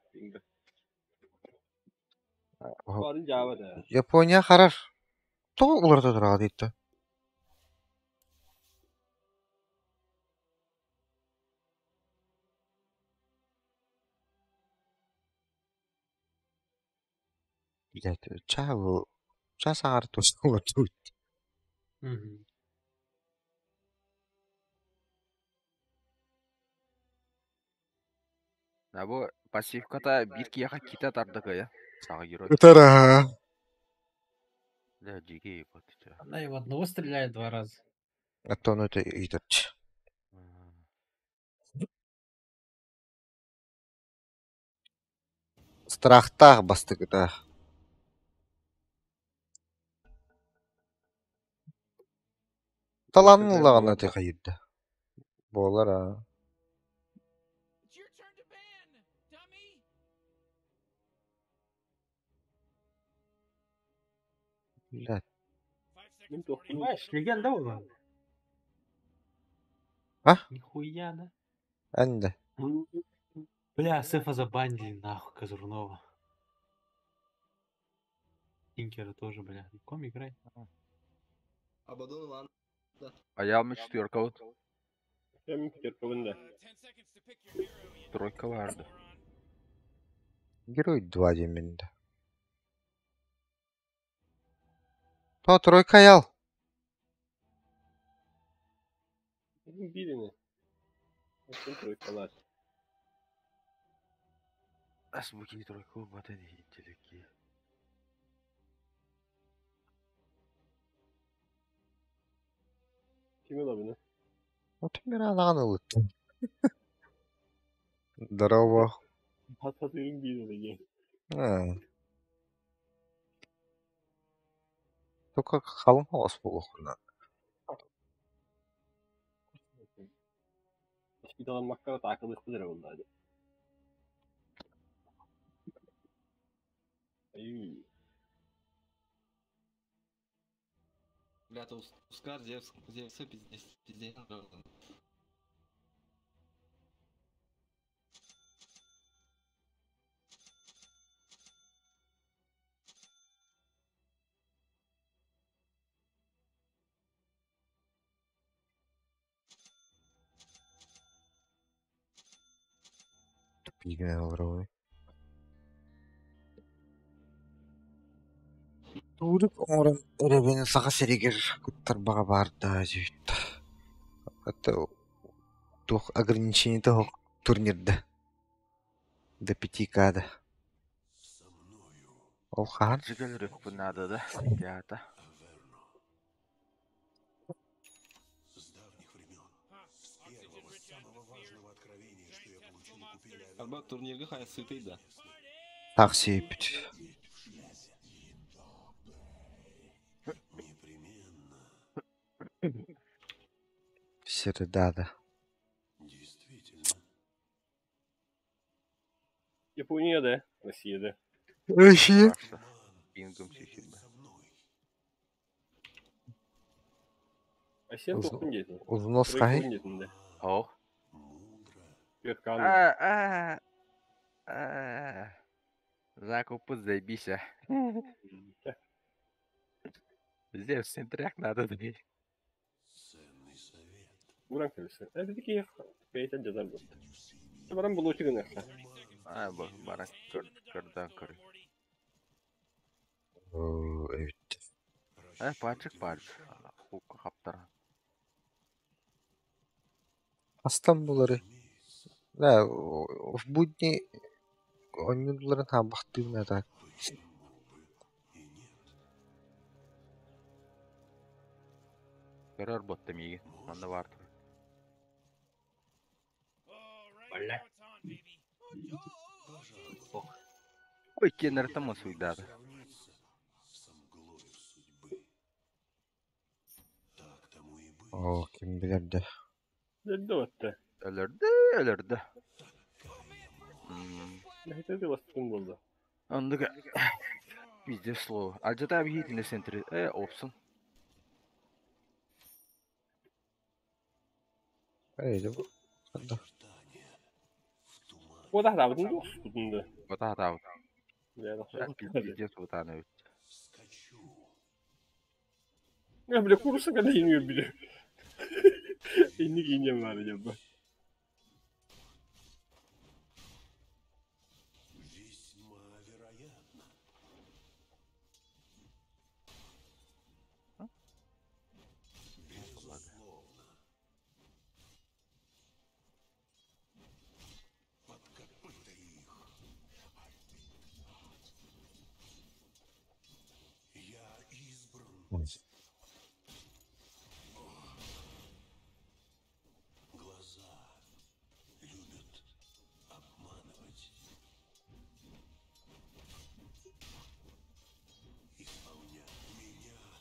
Барын жаба да. Япония харар. Тоҕо уларыта тураҕа диэтэ? Блядь, чаа чаас аҥаар туоста олордубут. Мгм. А бу пассивката биир киһиэхэ кита тардакая. Саҥа герой. Ытара. Да, дикий ебать. Она и в одного стреляет два раза. А то ону это ыйытарчы. Страхтаах бастакыта. Талаанын ыллаҕына ити хайыырда. Буолар аа. Блядь. Мин туохпун Понимаешь, легенда была. А? Нихуя, да? Эн да. Бля, Сефа забанили нахуй Козырнова. Тинкера тоже, бля. Ну, Ком играй. Абадон ылан. А я мне четверка вот. Мен пятеркабын да. Тройка барды. Герой 2 диэммин да. То тройка аял. Биrini. Оттон тройкалар. Ас бу киһи тройка ылбата дии телеки. Ким ылабыны? Отун бир анаҕын ылыттым. Здорово. Хататырын биrini диэн. А. Только халыҥ оҕус буолуоххуна. Исхиталаммакка таакылыахпыт эрэ буоллаа дии. Айыы. Бля, то Ускар, Зевс, Зевса пиздец, пиздец. Тупигинэн олоробун. Туурик оҥорон эрэбин Саха сиригэр куттарбаҕа баар даа диэбит. Это туох ограничениета суох турнирда до 5К да. Ол хаһан? Жигэлэрөхпүн наада да. Теата. Арба турнирга хайа сытый да. Таах сиэппит. Середа да. Япония да, Россия да. Россия. Пингом сүйсүрбэ. Россия туохпун диэтин. Узнос хаһый? Тройкабын диэтин да. Ох. Пятерканы. А, а, а. Закупы заебись, а. Зевс, центрях надо дверь. Уран кэлсэн. Э, бити бэйэтэ дьадар буолта. Баран булуучу гыныахха. А, бу баран көр, көрдөөн көр. Оо, эбит. Э, паачык баар. Хукка хаптара. Астан булары. Да, в будни оонньуулларын хаамбахтыыбын так. Көрөр ботта миигин. Манна баар тур. Бля. Ой, кеннертен мосуйдаата. Оо, ким билэр да. Өлдө батта. Өлөрдө, өлөрдө. М, Мэхитэ бастын буолла. Оннук пиздец слово. Алдьата биһиитинэ центри опсон. Эй, бу. Куота хатаабытын дуо? Тутунду. Куота хатаабыт. Бля, Пиздец бутаан эбит. Я, бля, курса когда не бля. Инник инем надо дебба.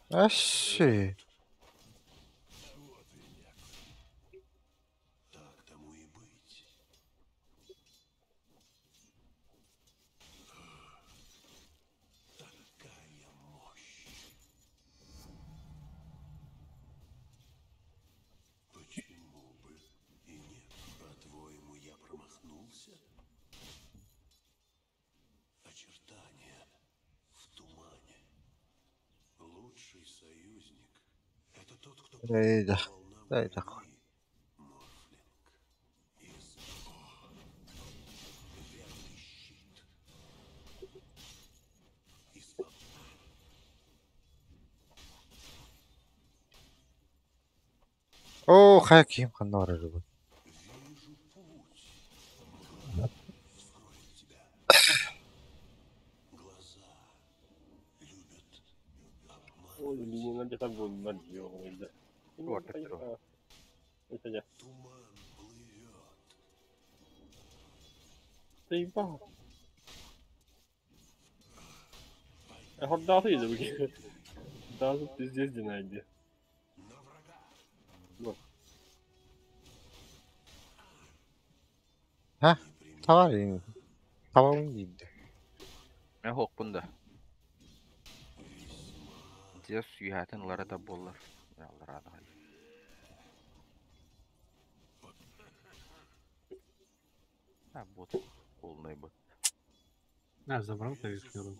Ашы. Эй, да. Эй, да. Оо, хайа киһим ханна барар бу? Ой, линияна где-то был да. Вот, Это я. Заебал. Я хоть дал еду, Даже пиздец не найди. Вот. Ха? Тавар Таварын диибdi. Мен хоқпун да. Дия сүйәтін лара да болар. Яллар ады. А, бот. Полный бот. А, забрал ты верхний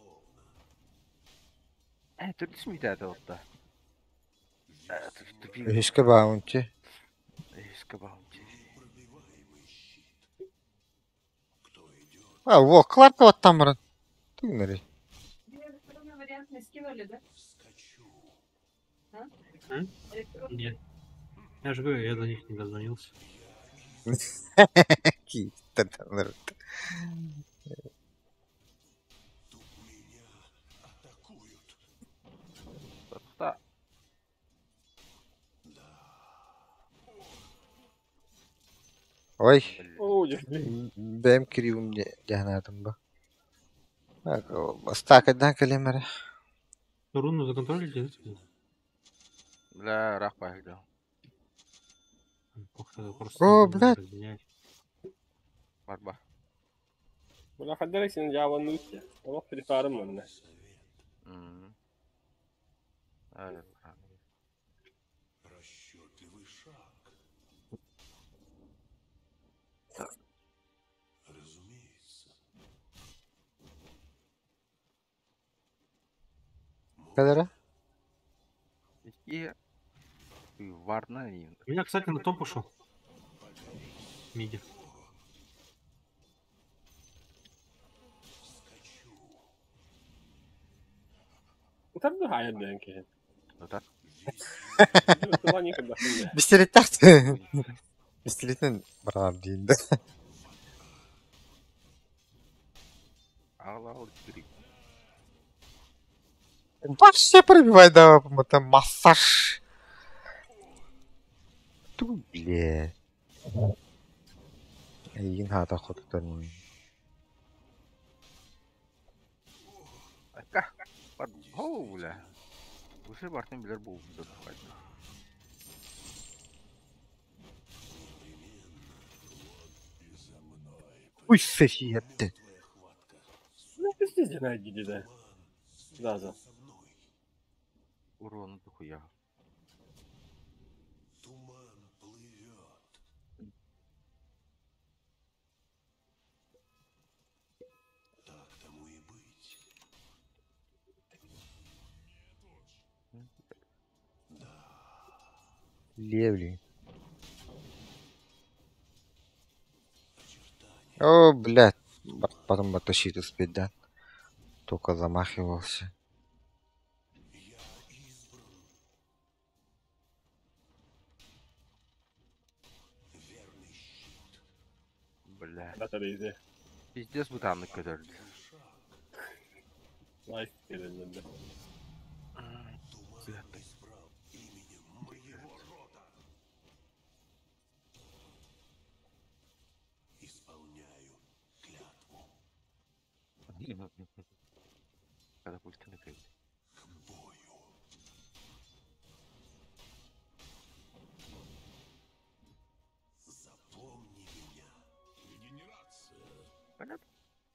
Түрдіс митәді отта. Тупик. Үһүскэ баунти. Үһүскэ баунти. А, во, Кларк оттан баран. Түгнери. Электронный вариант не скинули, да? А? М? Нет. Я же говорю, я до них не дозвонился. Киттен таныр. Та. Ой. Ой, Бэм кириум дьаһанаатым ба. Стакайдан кэлиэмэрэ. Руну законтролите, да? Бля, рах пахда. Ох, тогда просто О, не блядь. разменять. Барба. Бля, хаддарек сен жабанны үтте. Олох припарым онна. Ай, Кэлэрэ? И варна и У меня, кстати, на топ ушел. Миди. Утарды хайыр дэн киһи. Утар. Тула никогда. Пистолеттах. Пистолетин барар диинде. Ал ал кирик. Вообще пробивай, да, это массаж. Ту, бля. Эйин хата хотутан. Ака. Бар. Хоу, бля. Уже бартын билер бу. Уй, сехиетте. Ну, Пиздец динайди да. Да, да. Урона дохуя. Левли. О, блядь. Потом оттащить успеть, да? Только замахивался. Бля. Батарейзи. Пиздец бутаннык көтөрдү. Лайк келелді. Катапультаны көйдү.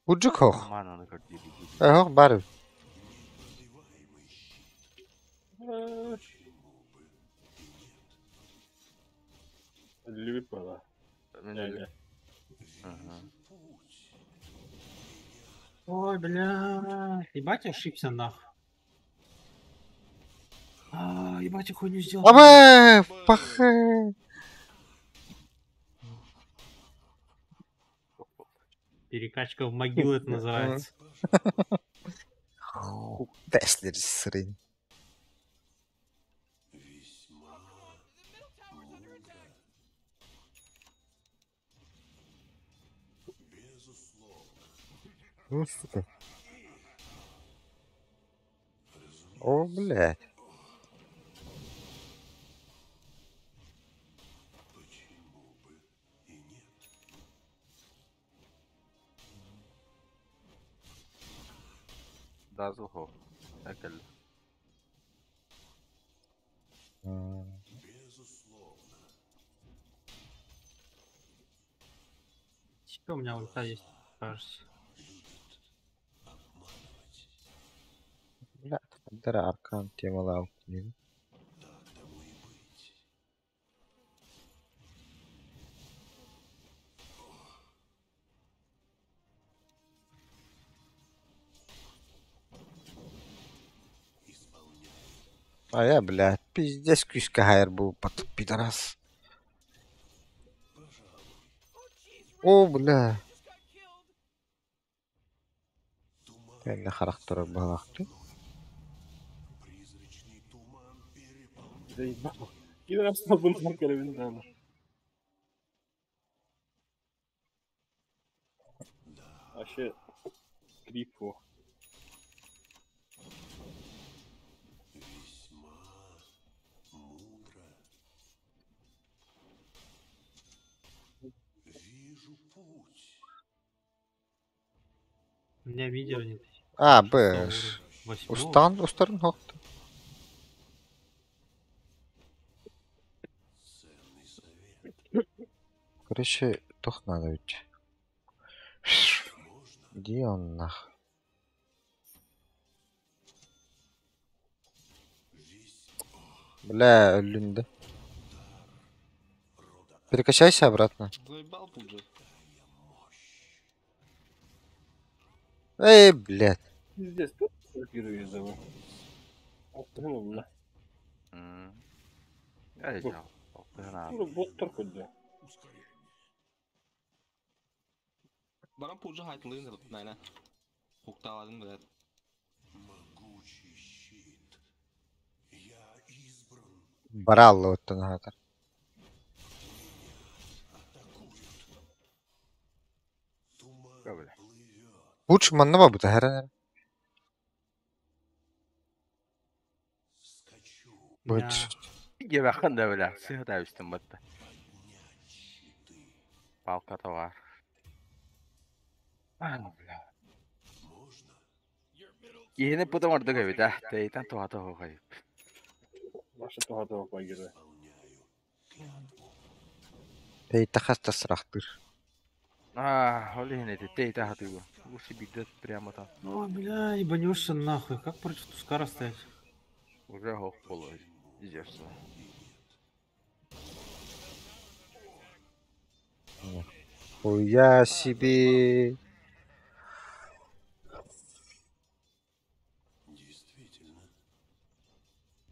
Буджик хох. Мананы көрдү. Хох бар. Любит бала. Мен Ага. Ой, бля, ебать, ошибся нах. А, ебать, я хуйню сделал. Абэ, пахэ. Перекачка в могилу это называется. Теслер сырын. Ну, сука. О, блядь. Дазл хох. Әкел. Что у меня ульта есть, кажется. Бля, дара аркан темалау. А я, блядь, пиздец күйіске хайыр был под пидорас. О, бля. Кәлі характері балақты. Заебал. Пидорас табын келебин да. Вообще крипо. У меня видео нет. А, бэш. Восьмого. Устан, устарын хоқты. Короче, тох надо ведь. Где он нах? Бля, Люнда. Перекачайся обратно. Заебал пуджа. Эй, блядь. Пиздец, тут копирую зову. Алтын Я взял. Тура боттар кудда. Барам пуджа хайтылыгын найна. Хукталадын, блядь. Бараллы оттон хатар. Бля. Лучше манна бабыта хәрәнәр. Быт. Ебахан да бля. Сыгда үстем батта. Палка товар. А, бля. Киһини путам ордук эбит, а. Тейтен туһата хоҕой. Башы туһата хоҕой кире. Тейте хаста сырахтыр. А, ол иһин этитте ити аһатыыга. Лучше биирдэ прямо там. Ой, бля, ебанешься нахуй. Как против Тускара стоять? Уже хох боло. Издержься. Хуя себе.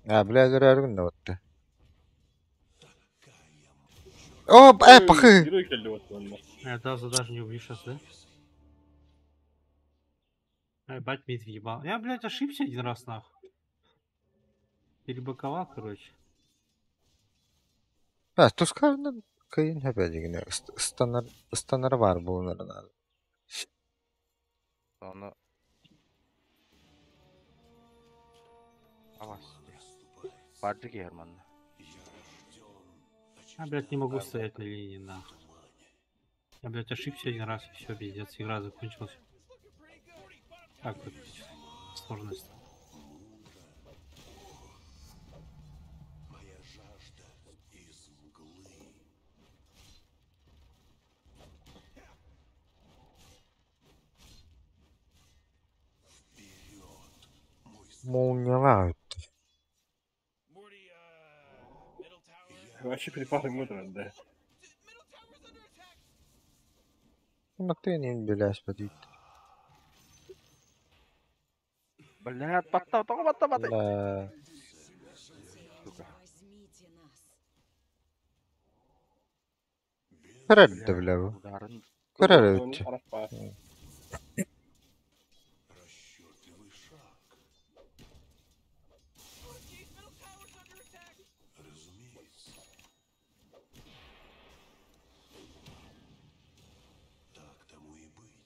А, бля, өрөргүн да батты. О, пахы! Герой келди вот онно. Я даже не убью сейчас, да? Ай, бать, мид въебал. Я, блядь, ошибся один раз, нахуй. Перебаковал, короче. А, Тускарны кыйын хөпөдигине станар станар бар булунарына. Оны Авас. Барды Герман. Я, блядь, не могу стоять на линии, нахуй. Я, блядь, ошибся один раз, и все, пиздец, игра закончилась. Так, вот, сложность. Моя жажда из мглы. Вперед, мой Молниялар өттү. Вообще припары мудро, да. Мактыын билээс бадит. Блядь, батта, тоҕо батта, батта. Бля. Сука. Возьмите нас. Көрөрдө бля бу. Ударын. Көрөр өттү. Расчетливый шаг. Разумеется. Так тому и быть.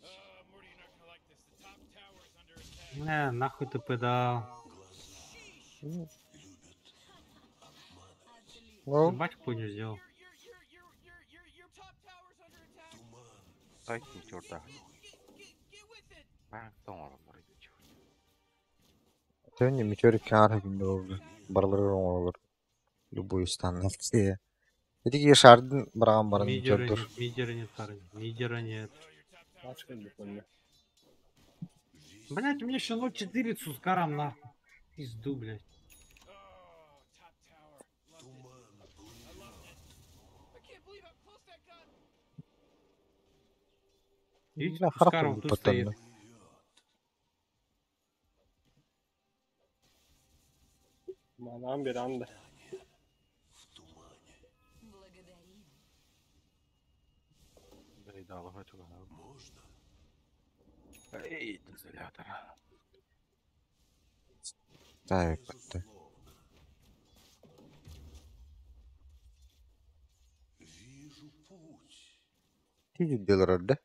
Бля, нахуй ты дал. Ну, Ебать хуйню сделал. Тай черта. Бang тоҥороллор ити. Төнү метеорик каар күндө болду. Барлары оңолор. Любой стандарт. Эти шардын бараган барын Мидера жордур. нет, мидера нет, парень. Мидера нет. Ач келди онно. Блять, у меня еще 0.4 с Ускаром, нахуй. Пизду, блядь. Видите, Бля, Тускар харах вот тут стоит. потом. Манам бир анда. Благодарим. Дайдалыга чугана. Можно? Эй, дезолятор. Так, батты. Вижу путь. Тиди делер да?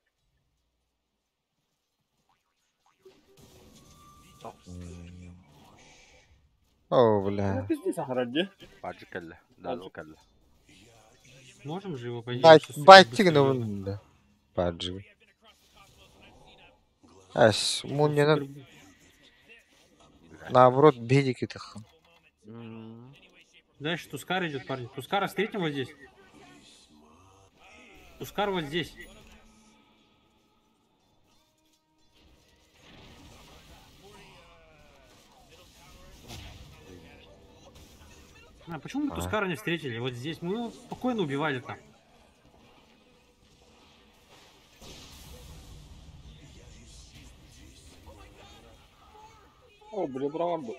О, бля. Ну, пиздец, ахарадди. Баджы кэллэ. Дал кэллэ. Можем же его пойти? Байт, байтиг да. Баджи. Ас, муньяна наоборот бедики тах. Дальше Тускар идет, парни. Тускара встретим вот здесь. Тускар вот здесь. А почему мы А. Тускара не встретили? Вот здесь мы его спокойно убивали там. О, бля, брал бы.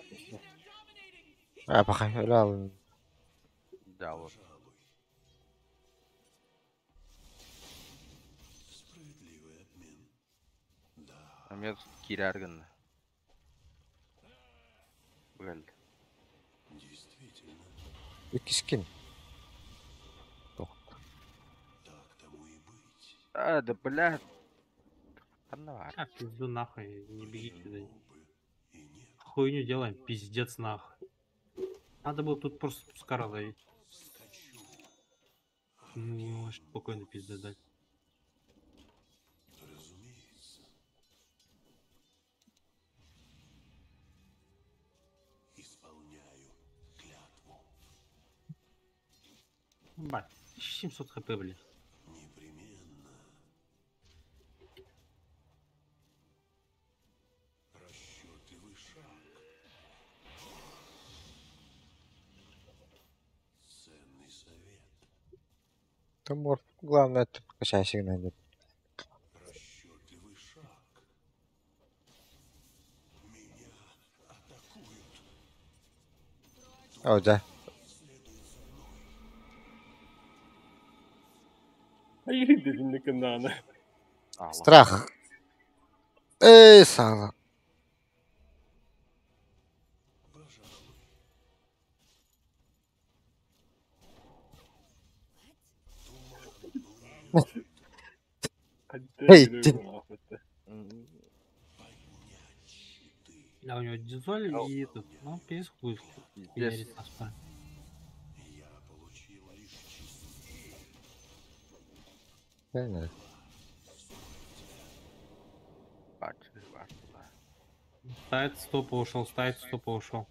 А, пока, ля, Да, вот. Справедливый обмен. Амет кираргын. Бэл. Действительно, иккискин. так тому и быть. А, да бля. Ханна бар. А, пизду нахуй, не бегите за ним. Хуйню делаем, пиздец нахуй. Надо было тут просто Тускара ловить. Ну, может, спокойно пизды дать. Разумеется. Исполняю клятву. Бать, 1700 хп, блин. Непременно. Там главное качайсыгын нет. О, да. Страх. Эй, сало. Эй, ты. Да, у него дизоль и этот, ну, пиздец хуй. Пиздец. Правильно. Ставит стопа ушел, ставит стопа ушел.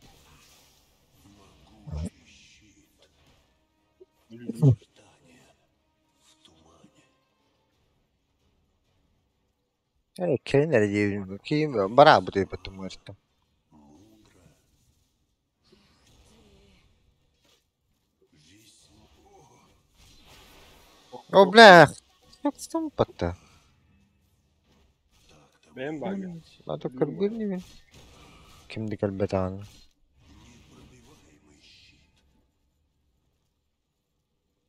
Кэлин эрэ диэбин киим бараабыт эбит муэртым. О, бля, патта. Бэм бага. Надо кыргыр небин. Кимди кэлбэтаҕын.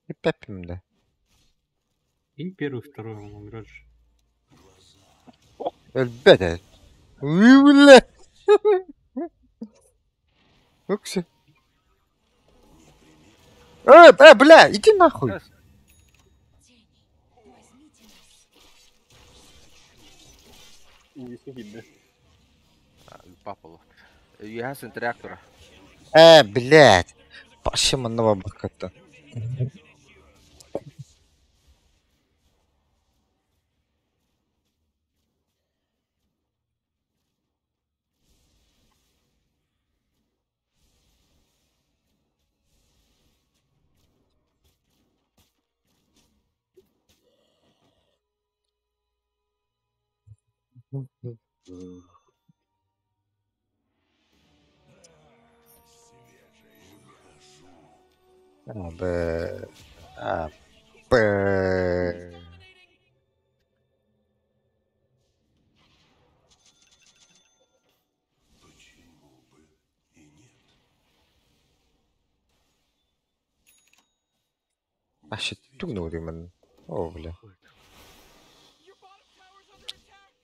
Иппэппим да. И первый, второй, он умрет же. Өлбөт ээ. Уй, бля. Уксы. Бля, иди нахуй. Папа. Я с реактора. Блядь. Паши манного баката. А, Б. А, П. А ще тугнул мен. О, бля.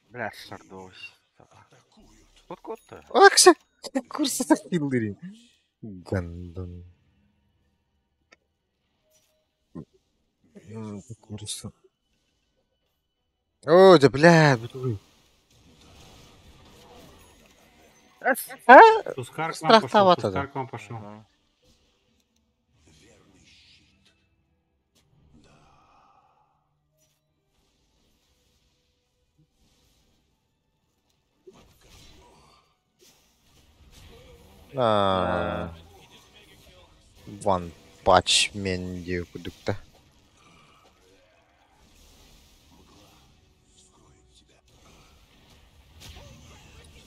Бля, шардовый. Вот кот-то. Акша! Курса хиллери. Гандон. Курса. О, да бля, бутуй. А? Тускар к вам пошел, Тускар к вам пошел. One Punch Man диye кудукта.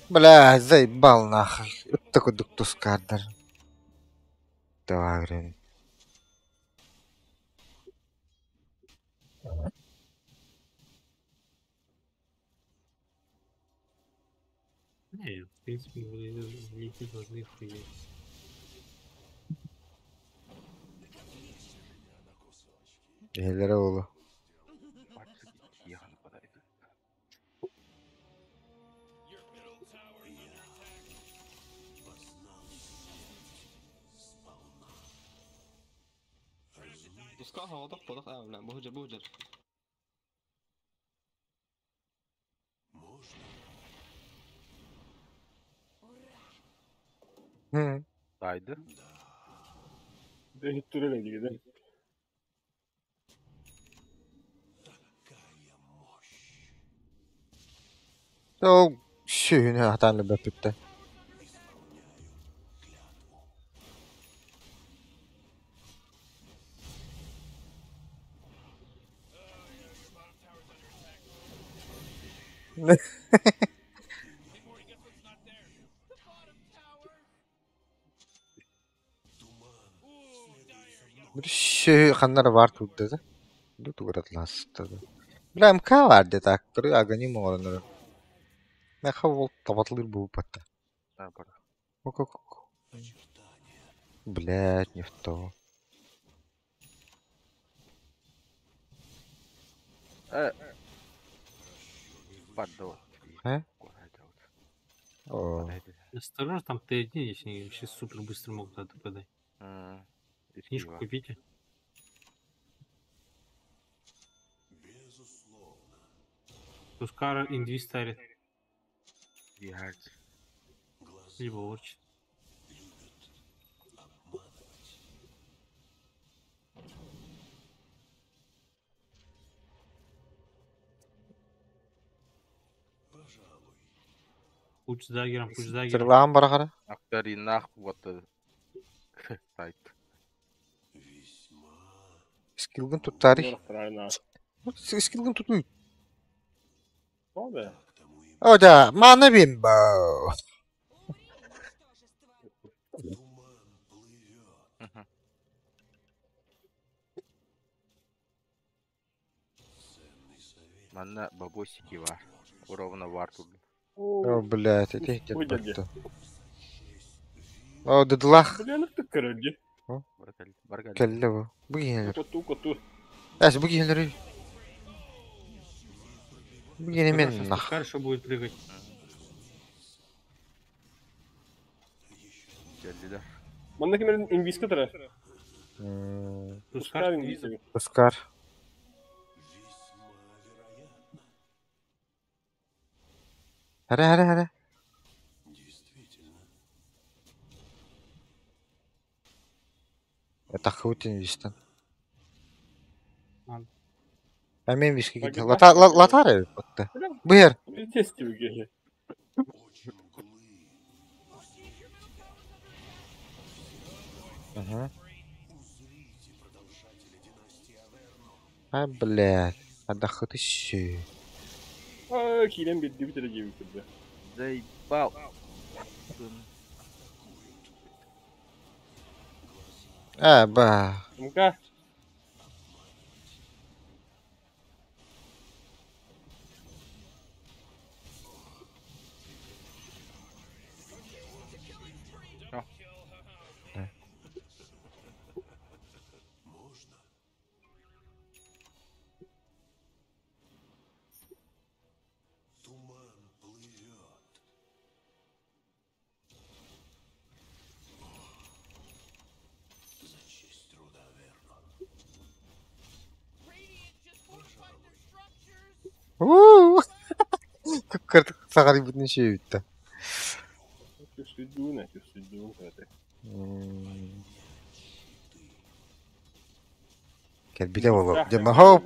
Бля, заебал нахуй. Это кудук тускардар. Давай, блин. Не, в принципе, вы должны их принять. Эллere oğlu. Тускар واضح واضح اه لا بهجر بهجر. Daydı. Dehittirelim gibi. Ол сүйүнү атааны бөпүттэ. Бір шүй ханнар бар турда да. Ду тугуратласта. Бля, МК бар де так, туры агоним оҥоронор. Меха ол табатылыр бууппатта. Да, бар. Ок, ок, ок. Блядь, не в то. Падал. Э? О. Осторожно, там Т1 есть, они вообще супер быстро могут АТП дать. Книжку купите. Тускара инвиз старит. Либо орчит. Пуч с даггером, пуч с даггером. Сырлаан барахара. Акторинах вот сайт. Скилгын туттари. Скилгын тутуй. О, да. О, да, мана бимбо. Манна бабосики бар. Ровно бар тут. О, блядь, это где Ой, дядя. О, дыдлах. Бля, ну ты короче. Келле бу. Бу генер. Коту, коту. Әс, бу генер. Бу гене мен Сейчас нах. Тускар еще будет прыгать. Келлилер. Манна кимерин инвиз кытара. Тускар инвиз. Тускар. Хара, хара, хара. Это хутин вистан. Ладно. А мен виски киди. Лата латары бутта. Быер. Тести бу Ага. А, блядь. Отдохнуть еще. А, килен бир дибит эле жеби кирди. Заебал. А, ба. МК. Уу. Кыртык сағар бүтін шеyi bitti. Сүдүүн, сүдүүн кыраты. Кел биле болу. Жема хоп.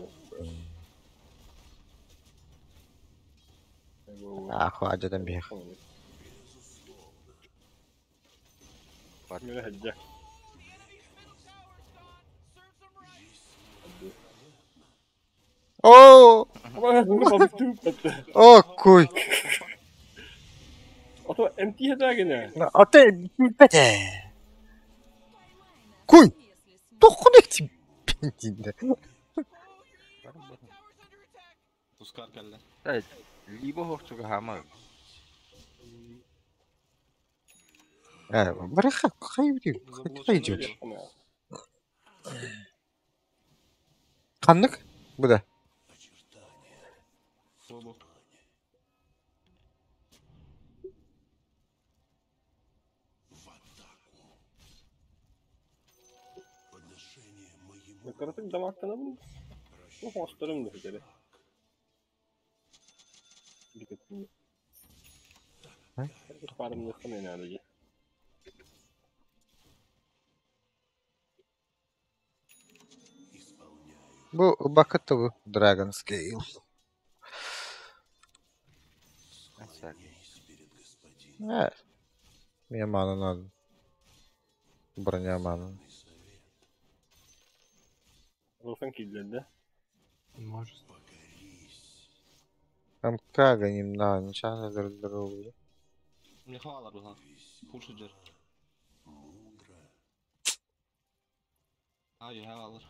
Аху ажадан бих. Мені хаджа. О! О, куй. Ото МТ хатагына. Ата бете. Куй. Тохнек пентинде. Тускар келди. Либо хорчуга хама. Э, бараха, кай кай жер. Каннык? Бу да. Бу. Кырытык дамактанабын. Бу хостарым да хетере. Парым нехтан энергия. Бу бакыт бу Dragon Scale. Э. Мне ману надо. Броня ману. Рухан кидлерде. Может. МК гоним на, ничего не Мне хвала была. Пушиджер. А, я алыр.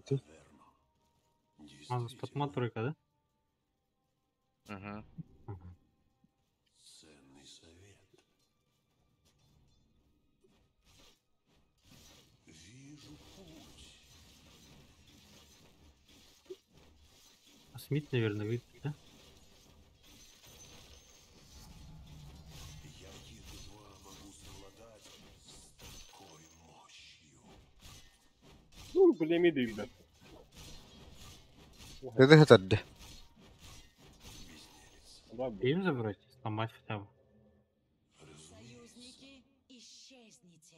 Ты? А, у нас потма тройка, да? Угу. Ценный совет. Вижу путь. А Смит, наверное, выйдет, да? Я едва могу совладать с такой мощью. Ну, блин, иди, Это это да. Им забрать? Сломать хотя бы. Союзники, исчезните.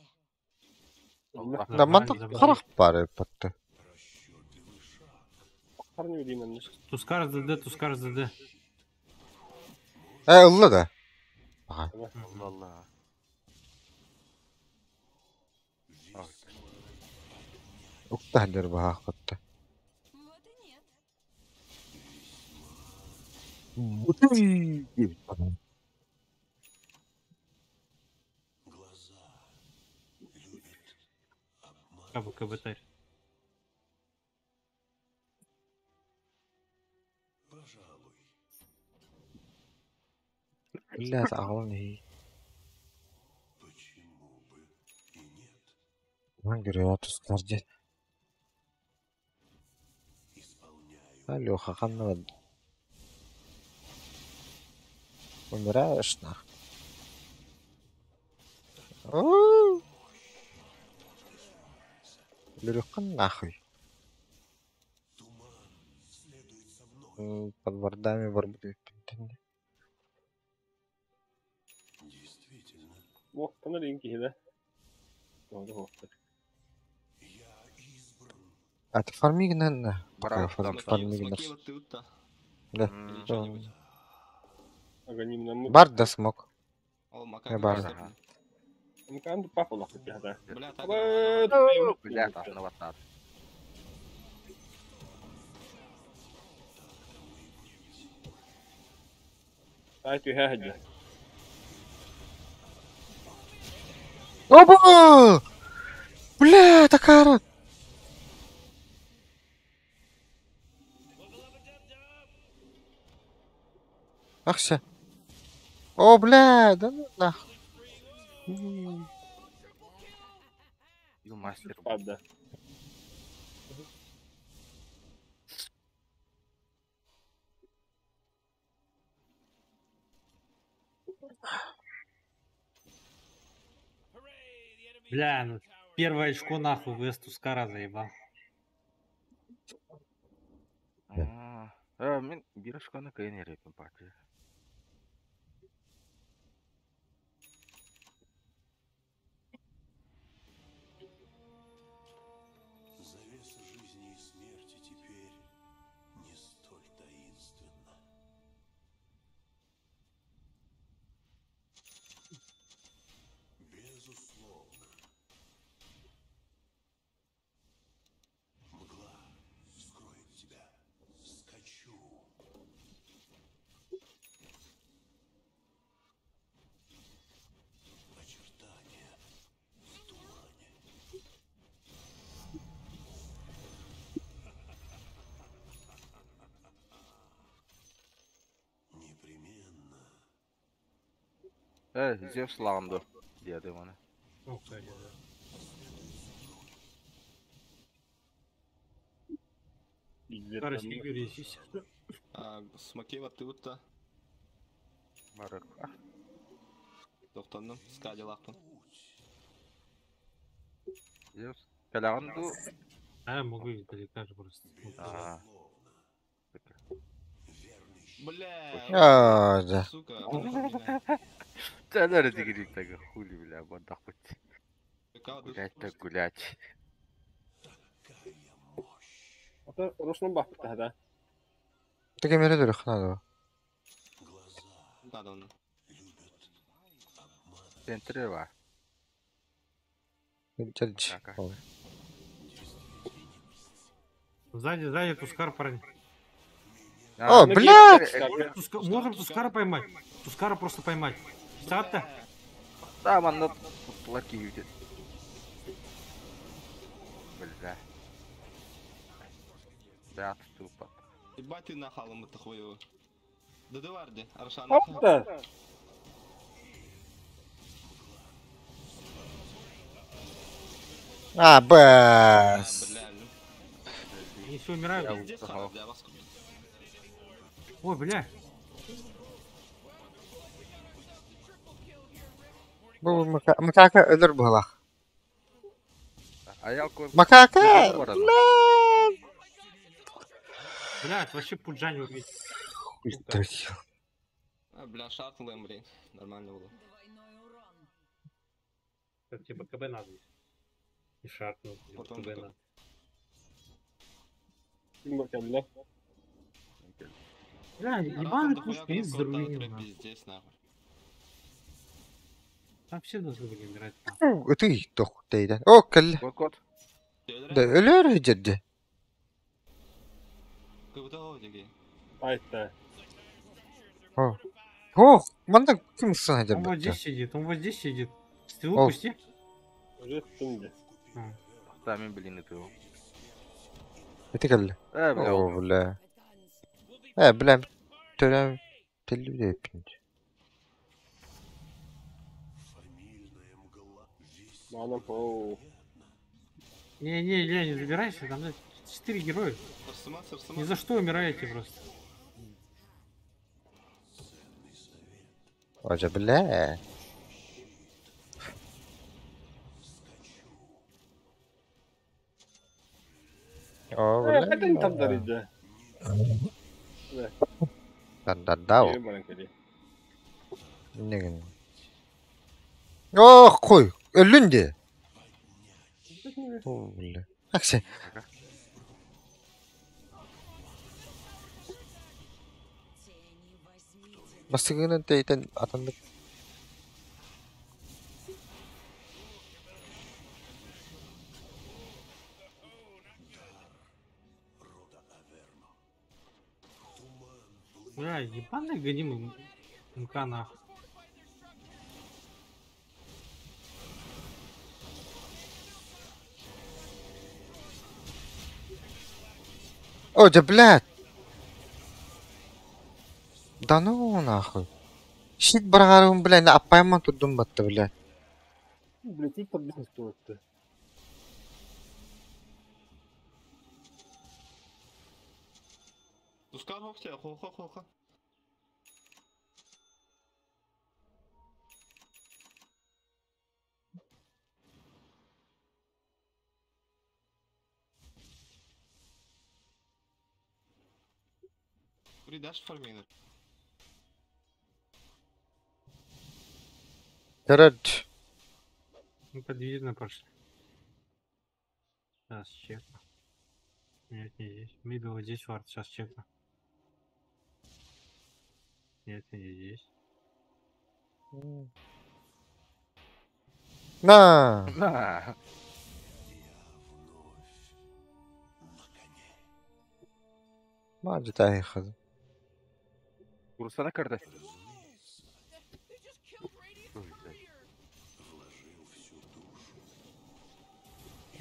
Да мантак харах пары патты. Харны деймін. Тускар ЗД, Тускар ЗД. Э, ылла да. Ага. Allah Allah. Уктаһдыр баһаах патты. КБ, КБ тарь. Пожалуй. Блядь, аҕалан иһий. Почему бы и нет? Ман көрөҕө тустар дьэ. Алёха, ханна бар? Умираешь нах. Лүрүххин нахуй. Под вардами барбыт үппүттэн. Действительно. Уоттана дейін киһи Doğru уотта. А ты фармигнен? Бара, Фармигнер. Смоки вот тут-то. Да. Или что-нибудь. Аганимнан Бар да смог. Ол Я макак бар. Мкан папа лахы киһи. Бля, так. Бля, тахны баттар. Ай түһэ хаджа. Опа! Бля, такара! Ахша. О, бля, да ну нахуй. Ю мастер. Падда. Бля, ну первое очко нахуй ВС Тускара заебал. А, мен бир очконы кыйын эрепин партия. Завеса жизни и смерти теперь не столь таинственна. Безусловно. Мгла скроет тебя. Скачу. Очертания в тумане. Непременно. Э, Зевс лағымды. Деді оны. Ну, кстати, да. Тускара Сигюри, здесь. А, Смоки вот тут-то. Барык. Тоқтандым, скади лақтым. Зевс. Кәләғынду. А, я могу издалека же просто. А. Бля, А, да. сука, меня. Тәлер дигерик тагы хули бля, бандак бит. Гулять так гулять. Ата Руслан бахты да. Ты мере дөрөх надо. Надо он. Центре бар. Дядь. Сзади, сзади Тускар, парень. О, блядь! Можем Тускара поймать. Тускара просто поймать. Сата. Да, манна туттулар кийбит. Бля. Бля, тупо. Ебать ты нахалом это хуево. Да да варди, Аршан. Опта! А, бэс. Они все умирают. Пиздец, хара, бля, вас купил. Ой, бля. Бу макака өлөр буолах. А я алкоголь- Макака! Бля! Бля, это вообще пуджа не убить. Хуй трахил. А, бля, шаттл эмри. Нормально было. Это тебе БКБ надо. И шарт, ну, тебе Потом БКБ БКБ. надо. Ким кэллэ? Бля, ебаный пушка есть здоровье. нахуй. Пиздец, нахуй. Там все должны были умирать. Ытый тох дейден. О, кэллэ. Кот. Да өлөр жерде. Как будто о, Айта. О. О, манна ким сын Он вот жерде. здесь сидит, он вот здесь сидит. Стрелу О. пусти. Уже тунде. Сами, блин, это его. Ити кэллэ. Э, бля. О, бля. Э, бля. Төлөм теллүү деппин. Манам оу. Не-не, Илья, не забирайся, там блядь, четыре героя. Сарсыма, сарсыма. Ни за что умираете просто. Ожа, бля. О, Э, хотя там бля. дарить, да. Да-да-да. Кире баран кэлли. Неген. Ох, кой, өлүн де. О, бля. Аксе. Басыгынан тейтен атандык. Бля, ебаный гонимый МК нахуй. О, да блядь. Да ну нахуй. Щит баргарым, блядь, на апайман тут думбатта, блядь. Блядь, тут там бизнес стоит-то. Тускар хохтя, хо-хо, хо-хо. Придашь фармина? Короче. Ну, подвижно пошли. Сейчас чекну. Нет, не здесь. Мидл вот здесь вард, сейчас чекну. Нет, не здесь. На. На. Ма житайхад. Курсана карта. Ой, блядь.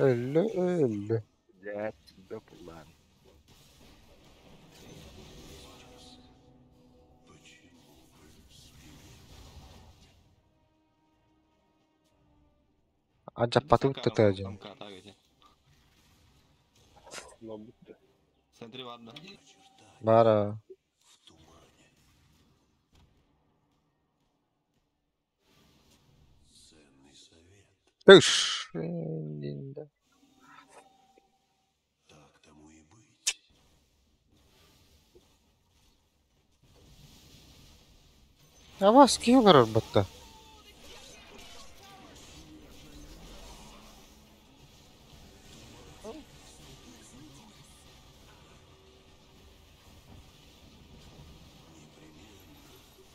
Өллө, өллө. Блядь, да план. Ажаппаты тытыжын. Лабутта. Смотри, ладно. Бара. Тыш. Линда. А вас киллер батта.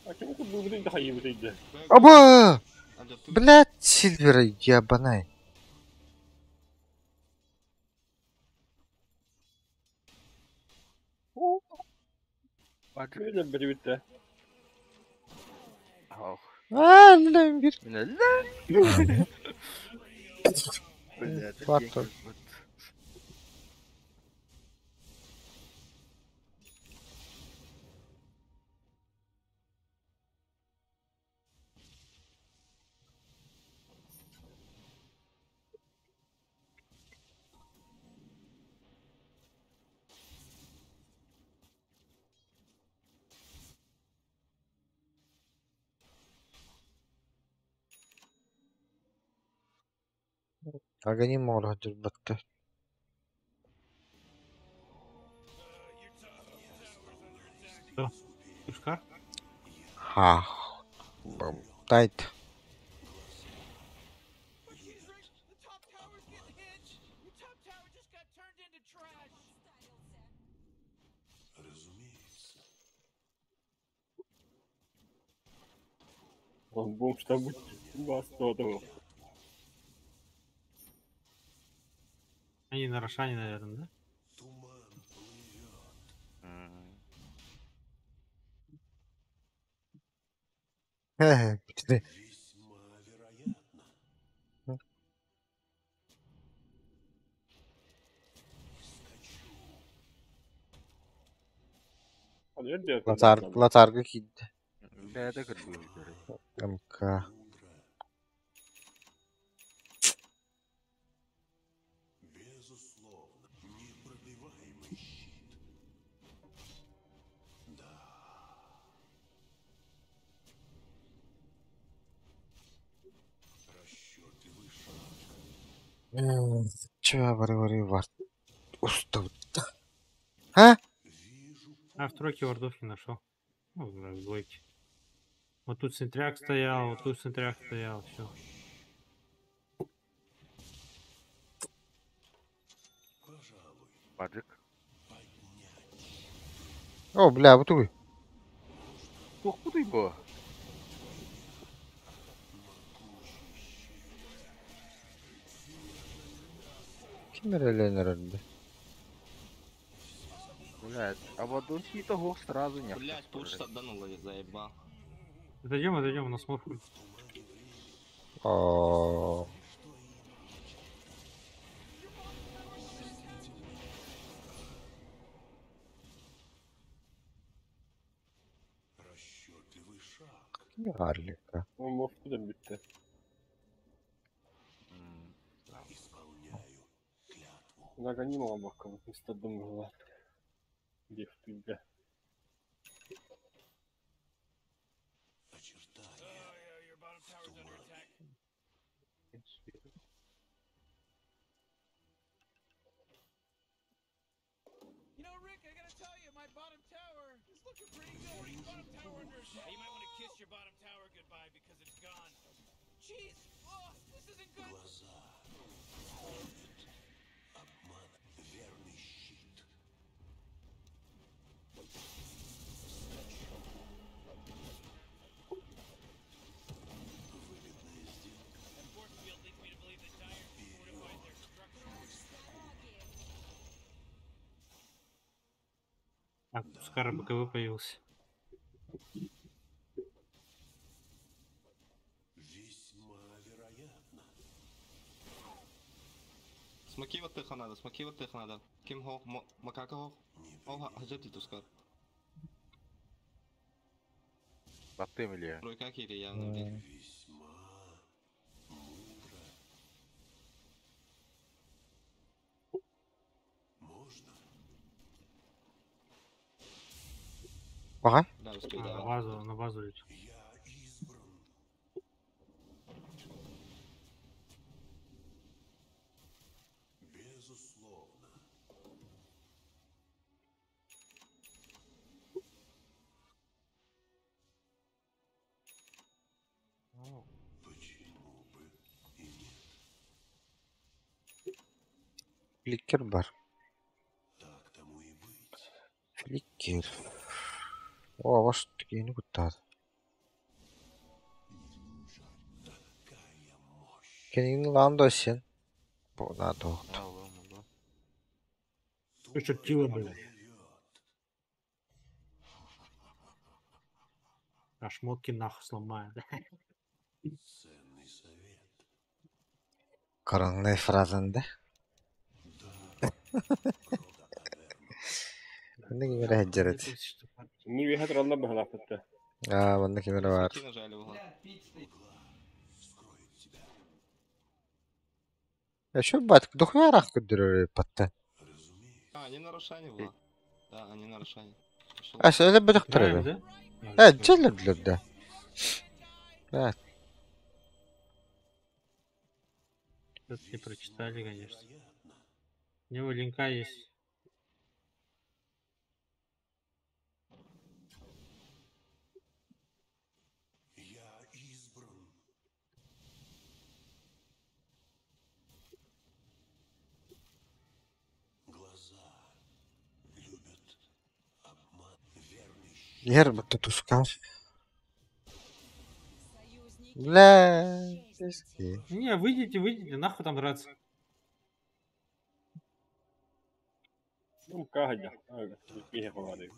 А кем это был блядь, да блядь, да. Аба! Блядь, Сильвера ебаный. Бля, блядь, да. Ох. А, бля, бир. Бля. Блядь, Фактор. Аганим оҥоро сылдьыбаттар. Кто? Тускар? Ха. Тайт. Он бомж там вас того. Они на Рошане, наверное, да? Хе-хе, Латарга киирдэ. Бэйэтэ кыргыыр. МК. Чё, бары-бары бар. Устабыт. А? А в тройке вардов не нашел. Ну, в двойке. Вот тут центряк стоял, вот тут центряк стоял, все. Баджик. О, бля, вот уй. Тух куды бу? Ким эрэлэн эрэлбэ? Блядь, а вот он того сразу не. Блять, пуш саданула, я заебал. Отойдем, отойдем, у нас морф. О. Карлика. Он может куда битте. Нагонимала бакка, вместо дома. Где в тебя? You know, Rick, I gotta tell you, my bottom tower is looking pretty good. Bottom tower under attack. You might want to kiss your bottom tower goodbye because it's gone. Jeez, oh, this isn't good. That force field leads me to believe that Dire fortified their structures. Так, Тускар БКВ появился. Смоки вот тыха надо, смоки вот тыха надо. Ким хо, макака хо. О, хажети Тускар. Баттым или? Тройка кири явно, блядь. Ага. Да, успей, А, на давай. базу идет. Фликер бар. Фликер. О, ваш такие куттаад. Кинигин лаандо сен. Бу надо. Ты что, тило, блядь? А шмотки нахуй сломаю, да? Коронная фраза, да? Манна кимэрэ сылдьар эт. Ну, я хотел на бахлапатта. Аа, манна кимэрэ баар. Смоки нажали в угол. Э, бат, дохуя көрдөрөр патта. А, они на Рошане была. Да, они на Рошане. Пошел. А, это бөтөхтөр Играем, эбэ. да? Э, дьэллэр да. Э. Это не прочитали, конечно. У него линка есть. Я избран. Глаза любят обман. Верный Ер бутта тускар. Бля. Не, выйдите, выйдите, нахуй там драться. Ну, кагадя. Киһи холады.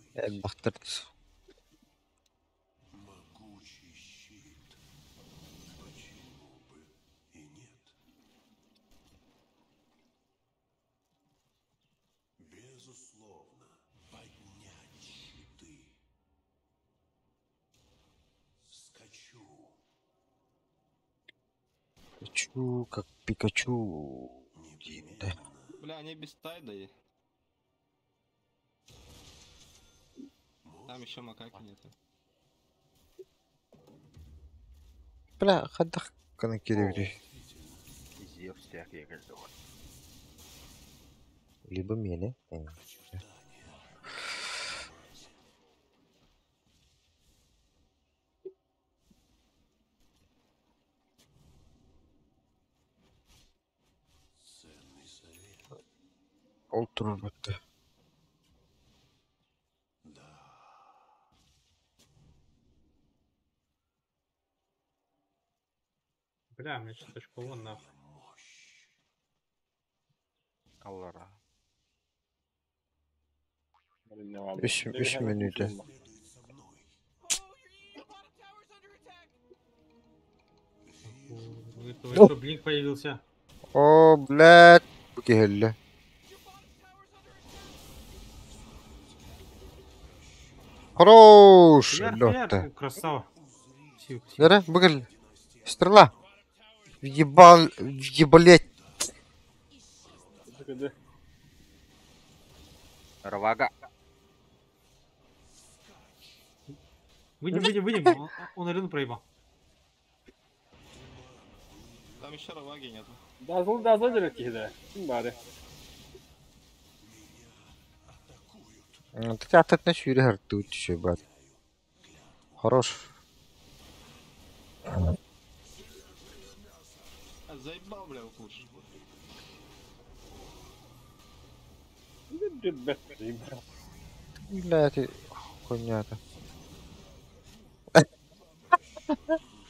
Бахтар. Могучий щит. Почему бы и нет? Безусловно, поднять щиты. Скачу. Пикачу, как Пикачу. Да. Бля, они без тайда и. Там еще макаки нет. Бля, хадах канакириври. Изъев всех я говорю. Либо мели. Ценный совет. Ол турар бутта. Бля, у меня что-то очко вон нахуй. Аллара. Үш минута. У этого еще блинк появился. О, блядь. Бу киһэллэ. Хорош! Хуяр, Лётта. хуяр, красава. Спасибо, спасибо. Дара, бүгүл. Стрела. Въебал, въебалеть. Равага. Выйдем, выйдем, выйдем. Он арену проебал. Там еще раваги нету. Дазыл дазыл дерек киһи да. Ким бары? Ты ататна сүүрэ хартуу түшө брат. Хорош. А, заебал, бля, лучше. Бля, ты хуйня-то.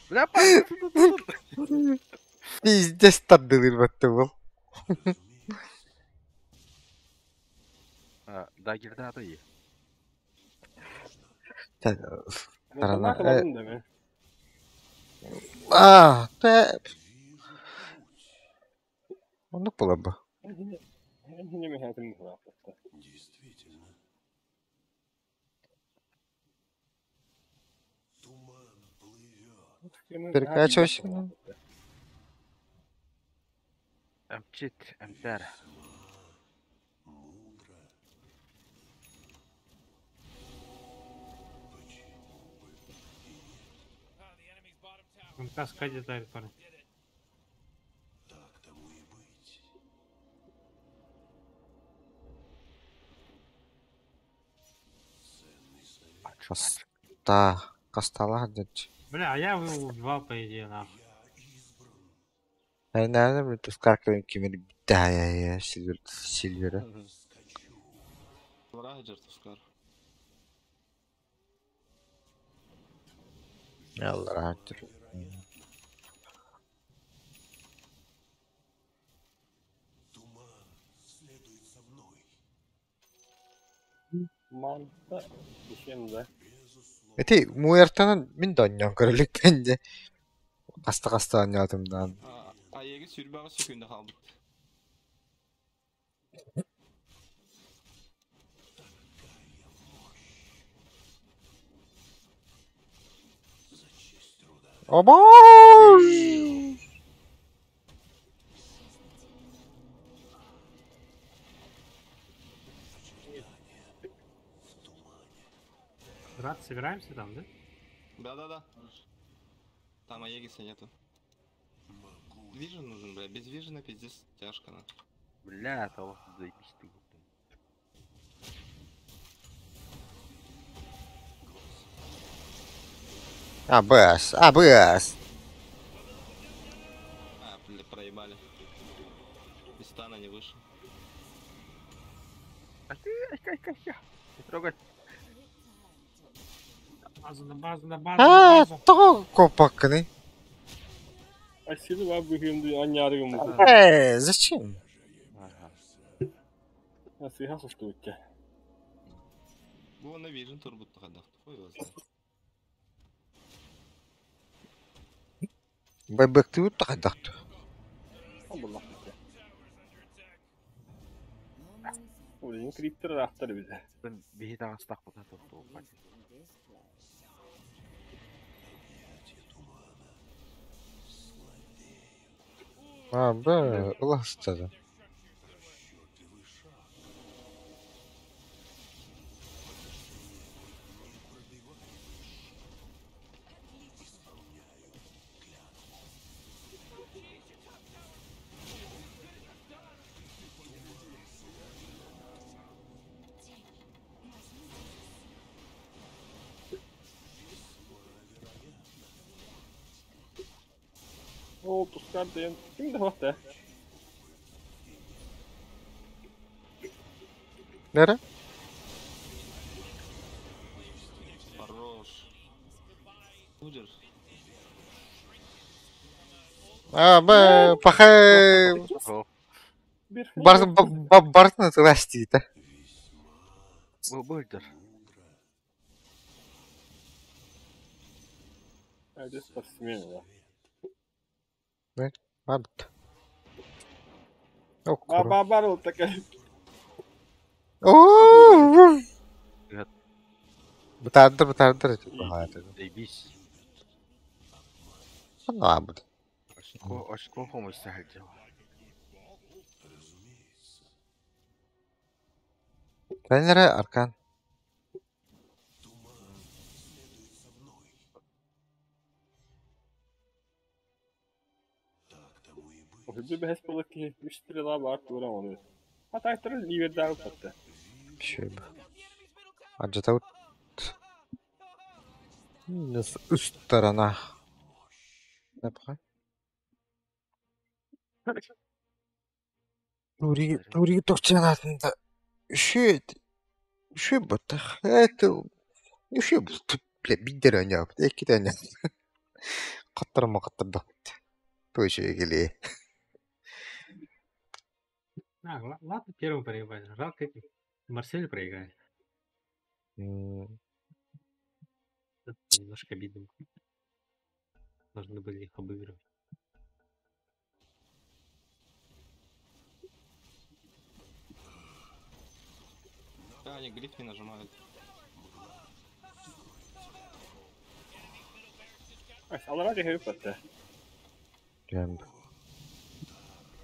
Бля, Пиздец тардылыр батты был. Дагерда да и. Тарана. А, те. Оннук буолар бу. Действительно. Туман плывет. Перекачивайся. Мчит, МТР. Мудро. Почему бы и нет? МК скади давит, парень. Так тому и быть. Ценный совет. Каста. Кастала дать. Бля, а я его убивал, по идее, нахуй. Я избран. Наверное, это скаркалым кимин. Да, я, Сильвер, Сильвера. Скачу. Враг Тускар. Аллах. Туман следует за мной. Манта ишем да. Безусловно. Эти муэртанан мин доньян көрөлүк пенде. Каста каста анятымдан. А еги сүрбәгә сөкүндә калды. Такая мощь. За честь труда. О боже! Очертания в тумане. Брат, собираемся там, да? Да-да-да. Там Аегиса нету. Могучий Vision нужен, бля. Без vision а пиздец тяжко, на. Бля, того заебись ты. АБС, АБС. А, бля, проебали. Из стана не вышел. А ты, ай, ай, ай, ай. Не трогай. Базу, на базу, на базу, на А, базу. тоҕо куоппаккыный? Асилы бар быһыым анньаарыгым. Зачем? Ага. Асыха хостуутча. Бу на vision турбут хадах. Хуй его знает. Байбектибит хайдахту. Абыллах. Улин криптер ахтар биде. Бен биһи таҕыстах бута тохтуу. А, б, уластады. О, тускар ден. Ким да хватта? Nere? Хорош. Удер. А, б, пахай. Бар, бартын тыластита. Бу бульдер. Это спортсмен, да. Не, бабт. О, А кура. бабарыл такая. О, Бытардыр, бытардыр. Заебись. Ну, абыт. Очко, очко хомуйса сылдьар. Тренері Аркан. Хүбү бэһэс буолар киһи үс стрела баар тура ону. Атаактар ливердааҕы патта. Шөб. Аджатаут. Үс тарана. Напха. Тури, тури тохчанатында. Шөт. Шөб баттах. Это шөб бля бидер аня. Эки аня. Каттар ма каттар Тоже гели. А, ладно, первым проебали. Жалко этих. Марсель проиграли. Это немножко обидно. Должны были их обыгрывать. Да, они гриф не нажимают. Алара дехе патта. Жамб.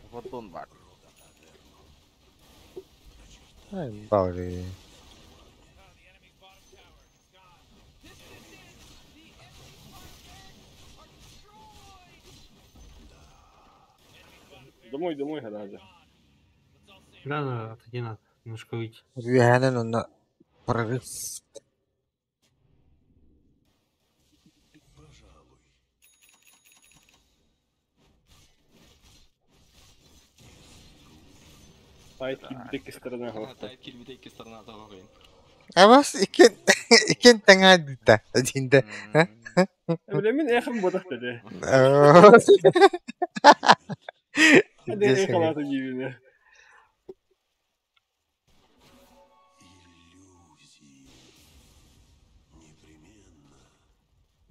Фортун бар. Ай, баури. Домой, домой, гадажа. Да, да, отойди надо. Немножко выйти. Үйәнен онна прорыв. Тайт килбитек сторона хватта. Тайт килбитек сторона того гейм. А вас икен икен таңа дита. Динде. Билемин эхым бодах деди. Hadi эхалаты дибине.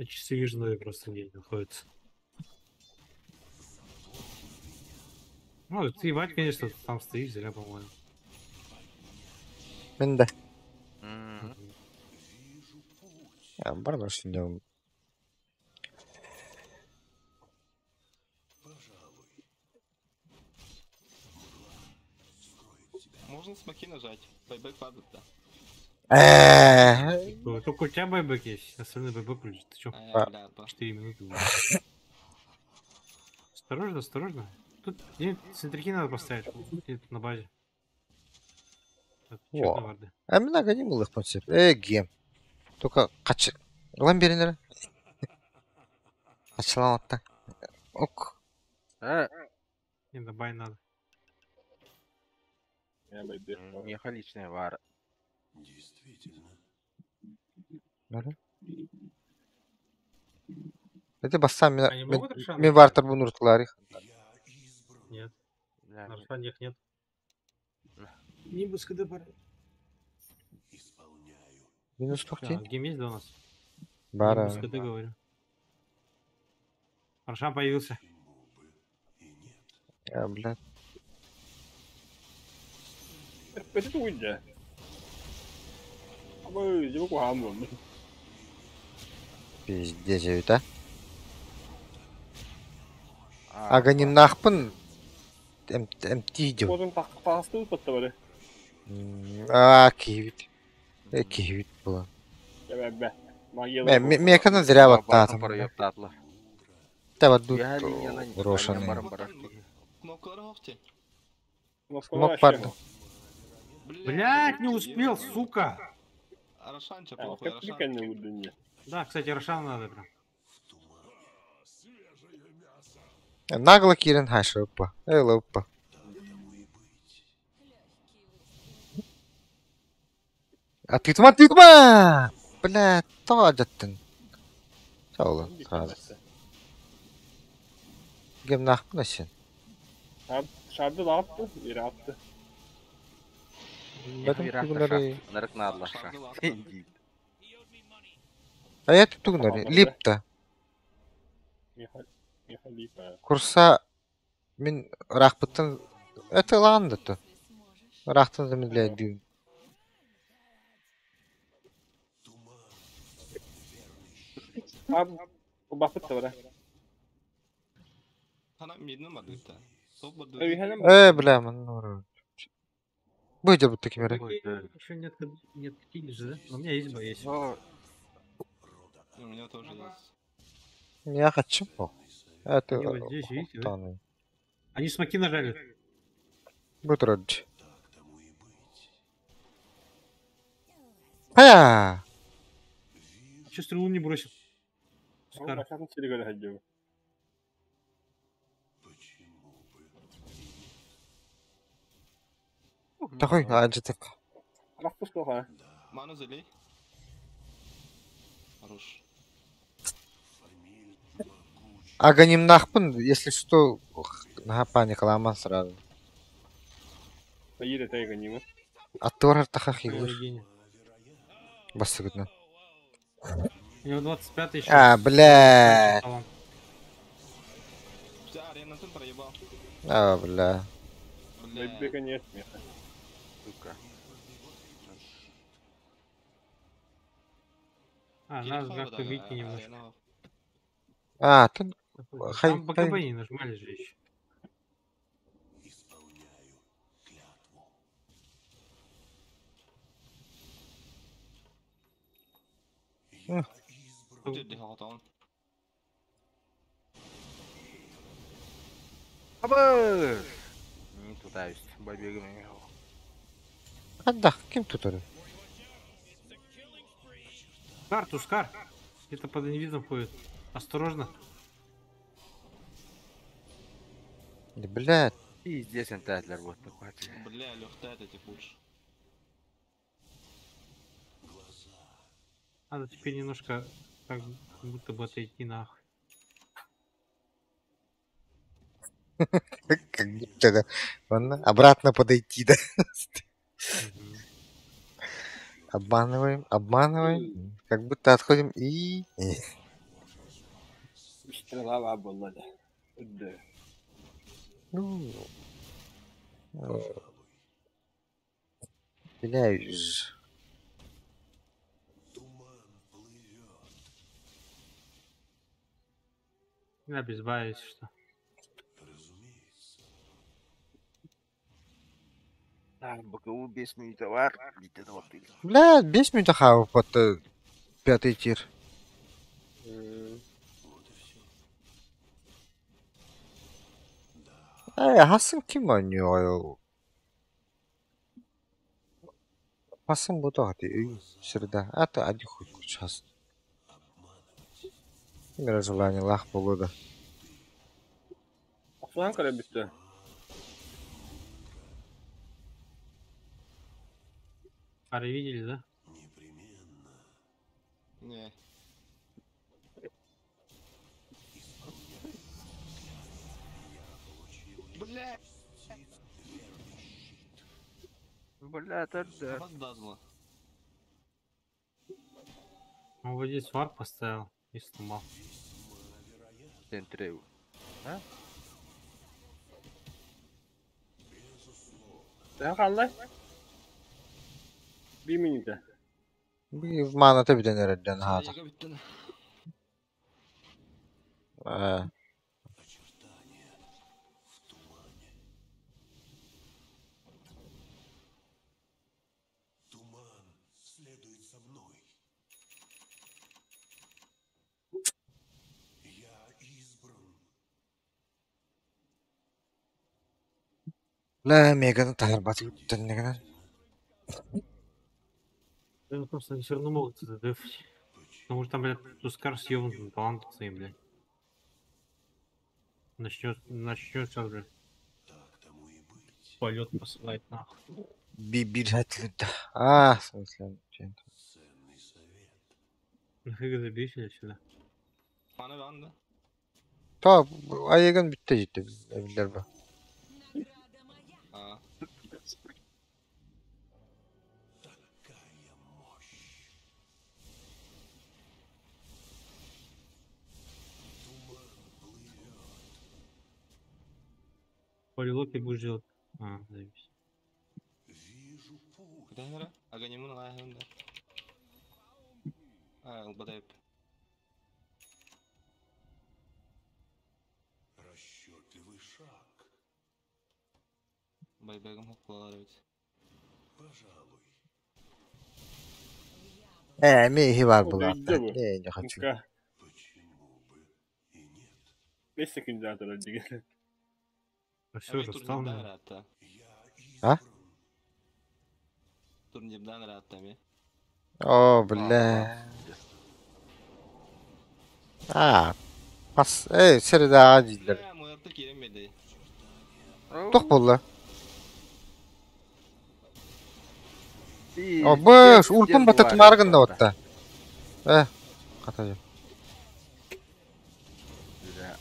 Часы южные просто где находятся. Ну, ты ебать, конечно, там стоишь, зря, по-моему. Мен да. Бар бар şimdi. Можно смоки нажать. Buyback падает, да. Только у тебя buyback есть, остальные buyback лежит. Ты чё? А, бля, 4 минуты. Осторожно, осторожно. Тут нет, центрики надо поставить. Где-то на базе. Так, чё О. на варды? А мен аганим ылых концепт. Гем. Только кач... Ылан беринер. Качылан атта. Ок. Не, на бай надо. Я байды. Меха личная вара. Действительно. Бары. Это бассам Они могут Рошана мен вартер бун уртулары. Нет. Бля, На Рошане их нет. Нимбус КД пора. Минус тохти. Гем есть да у нас? Бара. Нимбус КД говорю. Рошан появился. А, блядь. Это уйдя. Абы, жибек уһаан Пиздец, ведь, а? Аганим нахпын. МТ идем. Озон тахтаасты упатта бары. А, киевит. Киевит было. Бә. Магия. Меканы зря вот Батын татым. пара ёптатлы. Та вот тут Я линияна Рошаны. барым барар. Кнопкалары хохти. Смок парды. Блять, не успел, сука! Рошанча А, плохой, как Рошан. прикольно удынье. Да, кстати, Рошана надо прям. Нагло кирен хаша опа. Эй, опа. А ты тма, ты тма! Бля, то адаттын. Сау сразу. Гем нахпын сен. Шарды да атты, yere атты. Бәдім тугнары. Нарык надла ша. А я тут тугнары. Липта. Миха липа. Курса мин рахпыттан это ланды то. Рахтан замедляет дюйм. А, бафыт та бара. Хана миднен барды та. Топ барды. Бля, ман. Выйдет вот такими. Еще нет, нет же, да? Но у меня есть бо есть. У меня тоже есть. Я хочу. Это Они вот здесь, видите, да? Они смоки нажали. Бутродж. А! Че стрелу не бросил? Скар. Башатын сири хаджы. Такой, аджитек. Рахпус коха. Ману залей. Хорош. Аганим нахпын, если что, на паника лама сразу. Ире тайга нима. Аттор тахахи. Гений. Басыгытна. У него 25 еще. А, бля. Вся арена ты проебал. А, бля. Бека нет меха. Сука. А, надо как-то выйти немножко. А, тут... Хай, Там БКБ не нажимали же еще. Абы! Не туда есть. Побегом. Отдах, кем тут оры? Скар, Тускар. Где-то под инвизом ходит. Осторожно. Да, блядь. Пиздец, энтатлер вот такой. Бля, лёхтает этих лучше. Надо теперь немножко как будто бы отойти нахуй. Как будто, да. Ладно, обратно подойти, да. Обманываем, обманываем. Как будто отходим и... Стрела была, да. Да. Ну... Бля, ж. Я без что. А, БКУ без товар. Бля, без минуты хавал под пятый тир. Э, Hasan kim oynuyor ayol? Hasan bu da hadi среда. А то один хуй сейчас. Именно желание лах полуда. Osman kare bitti. Пары видели, да? Не. Бля! Бля, это да. Вот дазла. Он вот здесь вар поставил и сломал. Центре. А? Sen kaldı. Bir minute. Bir manata bir denir hata. Аега bitti. Э, Туман следует за мной. Я избран. La Megan'ın tarbatı ne kadar? Да, ну просто они все равно могут это дефать. Потому что там, блядь, Тускар съебнутым талантом своим, блядь. Начнет, начнет сейчас, блядь. Полет посылать нахуй. Bir bir hatlı. А, в смысле. Нафига забесили сюда. Bana ben de. Tamam, Ayegan bitti ciddi evler bu. А. Такая мощь. Туман плывет. Полилоки будешь делать. А, заебись. Вижу путь. Куда Аганимун алайхында. А, албадайып. Расчетливый шаг. Байбегім хоппалар бит. Пожалуй. Э, mi var O bu da hatta. bu. Ne ne kaçıyor. Muska. Почему бы и нет? 5 sekund zaten önce. А все уже встал, Турнирдан наверное. rahatта. Я А? избран. Турнирдан rahatта ми. О, бля. А, pas. Ey, среда aciller. Бля, муярта керемеди. Тох болла. О, быш, улпын батат маргын да отта. Э, ката Бля.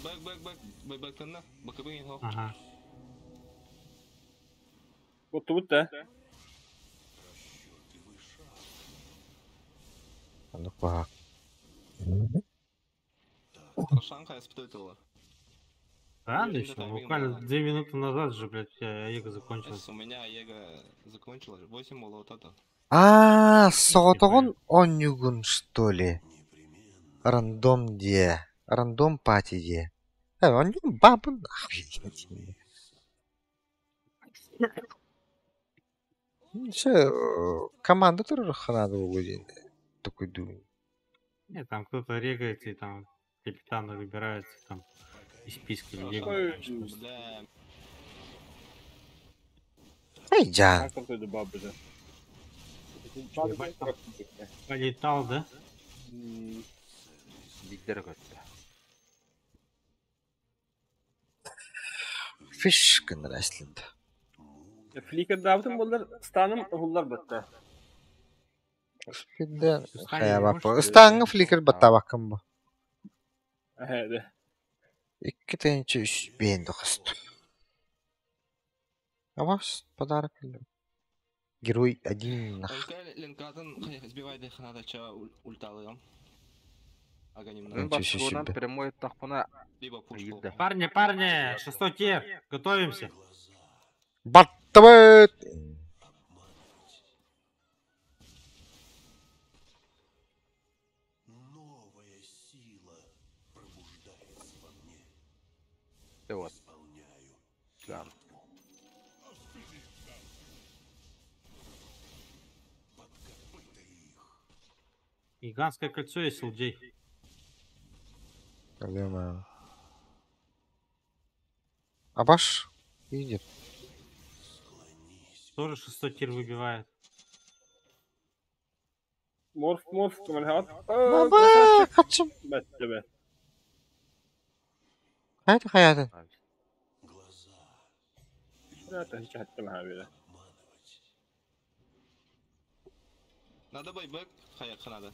Бэк, бэк, бэк. Байбектен Бакыбын хо. Ага. Buttu buttu. Расчетливый шаг. Аннык баа. Рошан хайспытылар. Рано Блин, еще, да, буквально блин, 2 минуты назад же, блядь, у тебя Аега закончилась. У меня Аега закончилась. 8 было вот это. А, сотогон онюгун, что ли? Непременно. Рандом де. Рандом пати де. Э, онюгун бабы нахуй. Все, команда тоже ханада угодин. Такой думаю. Нет, там кто-то регается и там капитаны выбираются там из списка людей. Ой, Бля, Эй, Джан. Как это бабы да? Ебать, там Полетал, да? Лидер көттө. Фиш гыныр Flicker davtım bunlar stanım hullar bitti. Фидде Станет хая не баппа. можешь, Ыстаңы фликер батта бакын бу. Evet. Икки тенче үс бенді қысты. Абас подарок. Герой один нах. Өлкә линкатын сбивайды ханада ча ульталыгам. Аганимна. Мен Ничего себе. башкалардан прямой тахпына Либо пушку. Ыйда. Парни, парни, шестой тир, готовимся. Баттыбыт! Новая сила пробуждается во мне. Ты вот. Исполняю Да. клятву. Под копыта их. Гигантское кольцо SLJ. Проблема. Абаш видит. Тоже шестой тир выбивает. Морф, морф, көмөлөһөт. Баба, качым. Бәтте бе. Хайда хаятын. Это хаттым ха бile. Надо байбек, хаяққа надо.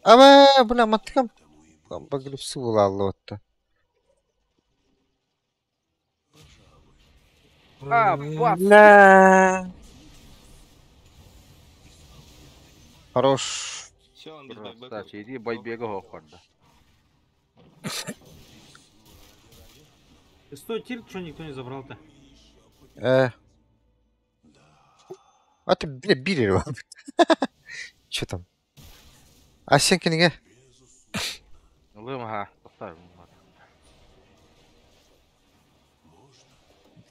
Аба, бля, маттыкам. Баглипсы була аллы отта. А, бац! Бля. Хорош. Все, он без байбека. Кстати, иди байбега хохорда. Шестой тир, что никто не забрал-то? А ты, бля, били его. Че там? А сен киниге? Лым, ага, поставим.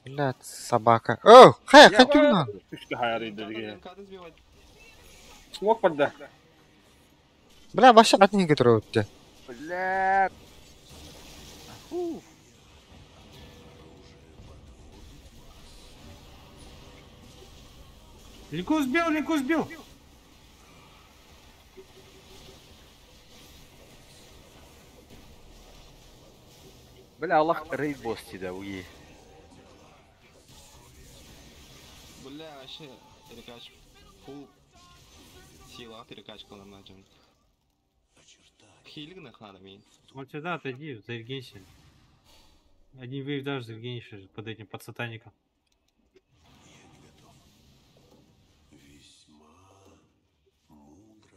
Блядь, собака. О, хай, хай тюрна. Үчкө хаяры диге. Смок барда. Бля, баша атын кетире өттү. Бля. Фу. Линку сбил, Линку сбил! Бля, Аллах рейд босс тебя, уи. Бля, вообще, перекач. Фул. Сила перекачка нам начал. Хилинг надо мне. Вот сюда отойди, зарегенься. Один вейв даже зарегенишь под этим, под сатаником.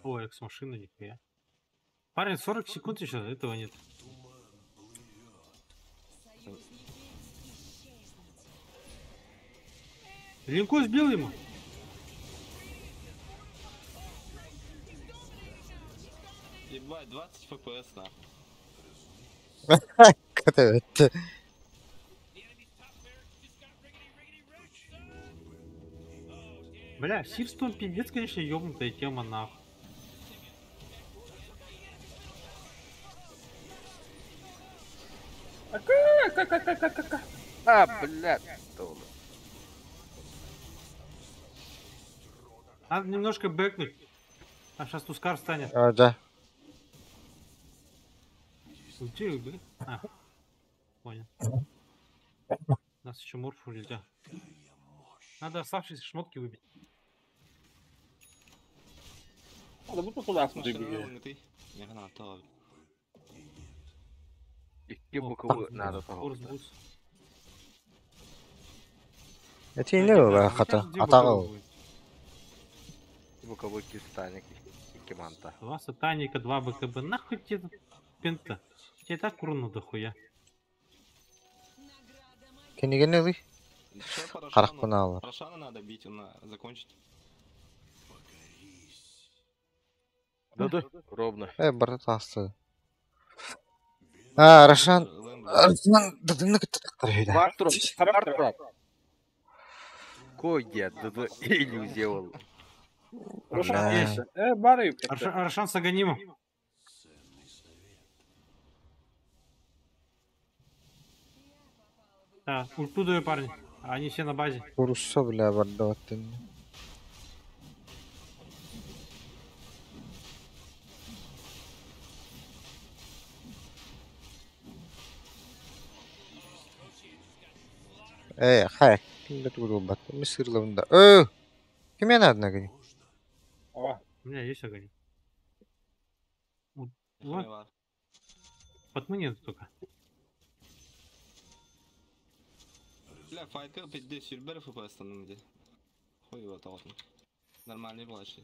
О, экс-машина, нихуя. Парень, 40 секунд еще, этого нет. Линку сбил ему. Ебать, 20 фпс нахуй. Ката өттү. Бля, Сирстон пиздец, конечно, ёбнутая тема нахуй. А, бля, Надо немножко бэкнуть. А сейчас Тускар станет. А, да. Уйти, бля. А, понял. Нас еще морфу нельзя. Надо оставшиеся шмотки выбить. Надо было туда Машина смотри. ты. Не надо, то. Икки буквы надо того. Эти не было хата. Атагыл. Боковой кистаник, икки манта. Два сатаника, два БКБ. Нахуй тебе этот пента? Тебе так урона дохуя. Киниге лы? Чё по Карак Рошану? пыналы. Рошана надо бить, он закончить. Да-да, ровно. Э, бар тасты. А, Рошан. Рошан, дадыны кыттыр. Вартрop, вартрop. Кой дед, да иллюзия ол. Рошан Есть. Бары. Рошан с Аганимом. Да, ульту даю, парни. Они все на базе. Курусса, бля, барда оттын. Э, хай, кимде тугу бат. Мисырлабында. Э! Киме надо нагани? О, У меня есть огонь. Вот. Потмы нет только. Бля, файтка пиздец, сүрбер фпс станым де. Хуй его толкну. Нормальный плащ.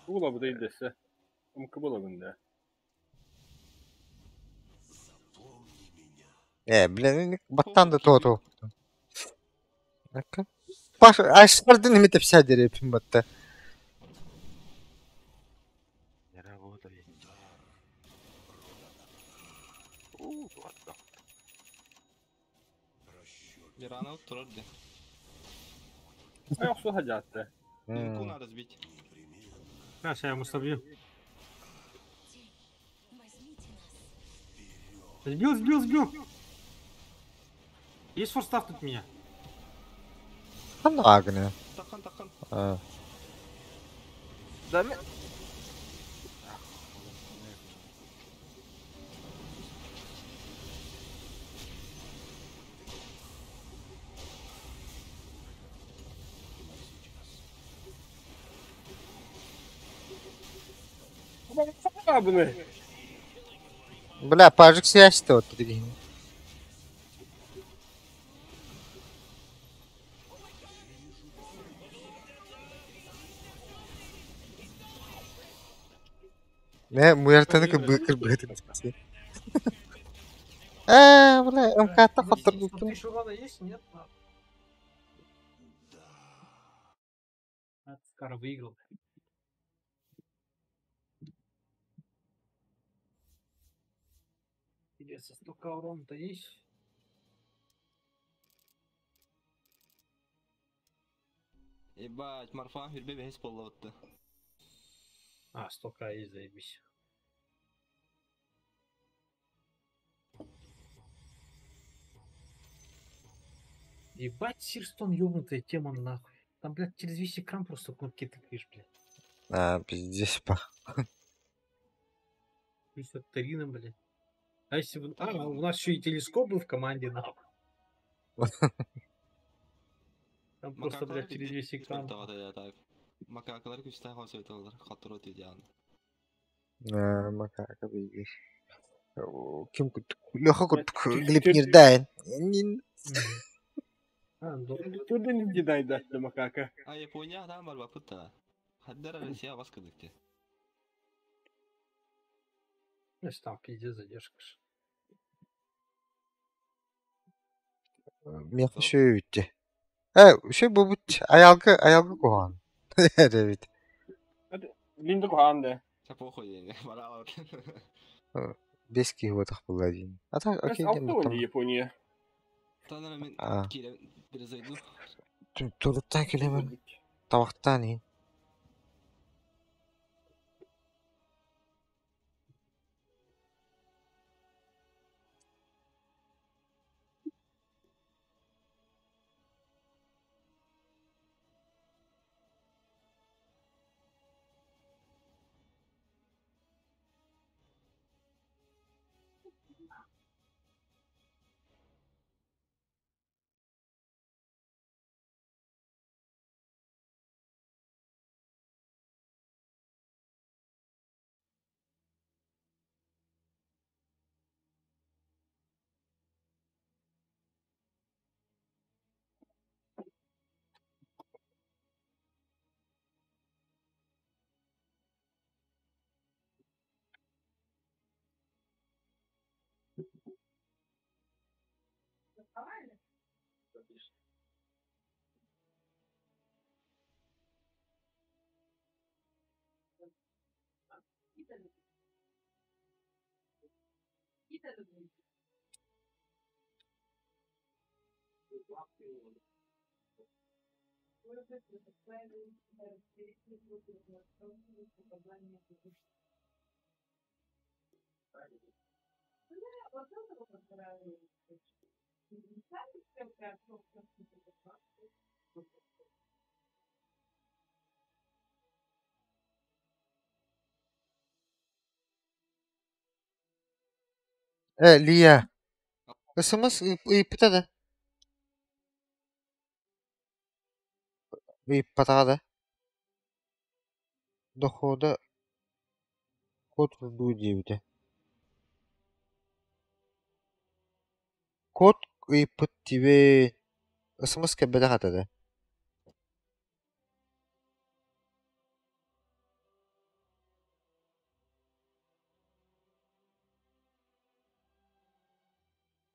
Була бу дейдесе. Умка була бunda. Э, блин, баттан да то-то. Паш, аш сарды неме тепся дерепим батта. Не работает. У, ладно. Миранов турар де. Ай охсуха дьаатта. Линку надо сбить. Сейчас я ему собью. Сбил, сбил, сбил! Есть форстав тут меня? Ханна агне. Тахан, тахан. А. Да мен... Абыны. Бля, пажик связь вот деген. Не, муяртаны кыбы кырбытын. Э, бля, МК-та хоттор Тысяча урона есть? Нет? Ладно. А, Скоро выиграл. Интересно, столько урона-то есть? Ебать, Марфа, хүрбе бэһис боллабытты. А, столько есть, заебись. Ебать, Сирстон ёбнутая тема нахуй. Там, блядь, через весь экран просто кнопки тыкаешь, блядь. А, пиздец, па. Плюс Октарина, блядь. А если бы... А, у нас еще и телескоп был в команде, нахуй. Там просто, блядь, через весь экран. Макакалар күстэй хосойтолар хотро тидян. А, макака бейгер. Ким кут? Леха кут глипнирдайн. Нин. Турдан дидайда макака. А Япония там бар бапыта. Хаддара Россия бас кыдыкты. Значит, там пиздец задержка. ж. Мех шөйүтте. Э, шөй бу бут аялгы аялгы кухан. Ребит. Линду куханды. Та похуй день. Баралар. Бески вот була дин. А так окей Алты дем он там. Япония. Танара мен А. кире перезайду. Туруттан келемен. Табактан ин. Э, Лия. СМС ыйыппыта да. Ыйыппатаҕа да. Дохода код урдуу диэбитэ. Код ыйыппыт тибэ СМС кэлбэтэх этэ да.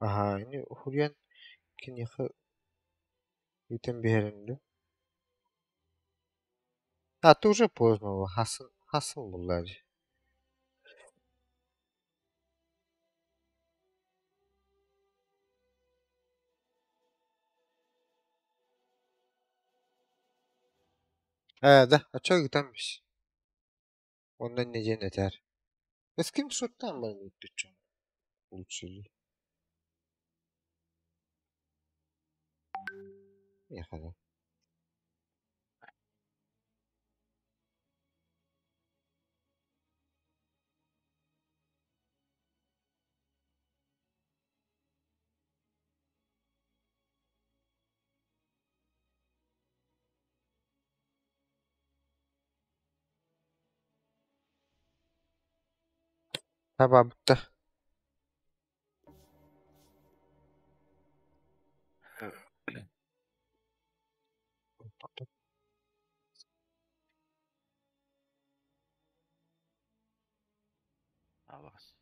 Аһаа, ини уһуйан киниэхэ ыытан биэрэн дуу? А ты уже поздно, хасын хасын булла дии. Ээ да, оччо ыытан бис. Онно инньэ диэн этээр. Скриншоттаан баран ыыппычча улучшили. Миэхэ да. Табабыта. Абас.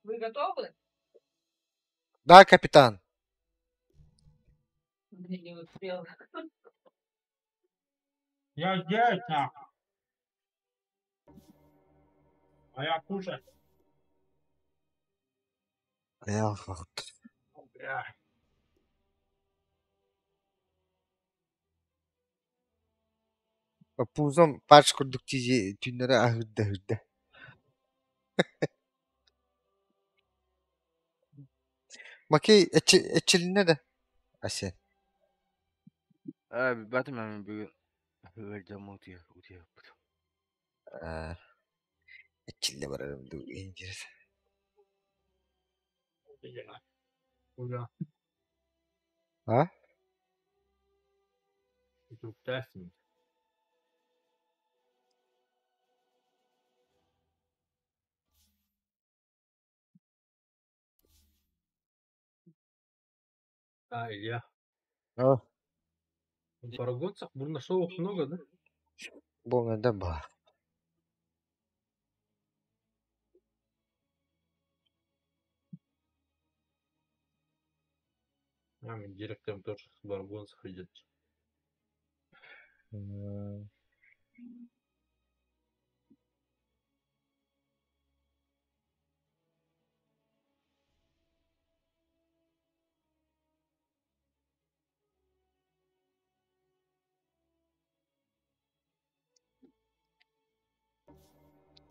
Вы готовы? Да, капитан. Блин, не успела. Я здесь, нахуй. А я кушать. Айаҕа Бля. Пузом пач курдук түүннэри аһыырда аһыырда. Макей эчилиннэ да Асен. Ээ, билбэтим мин бүгүн ыалдьаммын утуйа утуйаппыт. Аа, эчиллэ барарым дуу иһин Куда? А? Утуктасын. А, Илья. А? В Парагонцах Бурнашовых много, да? Буолла баар. А, мне директором тоже с Баргонцев идет. М,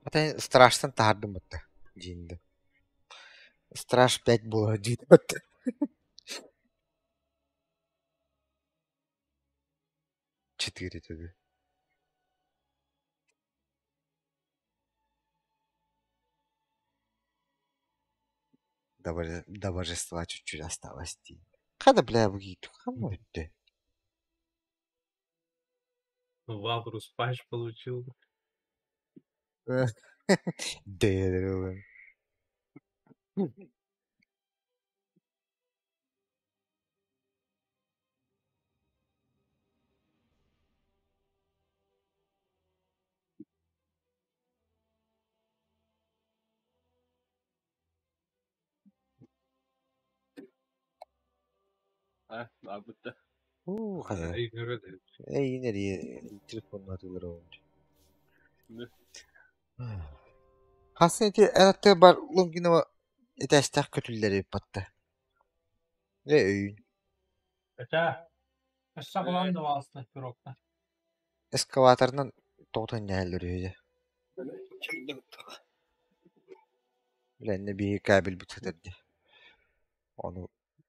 Ата страшно таһардым батта диинде. Страж 5 буолар диит батта. 4 тебе. До, до божества чуть-чуть осталось дии. Хада бля бу кам өттө. Валрус патч получил. Дээрэн. А, баар Уу хада. Игнорит. Эй инери телефонна тылыр оончу. Не. Хасын ити энатты бар Лунгинова этээстээх көтүллэри батта. Э өйүн. Хотя, өссө главного пирогта. Эскаваторынан тоҕутан ньэһэллэр үһү. Билэннэ биһи кабель бут сытар дии. Ону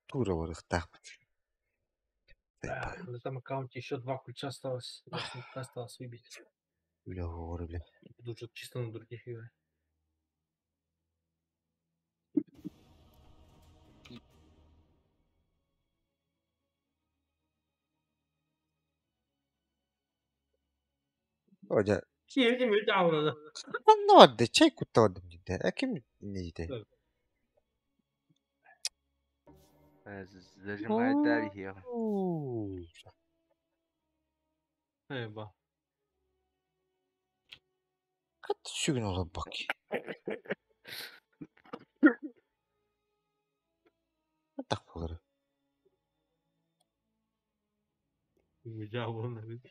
туура барыахтаахпыт. Да, на этом аккаунте еще два ключа осталось. Два сундука осталось выбить. Үлэ оһоҕор үлэ. Буду уже чисто на других играть. Оля Киһи мүт аҕалла. ханна барда? Чай кутта бардым диде. Э ким инньэ Зажимает дарьер. Эба. Хат сүгүн олорбок. Так буолар. Дьаабылын эбит.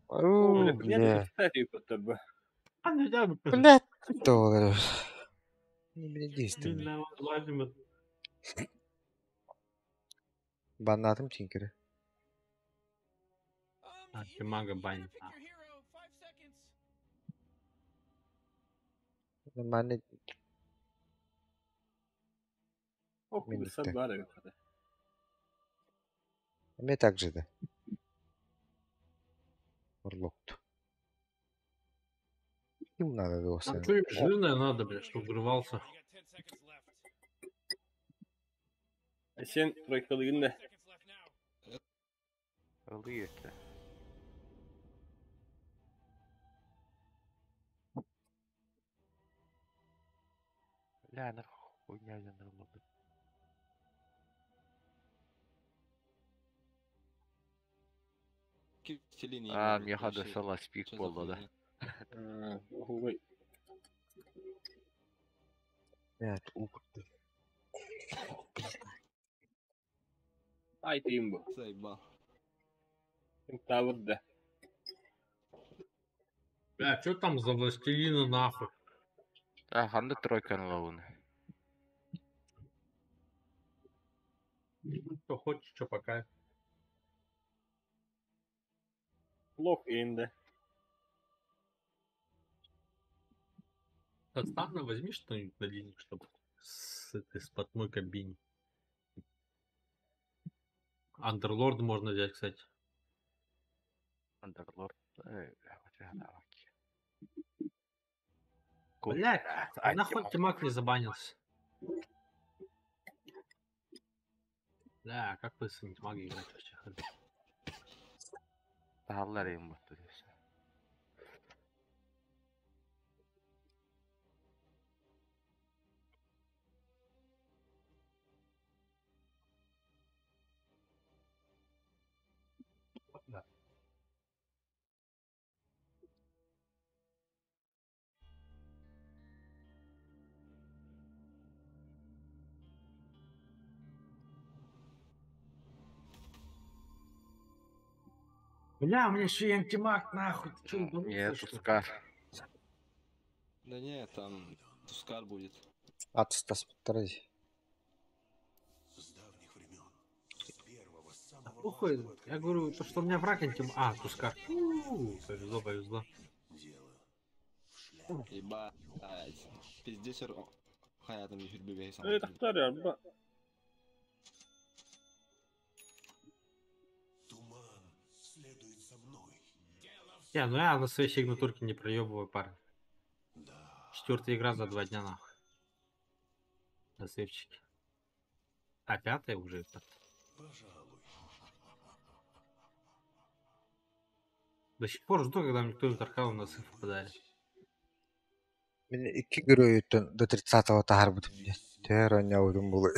Уу. Бля. Блядь, долларов. Не действует. Баннатым тинкеры. Антимага банит. Нормально. Ох, Минутка. Мне так же, да. Орлок. Им надо было. А что им жирное надо, блядь, чтобы врывался? Sen тройкалыгын да. Ылыы это. Бля, нахуй хуйня я нормально. А, меха да сала спик болла да. Ой. Блядь, ух ты. Ай ты имбу. Заебал. Тавр да. Бля, что там за властелина нахуй? А, ханды тройка лауны. Что хочешь, что пока. Лох инде. Отстанно возьми что-нибудь на линию, чтобы с этой с мой кабине. Андерлорд можно взять, кстати. Андерлорд. Бля, вот я давай. Блядь, а нахуй антимаг не забанился? Бля, как вы с антимагом играть вообще? Тааллар им вот здесь. Бля, у меня еще и антимаг, нахуй. Ты чё, ебанулся, Нет, что ли? Тускар. Да не, там Тускар будет. Атстас подтради. Да похуй, я говорю, то, что у меня враг антимаг. А, Тускар. У, Повезло, повезло. Ебать. Пиздец, хаятым жүрбебей Эй, тахтар ба. Не, ну я на своей сигнатурке не проебываю, парень. Четвертая игра за 2 дня, нахуй. На сейвчике. А пятая уже это. До сих пор жду, когда мне кто-нибудь Аркану на сейф подарит. Мен икки геройуттан до 30-го таһарбытым диэн. Тээр оонньообутум булу.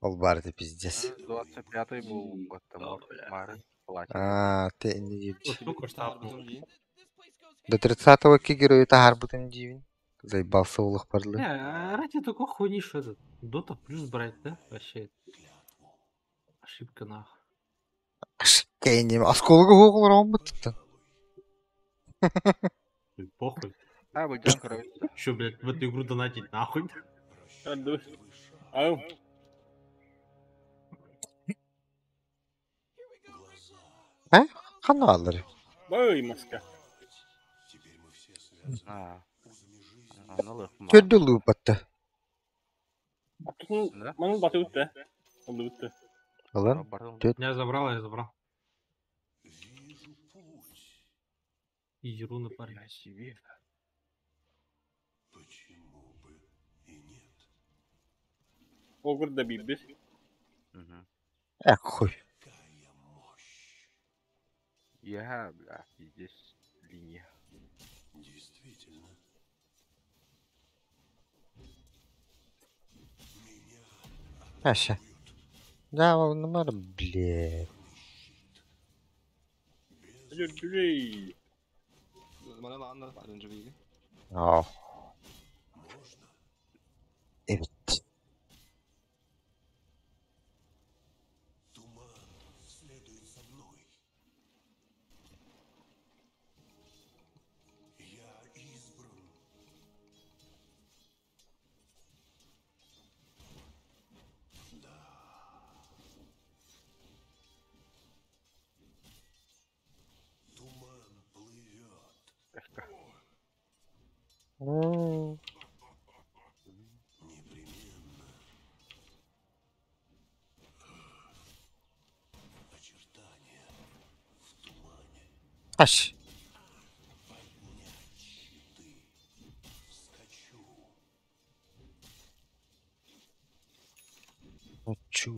Ол баар этэ пиздец. 25-й был Готтамор. Мары. Платин. Аа, те инни диир. Только что апнул. До 30-го икки герою таһарбытым диибин. Заебался улах барлы. Не, а ради такой хуйни, что этот, Дота плюс брать, да? Вообще. Ошибка нахуй. Кэйним осколога хоҕолор оҥбуттан. И похуй. А, выйдем, короче. Че, блядь, в эту игру донатить нахуй? Ау. Э? Ханна аллар. Бай маска. А. Аналы. Төрдө луупатта. Манын баты үтті. Олды үтті. Алар. Төт. Я забрал, я забрал. Изи руны, парень. Себе. Огр да бибис. Эх, хуй. Я, бля, пиздец, линия. Действительно. Аша. Да, номер, блядь. Жүрдүрей. Мана лааннар оранжевый. Аа. Эбит. Аш. Хочу.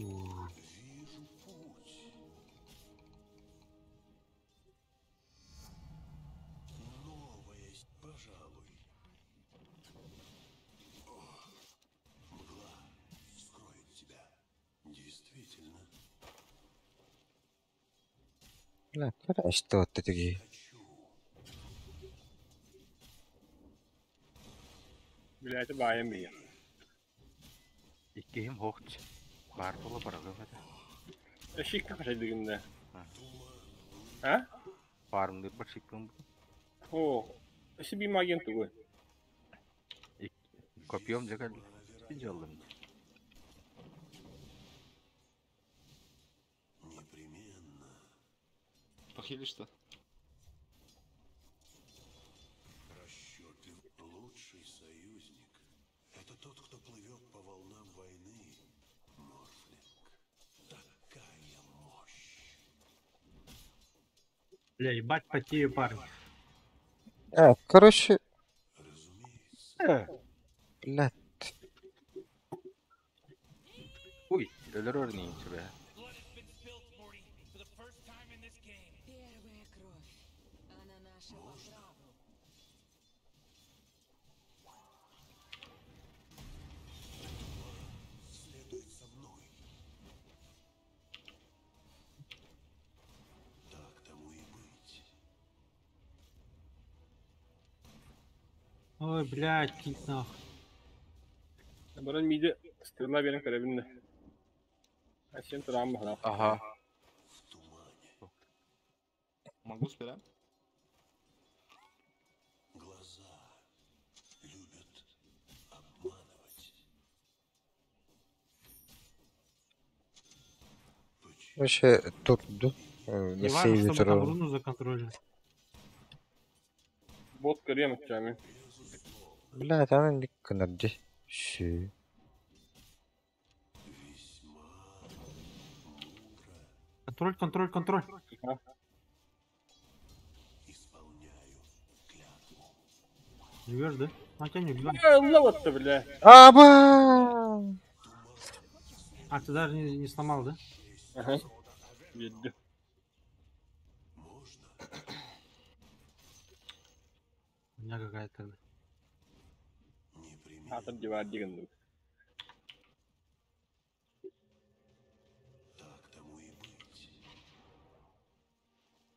Бля, что ты такие? Блядь, баайан бийэ. Иккиһим хоохч. Баар буола баралыах этэ. Эшиккэ хашайдыгын да. А? Фармнырбар шиккын бу. О, эси би маген тугу. Копьем дьэ кэллэ. Дьоллум. Похилишь-то? Лучший союзник – это тот, кто плывет по волнам войны, Морфлинг. Такая мощь! Бля, ебать потею, парни. А, короче... Блядь. Ой, өлөрөр нин сүбэ. Первая кровь. Она наша по праву. Следует за мной. Так тому и быть. Ой, блядь, кит нахуй. Баран миди стрела берен көрөбүн. Асен турам бахана. Ага. Могу спирать? Глаза любят обманывать. Вообще, тут, да? На Не важно, сейве чтобы там руну законтролили. Бот көрөм чами. Блядь, она не канарди. Щи. Контроль, контроль, контроль. Живешь, да? А тебя не убивай. Алла вот бля. Аба! А, ты даже не сломал, да? Ага. Видно. У меня какая-то тогда. Атыр дивар деген.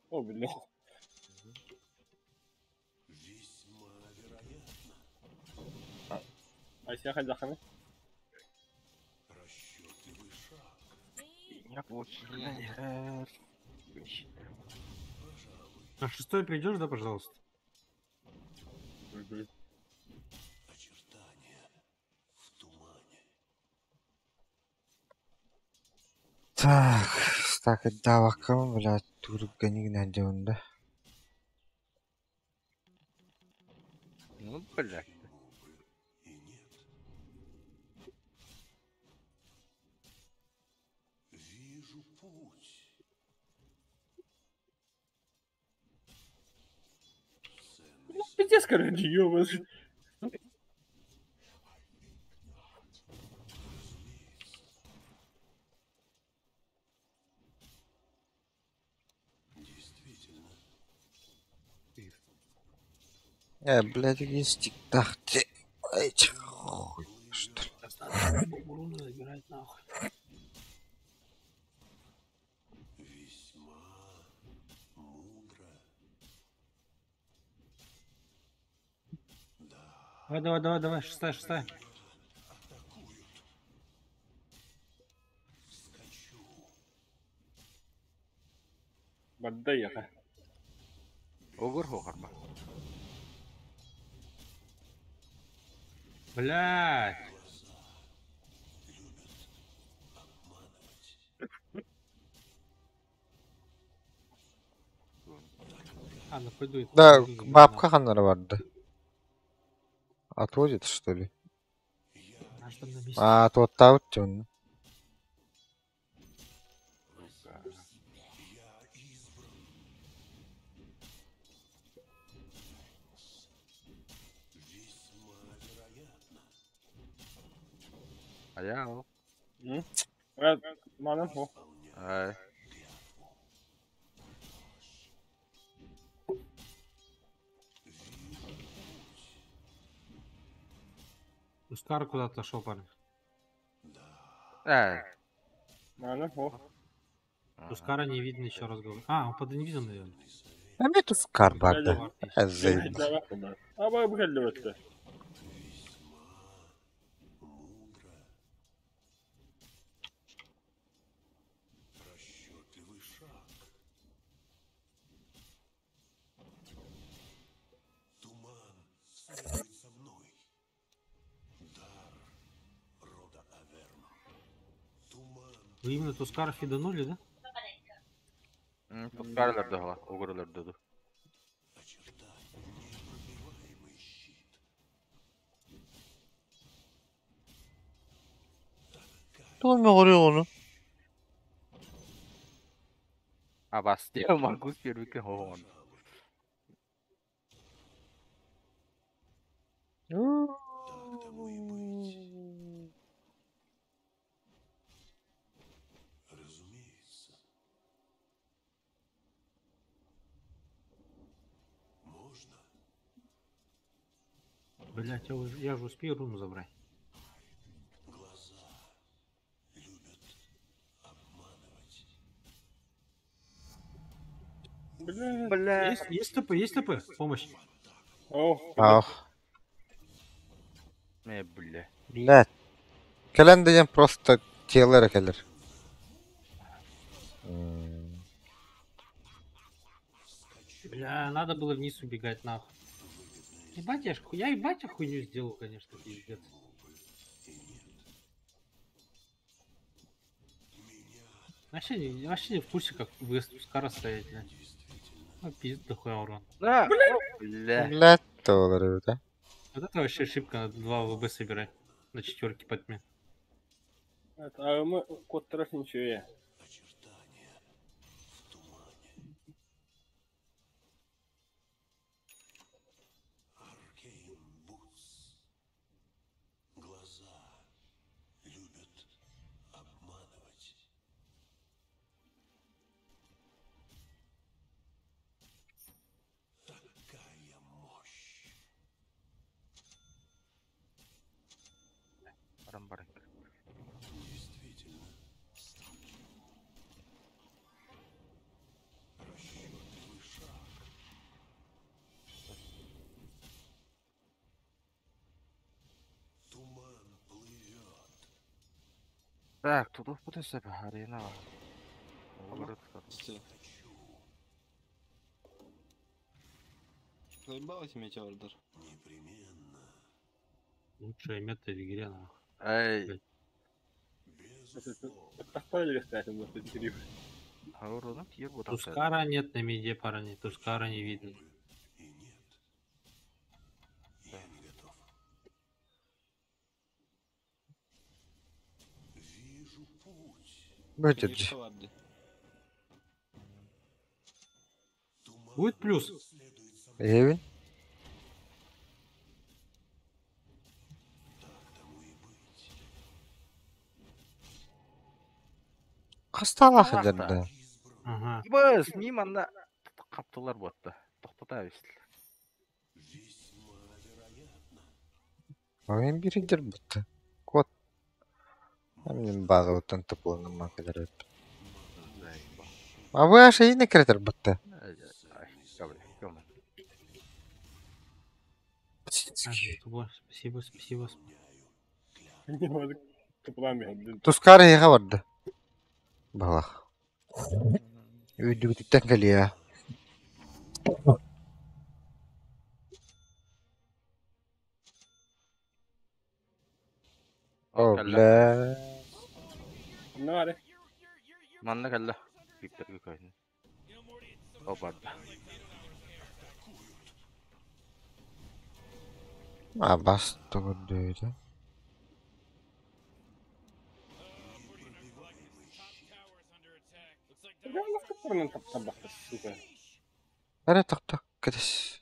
О, бля. Весьма вероятно. Айсен хайдаханы. Расчетливый шаг. Я очень. На шестой придешь, да, пожалуйста? Очертания в тумане. Так, так, давакам, блядь, турганик найдем, да? Ну, блядь. Вижу путь. Пиздец, короче, ёбаный. Действительно. Блядь, есть тахте. Ай, хуй, что ли. Сейчас надо руну забирать нахуй. Весьма мудро. Давай, давай, давай, давай, шестая, шестая. Барда яха. Огур хоохарба. Блядь. А, ну пойду. Да, пойду заберу, бабка ханнара барды. Отводит, что ли? Наш там на месте. А, туоттаабыт дьон. Аял. Манан хо. Ай. Ускар куда-то шел, парень. Эй. Манан хо. Тускара не видно, еще раз говорю. А, он под инвизом, наверное. Эмиэ тускар барда. Эззейн. Аба бу келди өттө. Расчетливый шаг. Туман следует за мной. Дар рода Аверн. Туман Вы именно Тускара фиданули, да? Тускар өлөрдө, огур өлөрдө. непробиваемый щит. Тугу оҕуруо ону? А бас, я могу с первый он. Разумеется. Можно? Блять, я, уже, я же успею руну забрать. Глаза любят обманывать. Бля. Есть, есть ТП, есть ТП? Помощь. Ох. Ах. Бля. Блядь. Кэлэн диэн просто тело эрэ кэлэр. Бля, надо было вниз убегать, нахуй. Ебать, я, ж, я ебать я хуйню сделал, конечно, пиздец. Вообще не, вообще не в курсе, как в Тускара стоять, бля. Ну, пиздец, дохуя урон. Да. Бля. Блядь, туолар да? Вот это вообще ошибка, надо 2 ВБ собирать на четверке по тьме. А мы кот ничего. Аркейн Бутс. Глаза любят обманывать. Такая мощь. Баран баран. Действительно. Расчетливый шаг. Туман плывет. Так, тут будет себе арена. Заебал эти метеордер. Непременно. Лучшая мета в игре, нахуй. Эй. Поставили стоять, он может, интервью. Тускара нет на миде, парни. Тускара не видно. Я не готов. Вижу путь. Выдержи. Будет плюс? Эвин? Хасталах да. Ага. Быс, мимо на каптылар ботта. Токтота бистил. Ойын биридер бутта. Кот. Мен база оттан тыпылын макелер. А вы аж и не кретер бутта. Спасибо, спасибо. Тускар еға барды. Балах. Үйдүгүтүттэн кэлиэ. О, бля. Наре. Манна кэллэ. Викторга көйнө. О барды. А бас тугурдуйда. Бля, таптарбахта, сука. Эрэ тохто кэтэс.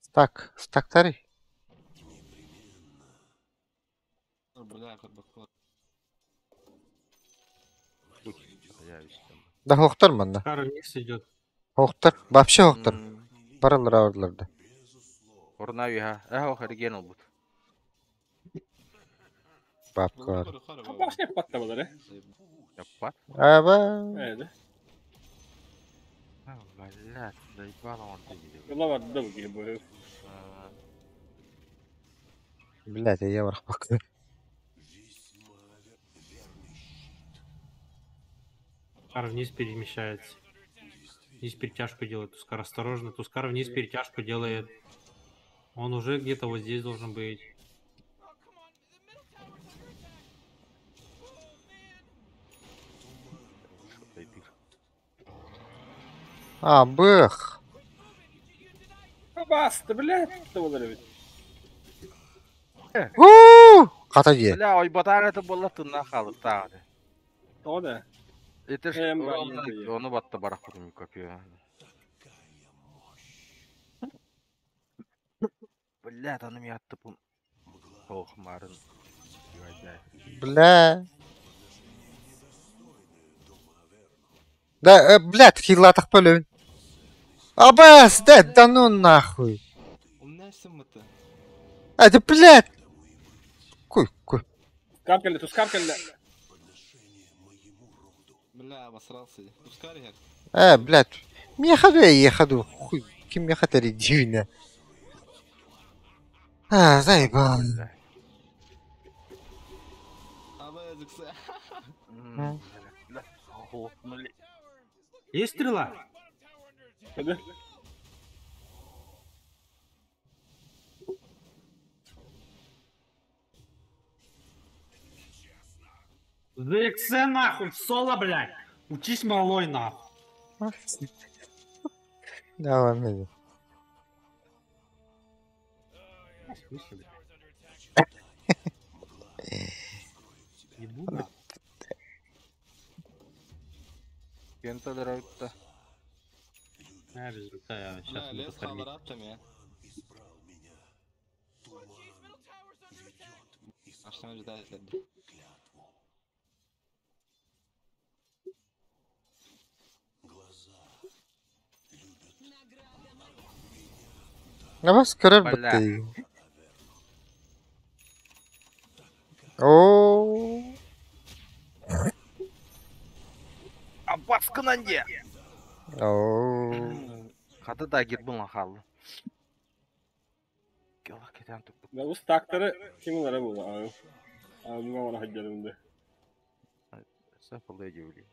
Стак, стактарый. Бля, көрбөккө. Да хоқтар манна. Кара вниз идет. Хоқтар, вообще хоқтар. Баралар аварлар да. Орна уха. Эхо харген олбут. Бабка бар. Башня патта болар, э? Яппат. Аба. Эде. Блядь, заебало он ты. Юла бар да бу бу. Блядь, я барах бак. Тускар вниз перемещается. Вниз перетяжку делает. Тускар осторожно. Тускар вниз перетяжку делает. Он уже где-то вот здесь должен быть. А, бых. Басты, блядь, болар бит. У! Ката же. Бля, ой батар это было тына халык тагы. Того да. Это ж Эм, баян оны батты барак кудум копия. Блядь, аны мен атты бу. Ох, марын. Бля. Да, блядь, хилатах бөлөбүн. Абас, да, да ну нахуй. Умнайсың мыты. А, да, блядь. Куй, куй. Тускар келди, тускар келди. Бля, обосрался. Тускар я. Блядь. Меха я ехаду. Хуй, ким меха дивина. А, заебал. Есть стрела? Эде. ЗХ нахуй, в соло, блядь. Учись малой нахуй. Да ладно. В смысле, блядь? Ебу нахуй. Кента дорогта. А, без рука, я сейчас Бля, буду лес фармить. халараптам я. Ашна ждать. Абас көрөр Бля. бытты. О. Абас кынанде. О. Хаты да гирбун халы. Гела кетен туп. Да бу стактары ким олар бу? А. А, ну ана хаджарымды. Сапылды дебили.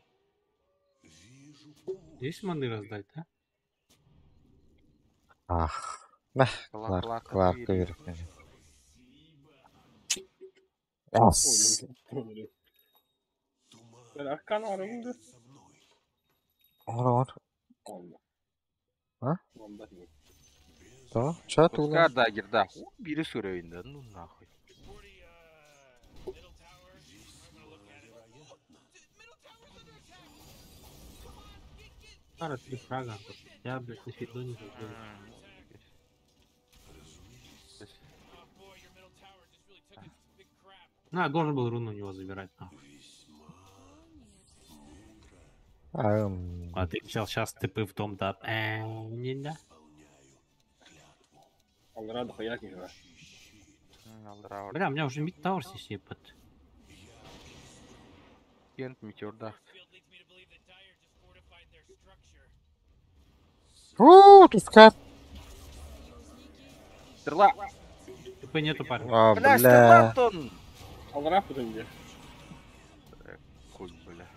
Есть маны раздать, да? Ах. Мә, Кларк, Кларк, Кларк Кларк берейін. беріп. Ас. Ben arkan arımdı. Ор, ор. Онда. А? Онда. Да, чат Тускар улар. да гирда. Бири сүрөйүндө, ну нахуй. Пара три фрага. Я, блядь, на фидоне забыл. Ну, я должен был руну у него забирать, нахуй. Ам. А ты сейчас, сейчас ТП в дом, да? Не, да. Аллара да хаяк не бар. Бля, у меня уже мид тауэр здесь ебать. Кент метеорда. У, Тускар. Стрела. ТП нету, парня. А, Бля, стрела бля. тон. Аллара путунде. Хуй, бля.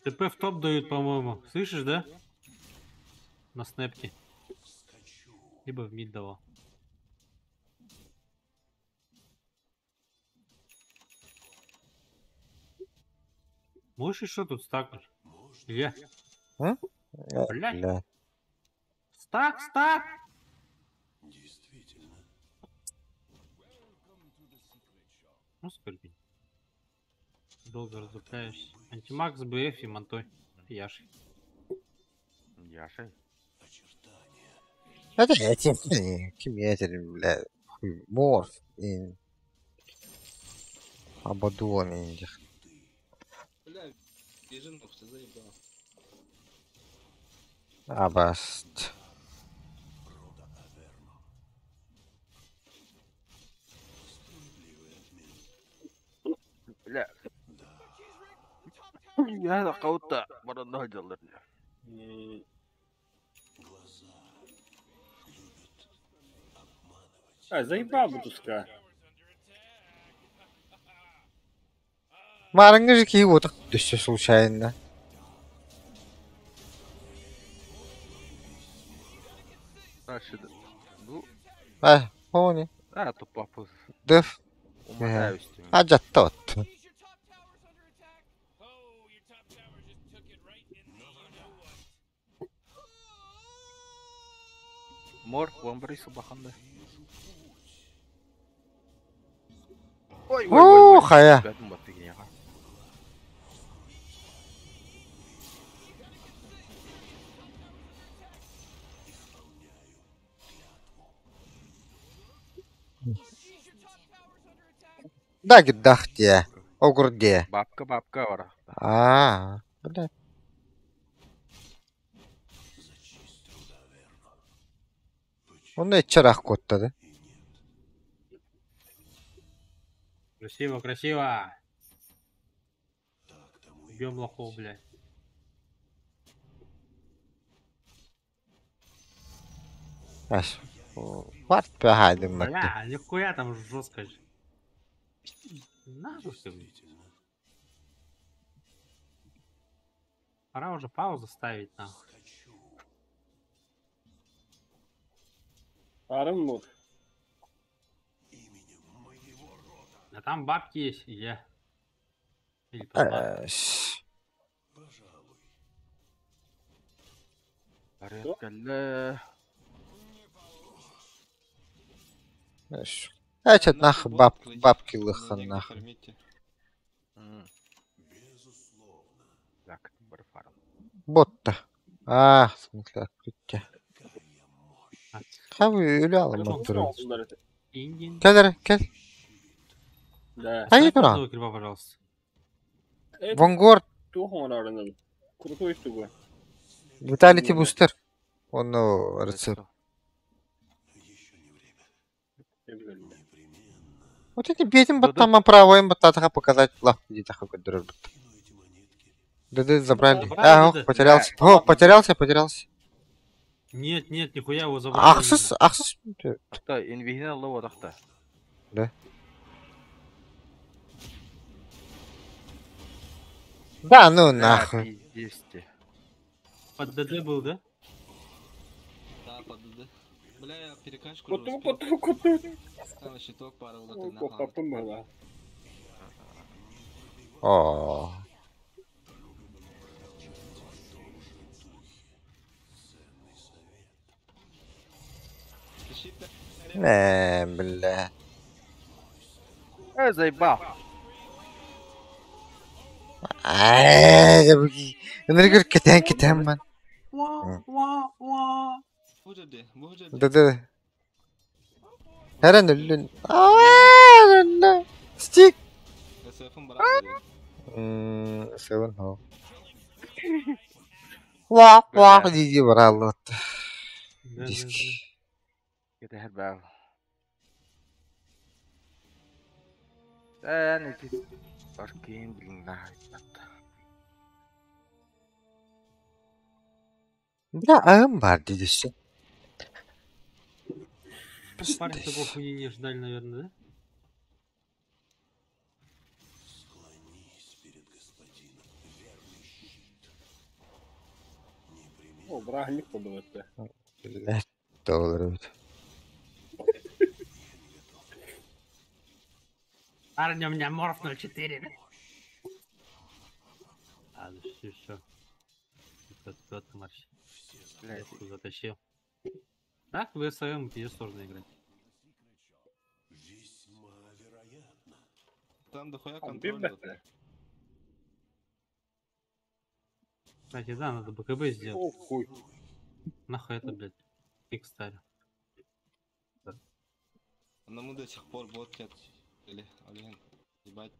ТП в топ дают, по-моему. Слышишь, да? На снэпке. Либо в мид давал. Можешь еще тут стакнуть? Илья. А? Блядь. Бля. Стак, стак! Ну, скорби. Долго раздупляешься. Антимакс, БФ и Монтой. Яши. Яшей. Это я тебе, ким я тебе, бля, хуй, морф, и Абадуон, и Бля, бежи нахуй, ты заебал. Абаст. Бля. Я кого-то баранной делал. А, заебал бы туска. Марыңы же киіп отыр түссе случайно. Дальше. Ну, А, понял. а, тупо папу. Дөф. Умоляюсь тебя. А жатты от. Мор, вамбрису баханда. Ой, О, хая. Бәтін батты генеға. Да, гидахте. Огурде. Бабка, бабка бар. А, бля. Оны чарах коттады. Красиво, красиво. Бьем лохов, блядь. Аш. Варт пахадым матты. Бля, нихуя там жестко же. Нахуй ты, блядь. Пора уже паузу ставить, нахуй. Арым мор. А там бабки есть, я. Или под бабки. Аш. Порядка. Аш. Эчет нахуй баб, бабки лыхан нахуй. Фармите. Так, бар фарм. Ботта. А, в смысле, открытие. Хабы өлі алым тұры. Индин. Кел, кел. Да. Хайы Ставь тұра. одного криба, пожалуйста. Вангор, Тухон Крутой штука. Виталити бустер. Оны рецепт. Вот эти бетим баттама правоем баттатаха показать лав где-то көдөрөр бит. Да-да, забрали. Забрали, А, да. ох, потерялся. О, потерялся, потерялся. Нет, нет, нихуя его забрали. Ахсыз, ахсыз. Та, инвихин алла отақта. Да. Да, ну нахуй. Пиздец те. Под ДД был, да? Да, под ДД. Бля, я перекачку уже Коту, успел. коту, коту. Там щиток пара вот О, Копапым была. О. Не, бля. Э, заебал. Ай, Энергер кетен кетен мен. Да да. Herен өлүн. Аа, Стик. СФ-м брат. Севен хо. Ва, ва, диди бараллы. Диск. Кетер бау. Э, не ти. Аркин, блин, нахуй. Бля, ам бар дидisi. Парни такой хуйни не ожидали, наверное, да? О, бырааһынньык курдук этэ. Блядь, доллар эбит. Парни, у меня морф 04. Ладно, все, все. Это матч. Блядь. Затащил. Так, в СМ тебе сложно играть. Там дохуя А, контроля. биббэттэ. Кстати, да, надо БКБ сделать. О, хуй. Нахуй это, блядь, пик ставлю. Одному до сих пор бот нет. Или, блин, ебать,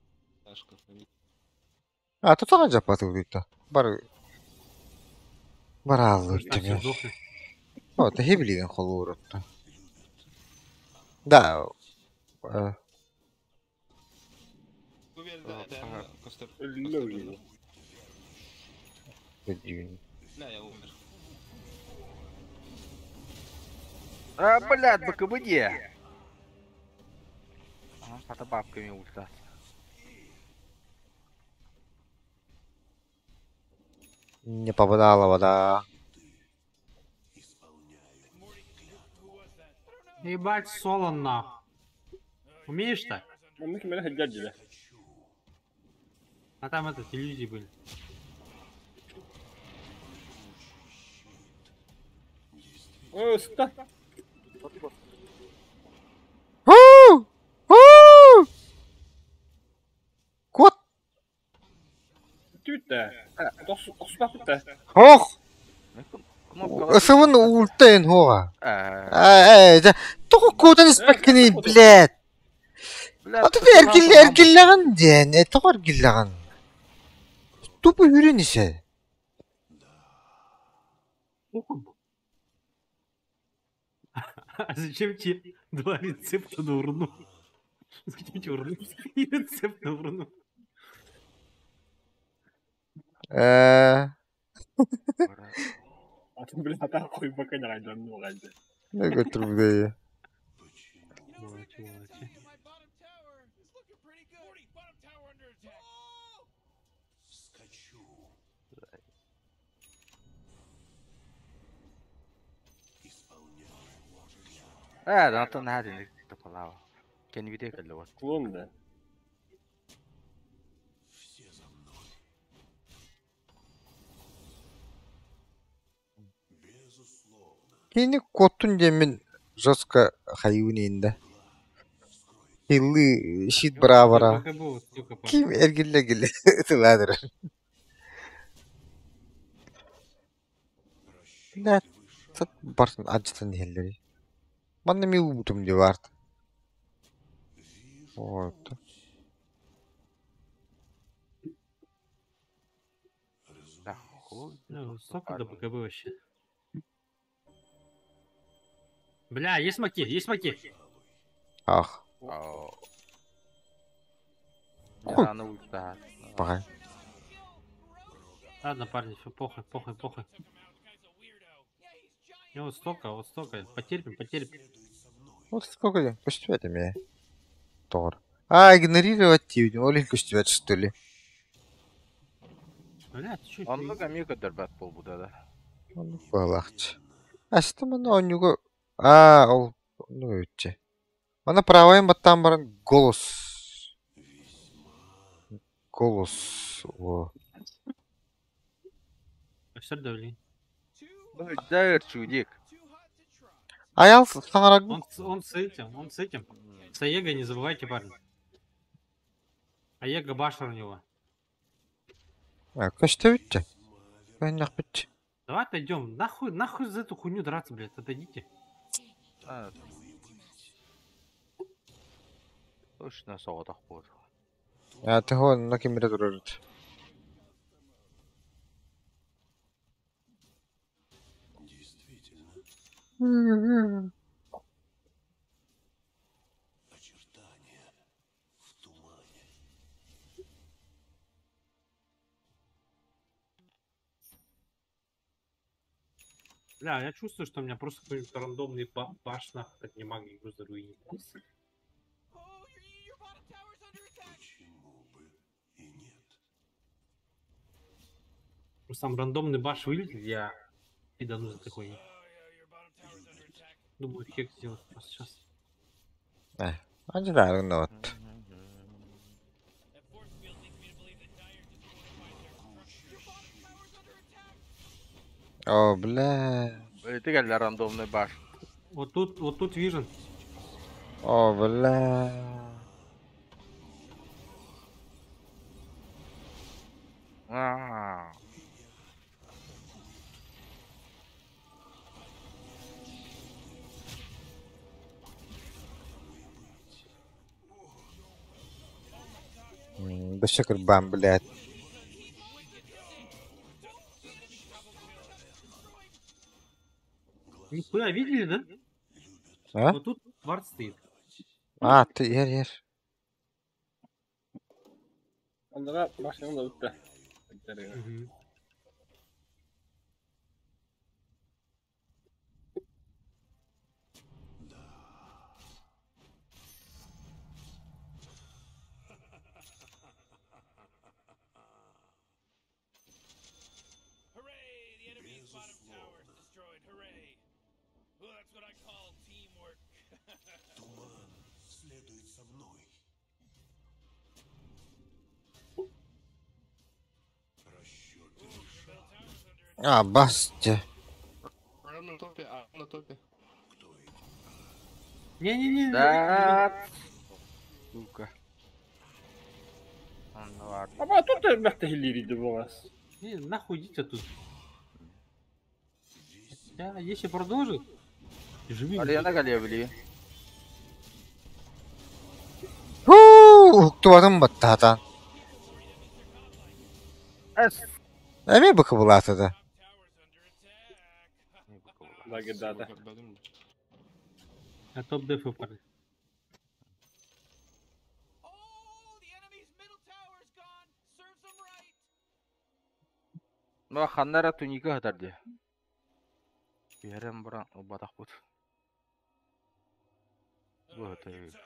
Сашка. А, тут ага жаппаты Бар... Барааллыр А, все, теми. сдохли. О, ты хибилигин холуурутта. Да. э, Да, Костер. Өллө Өдүүн. Бля, я умер. А, блядь, БКБ Ага, хата бабками ульта. Не попадала вода. Ебать, соло нах. Умеешь так? Маннык мени хылдьар дьилэ. А там этот иллюзии были. О, сыта. Уу! Уу! Кот! Түүттэ. Тохсуппаппыт. Ох! Кнопка. Ысывын ультайн хуга. А, Э, э, тоҕо куотан испэккиний, блядь. Блядь, А ты эргил эргиллэҕин диэн, э, тоҕо эргиллэҕин? Тупо үрүн исе. А зачем тебе два рецепта на урну? Зачем тебе урну? И рецепт на урну. Э, Атын били хата койбакка ньаҕайдан нуҕайды. не көтүрбүдэ. Молодцы, молодцы. А, да, антон наһаа тапалаава. Кэннибитэ кэллэ Клон да. Кини коттун диэммин жестко хайуун инде. Хиллы щит бравара. БКБ вот столько пар. Ким эргиллэ гилле тыладыр. Блядь, сат барсын аджытан иһэллэри. Манна ми уутум ди барт. Вот. Да, хуй. Ну, столько до БКБ вообще. Бля, есть маки, есть маки. Ах, Ау. Хуй. Да, на ульта. паҕай. Ладно, парни, все, похуй, похуй, похуй. И вот столько, вот столько. Потерпим, потерпим. Вот сколько ли? Көстүбэт эмиэ. Тоҕор. А, игнорировать диибин, ол иһин көстүбэт что ли? Бля, ты чё? Оннук эмиэ көрдөрбөт буолбута да. Оннук быһалаахчы. Аста манна оонньууга Аа, ол ну өтче. Мана правайын баттаан баран голос. Голос. О. Все довели. Да, чудик. Аял саҥараг Он, он с этим, он с этим. С Аего не забывайте, парни. Аего башер у него. көстөбүтче. Көннөхпүт. Давай отойдем. Нахуй, нахуй за эту хуйню драться, блядь, отойдите. А. Точно соҕотох буолуо. А, тыһы онно кимире турарыт. Бля, я чувствую, что у меня просто какой-нибудь рандомный баш нахуй так не магии игру заруинит. Просто там рандомный баш вылетит, я Пидану за этой хуйней. Думаю, хек сделать просто сейчас. Анжела вот. О, бля. Это для рандомный баш. Вот тут вижен. О, бля. А. Да бам, блядь. Нихуя, видели, да? А? Вот тут вард стоит. А, ты, ер, ер. Андра башняны да бітті. Угу. Туман следует за мной. Расчеты А, басте. А на топе, а на топе. Не-не-не. Да. Сука. Ну ладно. Аба тут бәхті у вас. Не, нахуй идите тут. Я, если продолжит, живи. Алена Галевли. Хуу, туарым баттата. Эми быкы булаты да. Да, да. А топ деф парни. Ну, ханнара туника хатарды. Берем бран, батах бут. Вот это.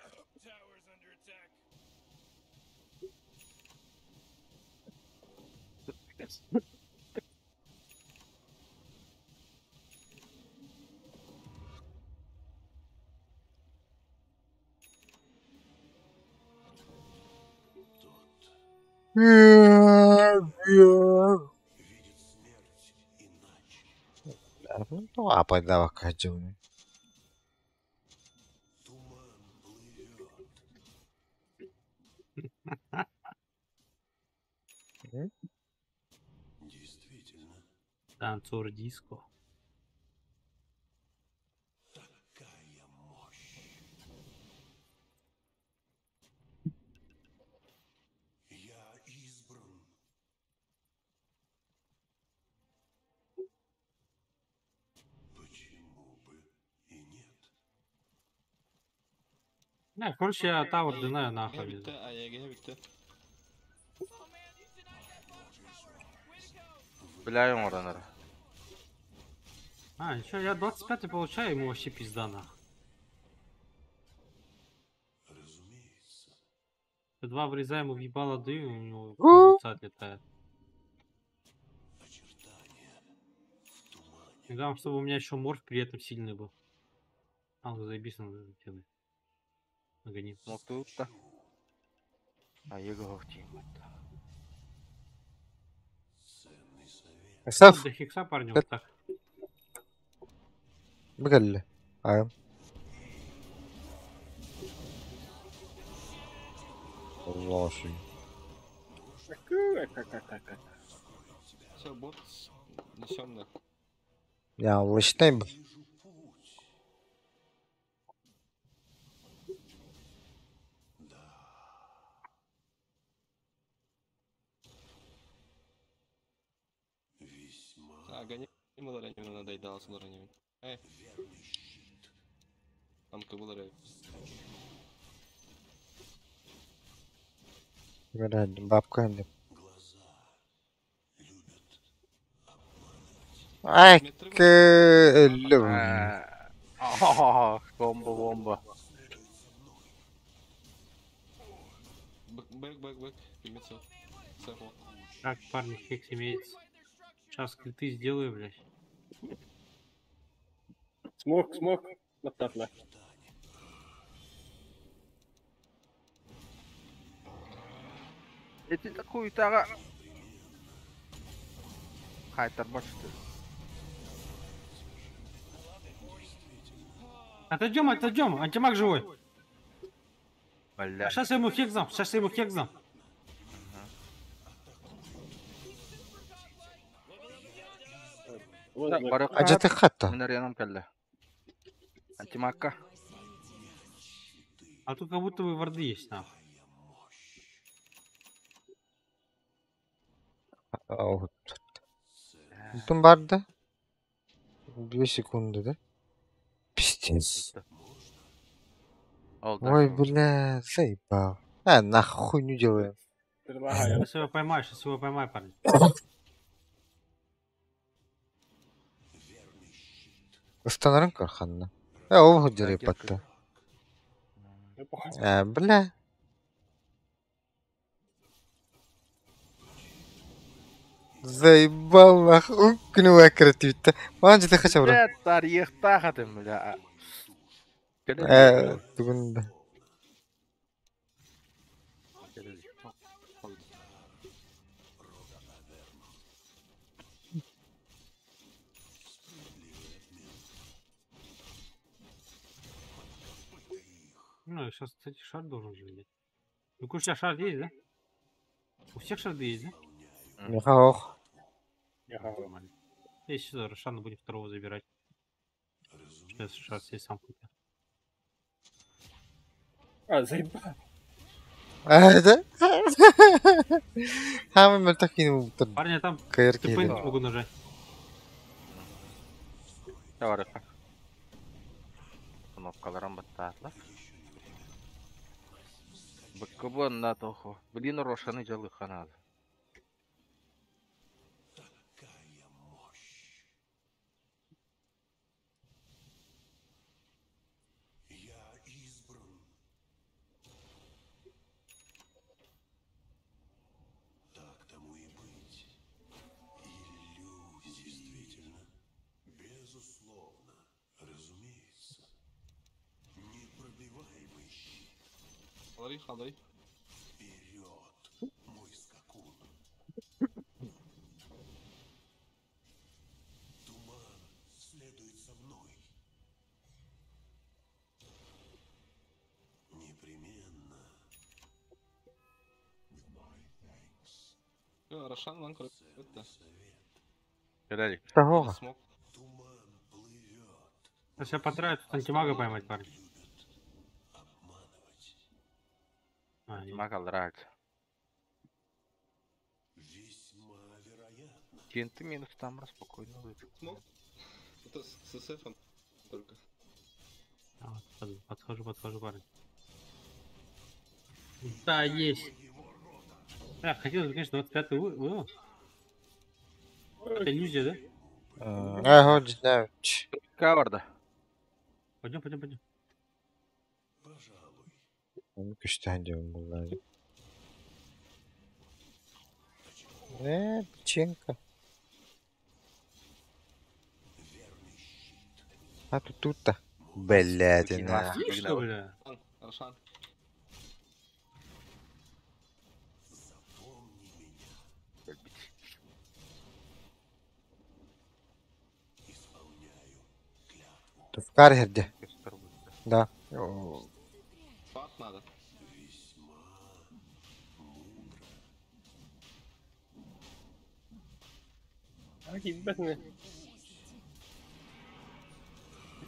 Ну, а подавка джуны. Действительно. Танцор диско. Такая мощь. Я избран. Почему бы и нет? Не, короче, я тавр динаю нахуй. Bitti, AYG bitti. Бля, оранара. А, ничего, я 25 получаю, ему вообще пизда нахуй. Разумеется. Два врезаем, ему в ебало даю, и у него У. лица отлетает. Очертания в тумане. И главное, чтобы у меня еще морф при этом сильный был. А, ну заебись, он делает. Нагони. Ну тут-то. А я говорю, Ценный совет. Сaf. До хикса, парни, вот так. Бгалли. А. Лошадь. Все, бот несем на. Я лыштай б. Вижу путь. Да. Весьма А, гони булар надо и дал булар Эй, верный щит. там булар. Бабка. Глаза любят обманывать. Ай, Бомба, бомба. Следует за мной. Бэк, бэк, бэк. Имеется. Сэфо. Так, парни, хекс имеется. Сейчас криты сделаю, блядь. Смок, смок. Баттатла. Эти хуйтаға Хайтарбат что ли? Отойдем, отойдем, антимаг живой. Бля. А сейчас я ему хекс дам, сейчас я ему хекс дам. Ажаты хатта. Мен кэллэ. Антимакка. А тут как будто бы варды есть, нахуй. Тум барды. 2 секунды, да? Пиздец. Ой, бля, заебал. А, нахуй хуйню делаем. Сейчас его поймаю, сейчас его поймаю, парень. Ыстанарын карханна. Э, ол дерей патта. Э, бля. Заебал нахуй. Күнү креативті. Маған жете қаша бра. Бля, тарихта бля. Э, бүгін да. Ну, сейчас, кстати, шар должен же взять. Ну, у тебя шар есть, да? У всех шарды есть, да? Михаил. Нормально. Я сюда Рошана будем второго забирать. Сейчас шар себе сам купил. А, заебал. А, это? Хамы мөлтәкин Парни, я там Кайыр ТП не могу нажать. Давай, Кнопкаларым баттаатла. Быккы на тохо. Блин, Рошаны жалыха надо. Я избран. Так тому и быть. Иллюзии. Действительно. Безусловно. Разумеется. Непробиваемый щит. Алри, алри. Вперед, мой скакун. Туман следует за мной. Непременно. With my thanks. Рошан ван это. Кедалик. Того. Смок. Сейчас я потраю тут антимага поймать, парень. А, нет. Антимаг алрак. Весьма вероятно. Кенты минус там спокойно выйдет. Смок. Это с СФ только. А, вот, подхожу, подхожу, парень. Да, есть. Да, хотелось бы, конечно, 25-й вывод. Это иллюзия, да? Ага, не знаю. Каварда. Пойдем, пойдем, пойдем. Күшті деп булар. Э, печенька. А тут тут-то. Блядь, на. Есть что, бля? Рошан. Туфкар херде. Да. Фат надо. А, ебать мне.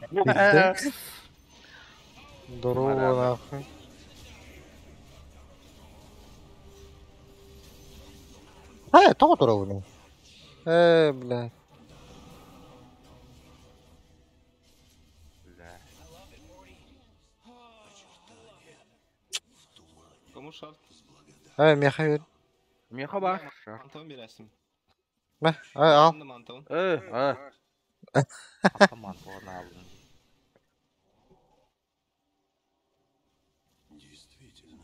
Пиздец. Здорово, нахуй. А, тоҕо турабын. Э, бля. Бля. Кому шарт? Э, меха бер. Меха бар. Антон бересің. Мә, ай, ал. Антон. Э, э. Атаман алдым. Действительно.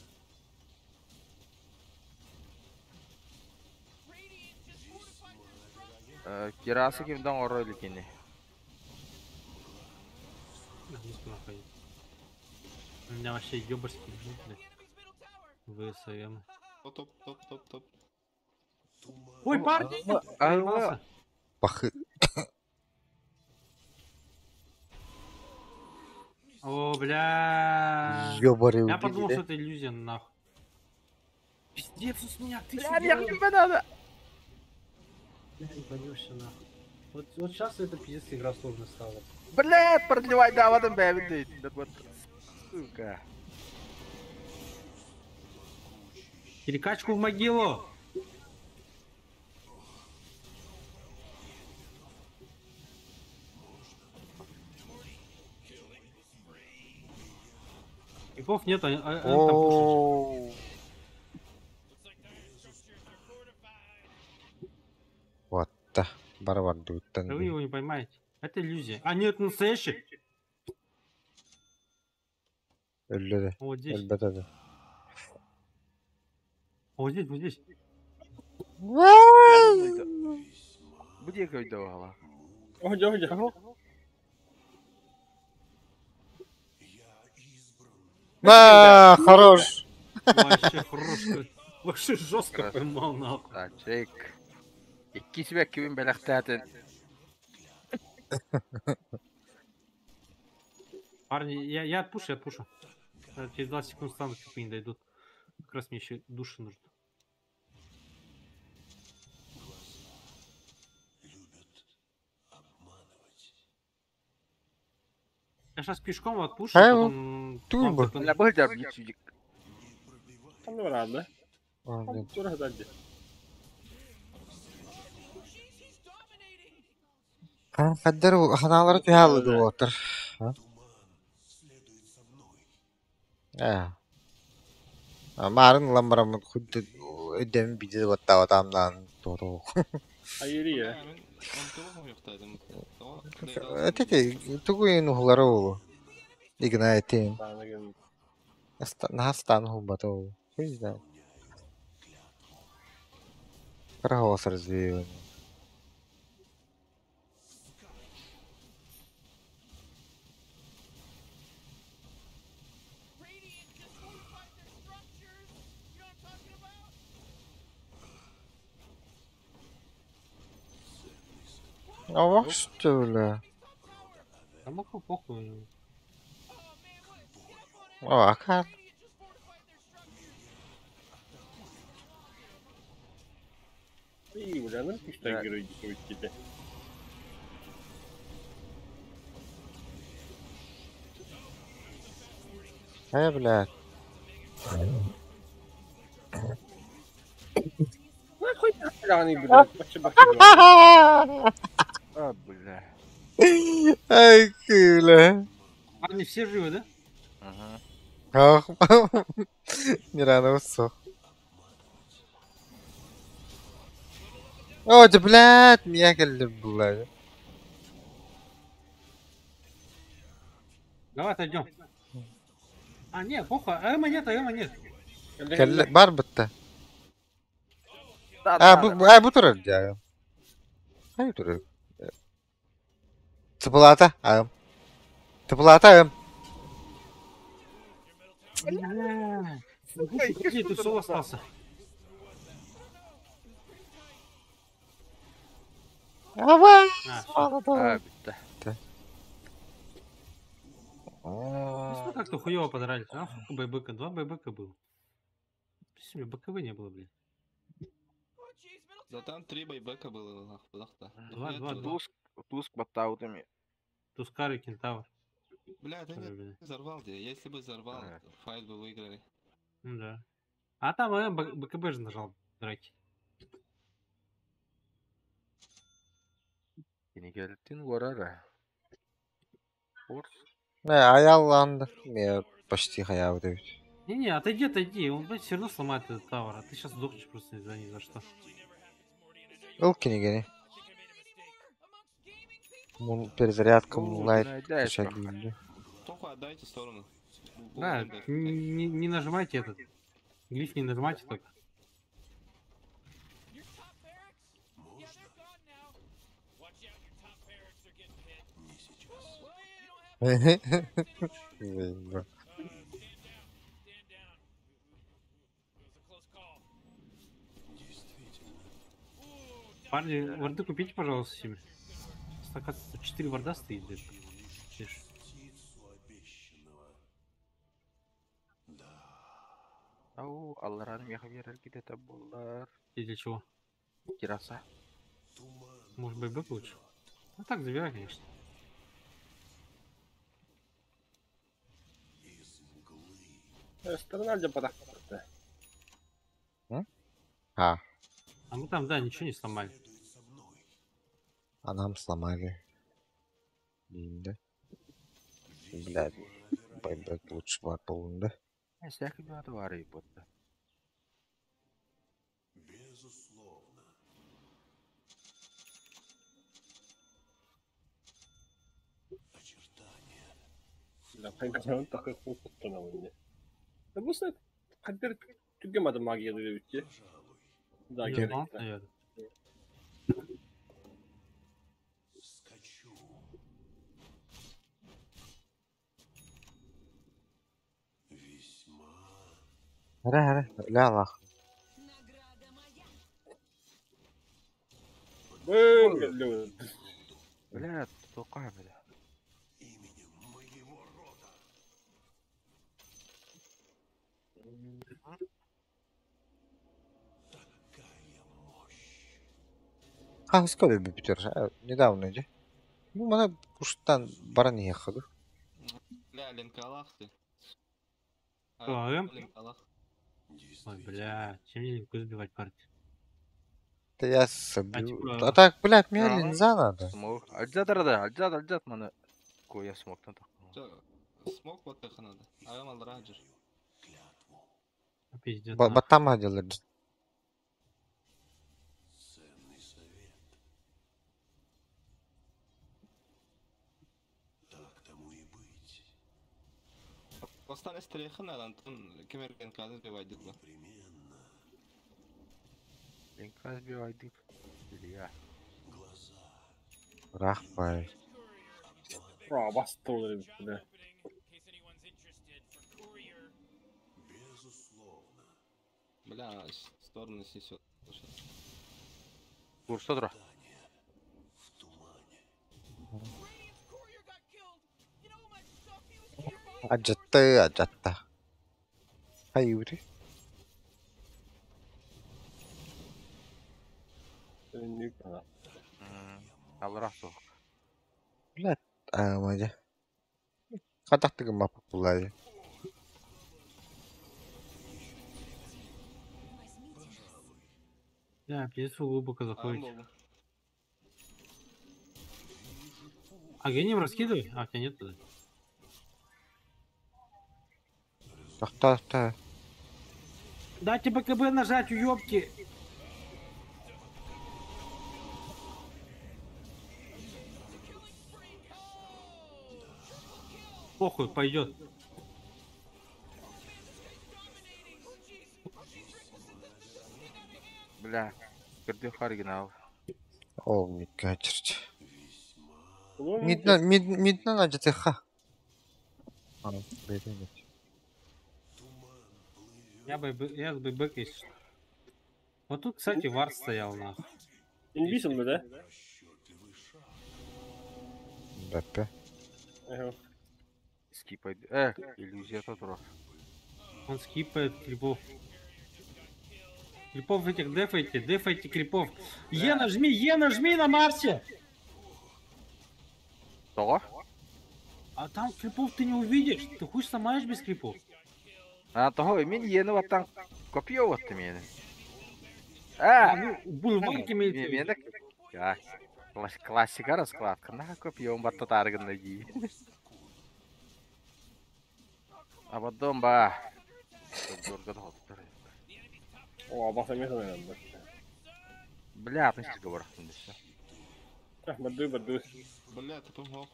Кирасы кимден орой ликини. У меня вообще ёбарский бил, блядь. ВСМ. Топ, топ, топ, топ. Ой, парни! Проебался. Пахы. О, бля. Ёбары Я подумал, убили, что это иллюзия, нахуй. Пиздец, с меня ты Бля, мне не надо. Бля, ебанешься, нахуй. Вот, вот сейчас это пиздец игра сложно стала. Бля, продлевай, да, в этом бля, Сука. Перекачку в могилу! Типов нет, они там пушат. Вот, да, барабан Да вы его не поймаете. Это иллюзия. А нет, настоящий. Өллөдө. Вот здесь. Өлбөтөдө. Вот здесь, вот здесь. Где койдовала? Ой, ой, ой. На, хорош. Вообще хорош. Вообще жестко поймал нахуй. Тачек. Икки себе кибин беләхтәтен. Парни, я отпушу, я отпушу. Через 20 секунд стану, типа не дойдут. Как раз мне еще души нужны. Я сейчас пешком отпушу, Ай, потом турбо. вам Бля, был там чудик. Там рада. А, Там тура сзади. Хаддар ханалары түһәлі отыр. Марын ламбарам худды өдем биде баттава тамнан тору. Айри. Этете тугуин ухлары олу. Игнайтин. Настан хубатау. Хуй знает. Караос развеян. А что ли? Да мог похуй. О, а как? И, бля, ну ты что герой тебе. Блядь. Нахуй ты сраный, блядь, А, бля. Ай, бля. Парни все живы, да? Ага. Ах, не рано усох. О, да, блядь, меня блядь. Давай отойдем. А, нет, похуй, Эма нет, Эма нет. Бар бітті. А, бу турар дия. Хай турар. Тыплата, ам. Тыплата, ам. Подожди, ты соло остался. Ава! А, бітті. Ну как-то хуёво подрались, а? Сколько байбека? 2 байбека было. Себе БКВ не было, блин. Да там 3 байбека было, нахуй, Два, два, два. Туск баттаутами. Тускар и Кентавр. Бля, ты не взорвал, где? Если бы взорвал, файт бы выиграли. Ну да. А там БКБ же нажал драки. Кенигелтин варара. Орс. Не, аялланды. Я почти хаяв деп. Не-не, отойди, отойди. Он, блядь, все равно сломает этот тавр. А ты сейчас сдохнешь просто ни за что. Ыл кенигени. Перезарядка мулайт. Только отдайте сторону. Да, не нажимайте этот. Глиф не нажимайте только. Заебал. Парни, варды купите, пожалуйста, себе. Стакан 4 варда стоит, блядь. Слышь. Ау, алларан меха берер где-то буллар. И для чего? Кираса. Может, байбек лучше? Ну так, забирай, конечно. Сторона для потах. А, А мы там, да, ничего не сломали. а нам сломали. Да? Блядь, байбек лучше бар да? Всякий бары будто. Безусловно. Очертания. Да, хайган такой хуй на мне. Да бу қаддер түгемады магия деп. Да, Не керек. знал, наверное. Скачу. Весьма Хара, хара, ля лах. Б, Бля, тока, бля. именем моего рода. Такая мощь. А, сколько бипитер? Недавно иди. Ну, мана куштан баран ехали. Бля, линкалах ты. А, М? Линкалах. Ой, бля, чем мне линку сбивать партию? Да я собью. типа- А так, блядь, мне А, линза надо. Смог. Альджат арада, альджат, альджат маны. Кой я смог там так. Смог вот так надо. А я мал раджер. Пиздец. нахуй. Батама делали. Ценный совет. Так тому и быть. Остались стрелха надо, Антон, кемер линка сбивать дела. Непременно. Линка сбивай дып. Илья. Глаза. Рахпай. Ра, басты деп, бля. Безусловно. Бля, сторону снесет. Курса дура. В тумане. Аджатта, аджатта. Хайури. Аллах соқ. Блядь, а, мадя. Хатахтыгы мапа пулай. Да, пиздец, вы глубоко заходите. А гением раскидывай? А, у тебя нет туда. Тахта, та. Дайте БКБ нажать, уёбки! Похуй, пойдет. Бля, кырдых оригинал. О, микачерч. Мидна, мид, мидна аджатыха. А, блядь, нет. Я, бы, я с байбек, если что. Вот тут, кстати, вар стоял, нахуй. Инвизил бы, да? Бэпэ. Ага. Скипай. Иллюзия тут Он скипает крипов. Крипов этих дефайте, дефайте крипов. Е нажми, Е нажми на Марсе! Того? А там крипов ты не увидишь. Ты хуй сломаешь без крипов. А, того, мен ені баттан копье отты мені. А, ну, бульварки имеется в виду. Мені классика раскладка. На копье батта таргын ги. А потом ба. О, баса емес наверное. Бля, ты что говоришь? Баду, баду. Бля, ты помог.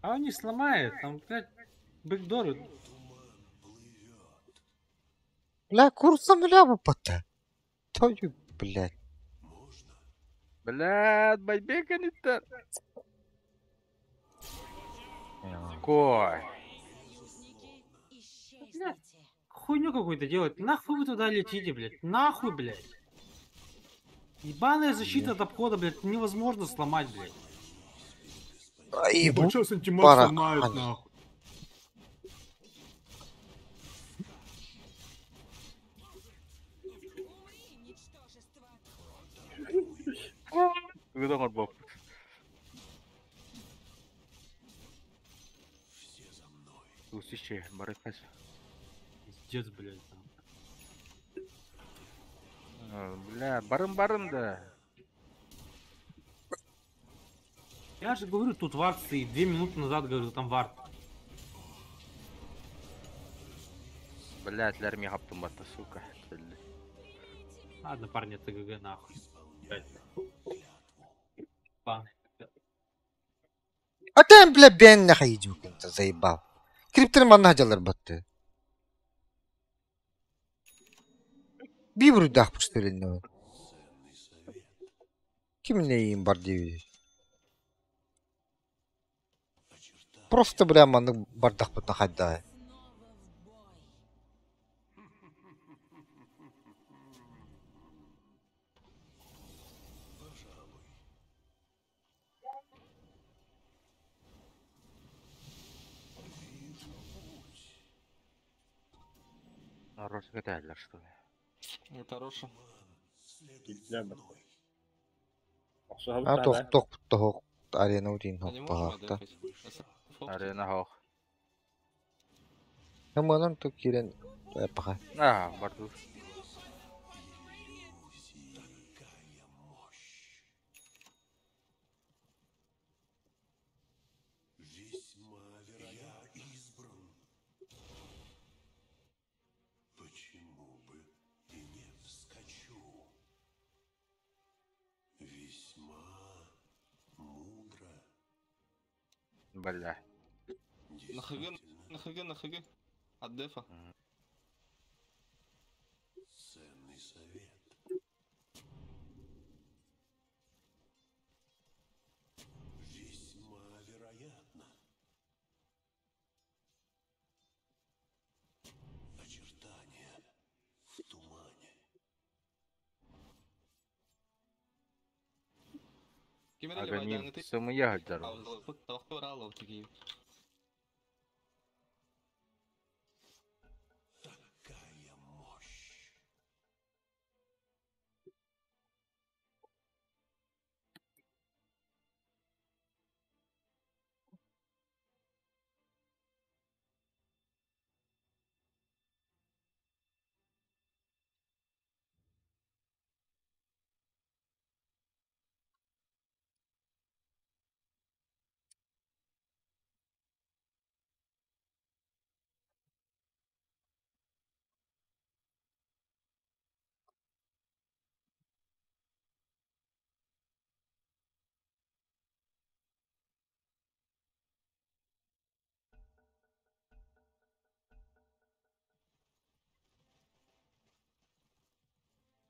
А он не сломает, там, блядь, бэкдоры. Бля, курсом бля пота. Твою, блядь. Блядь, байбека не так. Кой. Блядь, хуйню какую-то делать. Нахуй вы туда летите, блядь? Нахуй, блядь. Ебаная защита от обхода, блядь, невозможно сломать, блядь. Ай, Вот бу сейчас антимаг пара. сломают, нахуй. Ыгыдан орбоп. Усище, барыкас. Пиздец, блядь. Там. Бля, барым-барым да. Я же говорю, тут вард стоит. 2 минуты назад говорю, там вард. Бля, тлер ми хаптым батта, сука. Тілді. Ладно, парни, это ГГ нахуй. Блядь. Пан. А там, бля, бен нахай идюк, заебал. Криптер манна жалар батты. Bir дах пустырынны. Ким нейин бар дейби. Просто, бля, маннык бардах бутна хайда. Хороший котеллер, что ли? Это хорошо. А тох тох тох арена удин А не хоп можем пахта. отдыхать? Арена хох. Хаманан то кирен паха. А, барду. Я избран. Почему бы и не вскочу? Весьма мудро. Бля. На ХГ, на ХГ, на ХГ. От дефа. Ценный совет. Весьма вероятно. Очертания в тумане. Аганим. Сымыя хаджар. Такая мощь.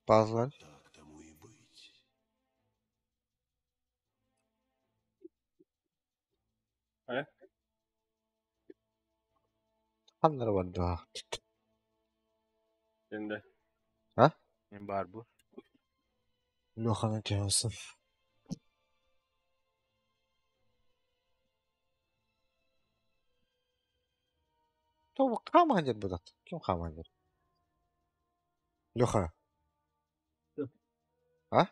Bazılar. Так тому и быть. А? Ханнар бар да. Енді. А? Не бар бу. Лохана тясы. То каманер будат. Ким каманер? Леха. Что? А?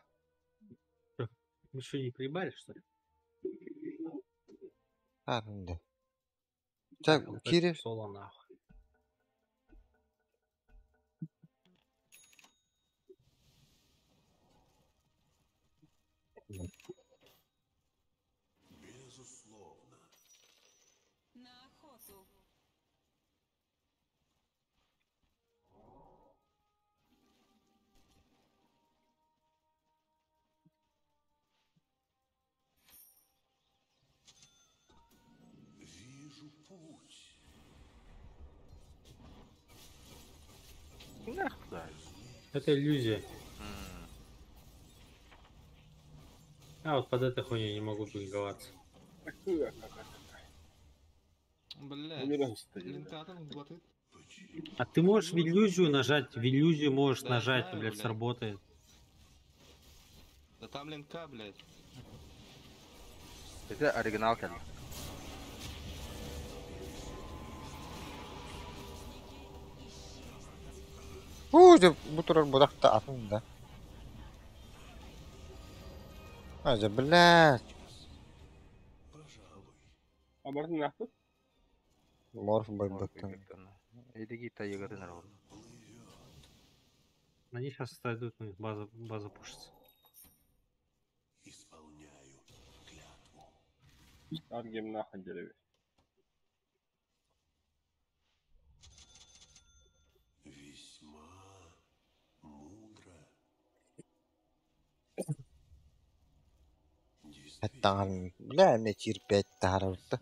Мы что, не проебали, что ли? А, да. Так, Вот это Кири. Соло нахуй. Безусловно. На охоту. Вижу путь. Нахуй. Это иллюзия. А вот под этой хуйней не могу бинговаться. Бля. А ты можешь в иллюзию нажать, в иллюзию можешь Да, я нажать, знаю, блядь, блядь. сработает. Да там линка, блядь. Это оригинал кэллэ. Уу, дьэ, бу турар будах да атын да. А, дьэ, блядь. Абартын нахпыт. Морф байбаттан. Эдиги тайыгатын эрэ Они сейчас отойдут, у них база, база пушится. Аргем нахуй деревья. Весьма мудро. Хаттаҕын, бля, эмиэ киирбэт таһаарабыт да.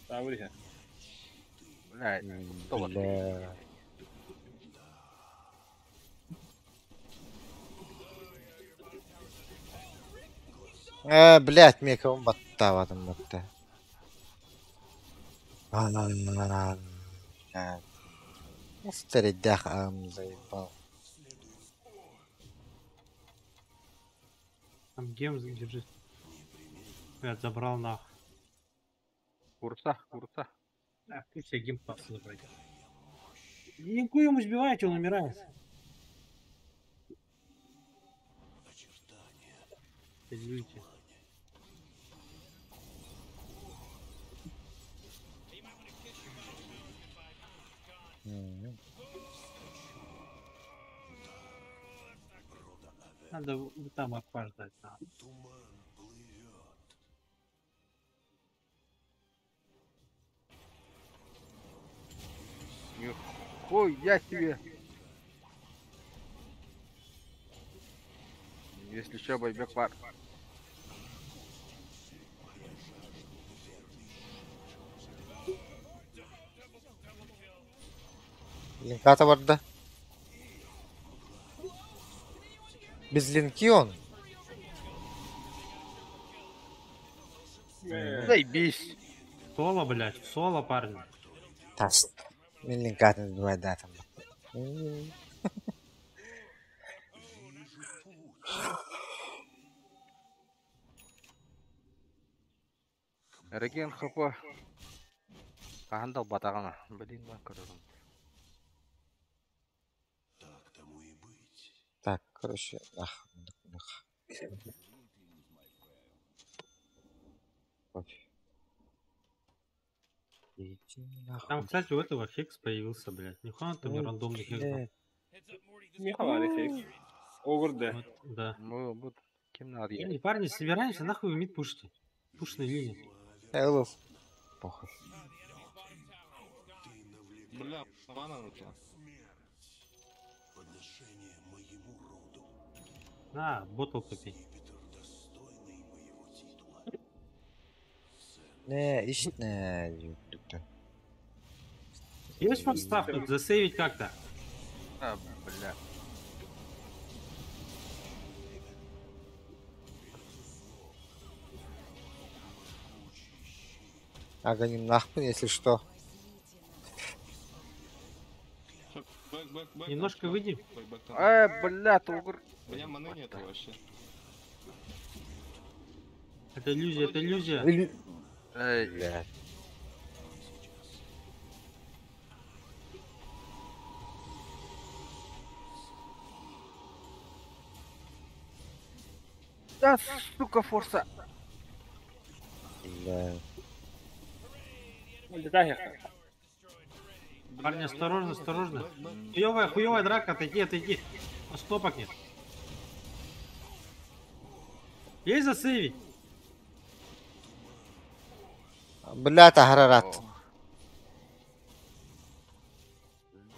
Тавриха. Бля, Бля. Э, блядь, мекабын баттаабатым батта. Старидах ам заебал. Там гем держи. Блядь, забрал нах. Курса, курса. А, пусть я гем пытался забрать. Линку ему сбиваете, он умирает. Извините. Надо там аква ждать. Да. Нихуя себе. Если что, байбек пар. Линката барда. Без линки он. Заебись. Соло, блядь, соло, парни. Тас. Мин линкатын да там. Реген хп. Хаһан батаҕына. Блин, мен көрөрүм. Так, короче, ах, нах. Пофиг. Иди нахуй. Там, кстати, у этого хекс появился, блядь. Нихуя он там Ой, рандомный хекс был. блядь. Михаил хекс. Огурде. Вот, да. Ну, вот, кем надо Не, парни, собираемся, нахуй вы мид пушите. Пушная линия. Элов. Похуй. Бля, мана нужна. Подношение моему роду. На, ботл попей. Достойный моего титула. Не, ищет не. Есть форстав тут, засейвить как-то. А, бля. Аганим нахуй, если что. Бэк, бэк, бэк. Немножко выйди. Бэк, бэк, там. Бля, тугр. У меня маны нету вообще. Это иллюзия, это иллюзия. Или... Эй, Блядь. Да, сука, форса. Бля. Парни, осторожно, осторожно. Хуёвая, хуёвая драка, отойди, отойди. А стопок нет. Есть засейвить? Бля, Тахарарат.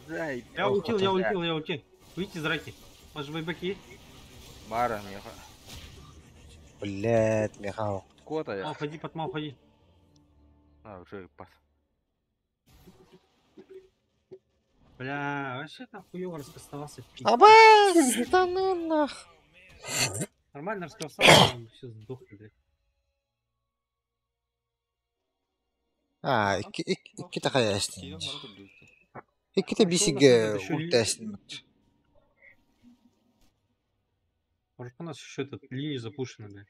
Заебись. Я улетел, я улетел, я улетел. Выйти из драки. У вас же байбаки есть? Бара, меха. Блядь, Михаил. Кота я. Мал, ходи, под мал, ходи. А, уже пас. Бля, вообще там хуёво раскастовался. Абас, да ну нах. Нормально раскастовался, он все сдохли, блядь. А, икки такая есть. Кирилл народ убил. Иккитэ Хорошо, у нас бисигэ этот еще ли- ултээсин Хорошо, у нас еще этот линии запушены, бля.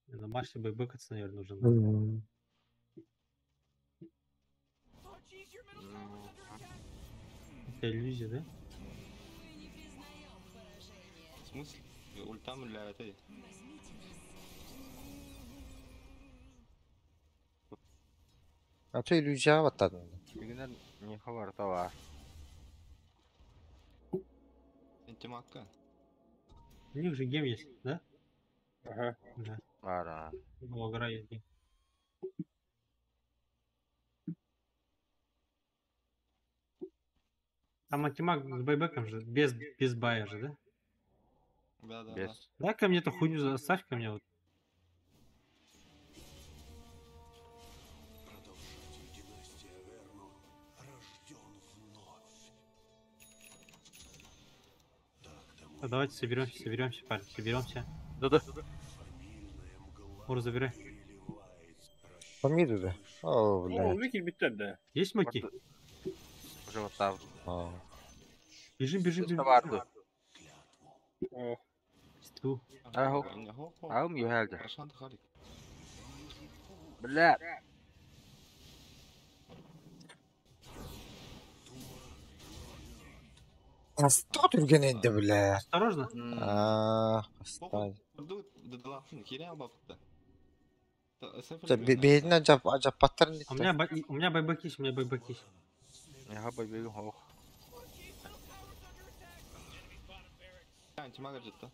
Не, На Марсе байбекаться, наверное, нужно. Это иллюзия, да? В смысле? Ультам для этой. А то иллюзия баттадын. Дигинен не хабар тава. Антимагка. У них же гем есть, да? Ага. Да. Ара. У Агра есть гем. Там антимаг с байбеком же, без бая же, да? Да, да, да. Без. Дай ко мне эту хуйню, оставь ко мне вот. Продолжитель династии Аверну рожден вновь. Так тому А давайте соберемся, соберемся, парень, соберемся. Да-да. фамильная мгла Мур, забирай. переливает Помиду да. О, О, блядь. Вики биттер да. Есть маки? Уже вот там. А. Бежим, бежим, бежим. Таварду. О, Сту. Аху. Аху. Аум юхалда. Рошан Халик. Бля. Что түрген энди, бля. Осторожно. А, отстань. Херя бабта. Бедина жап жаппаттарын У меня, у меня байбек есть, у меня байбек есть. Я байбегим хох. Антимага житта.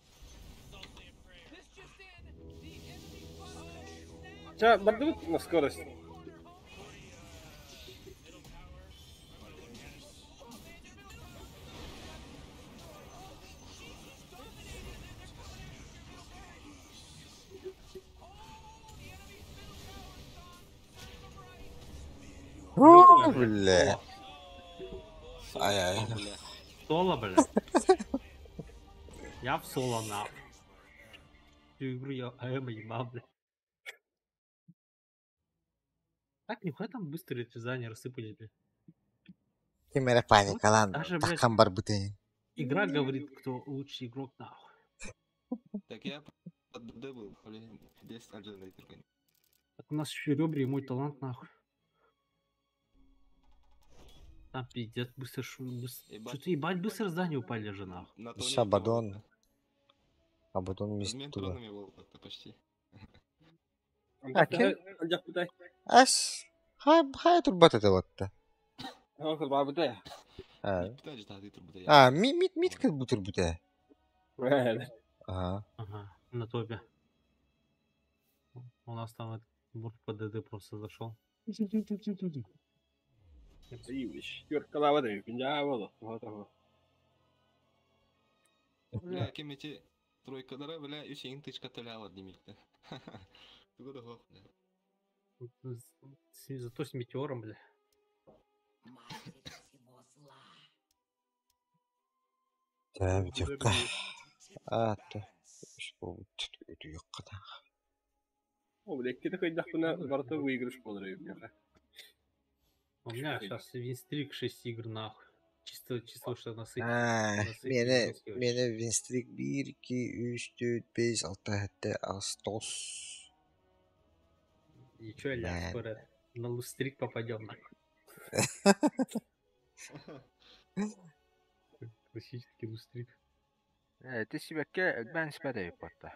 Ча, бардыбыт на скорость. О, бля. Ай-ай. Соло, бля. Я в соло на. Всю игру я АМ ебал, бля. Так, нихуя там быстро эти здания рассыпались, бля. Ким эрэ паникалаан Даже, блядь, таххан барбытын. Игра говорит, кто лучший игрок, нахуй. Так я под ДД был, блин, 10 аджен Так у нас еще ребра и мой талант, нахуй. Там пиздец, быстро Ебать. Что-то ебать быстро здания упали же, нахуй. На Еще Абадон. Абадон Обмен мистула. тронами был как-то почти. А, кем? Жаппытай. Ас. Хай хай турбат это вот. О, кырбабытай. А, Питание же тады турбута. а ми ми мит как бутыр буте. Ага. Ага, на топе. У нас там этот Мурф по ДД просто зашел. Юркалава да, Вот Бля, кем эти тройкадара, бля, үсең тычка төляла демекті. Тугы да хоқ, бля. Зато с метеором, бля. Матерь всего зла. Та бүтүкка. А, то. Бүтүкка. О, бля, ките кайдахпына барыта выигрыш болар эбит. У меня сейчас винстрик 6 игр нахуй. Чисто, чисто что насыпь. А, насыпь мени жесткий вообще. мени винстрик 1 2 3 4 5 6 7 8 9. И чё, ля, Бля. скоро на лустрик попадем нахуй. Классический лустрик. Ти сибэкке элбээн сибэт эбиппатта.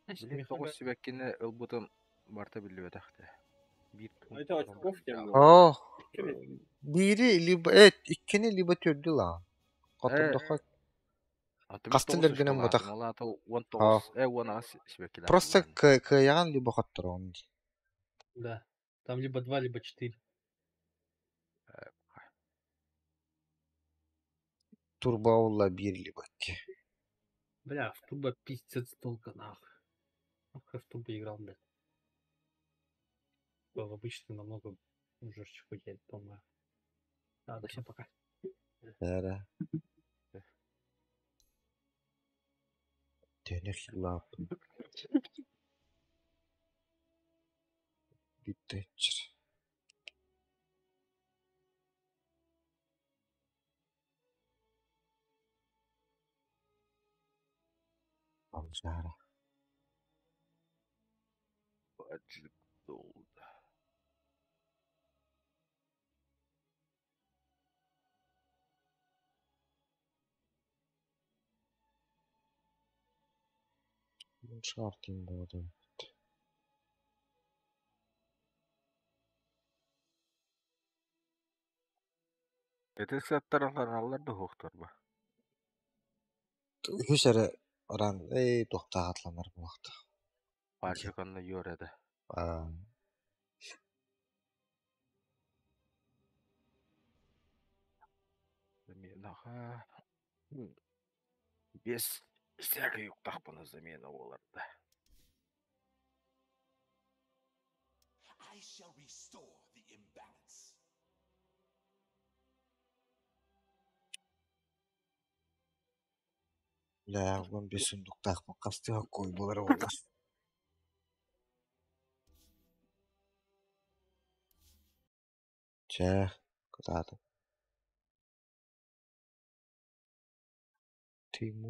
Значит, Билин меха тоҕус сибэккини ылбытым барта биллибэтэх Бир Айта очков тем. О, бири либо иккини либо төрдү ла. Котурдохо Кастын дергенен бутах. Алата он тоҕус, он ас сибэккилэр. Просто кыяган либо хотторон. Да. Там либо 2, либо 4. Турбо улла бир либо икки. Бля, в турбо пиздец долго нахуй. Нахуй я в турбо играл, блядь. В обычный намного Жестче хуеет, по-моему. Ладно, всем пока. Эрэ. Төнөх лааппын бүттэччир. Бомжара. Баджик долда. Шартын буолуо эбит. Ити сыаттараллар да суохтар ба? Үһүс эрэ баран эй туохтаах атланар буолуохтаах. Баджик онно юрада. Аа Заменаха. Без всякой уктахпына замена буоларда. I shall restore the imbalance. Бля, уон биэс сундуктаахпын хастыы кой буолара буоллар. Чэ, кытаатыҥ. Тимур.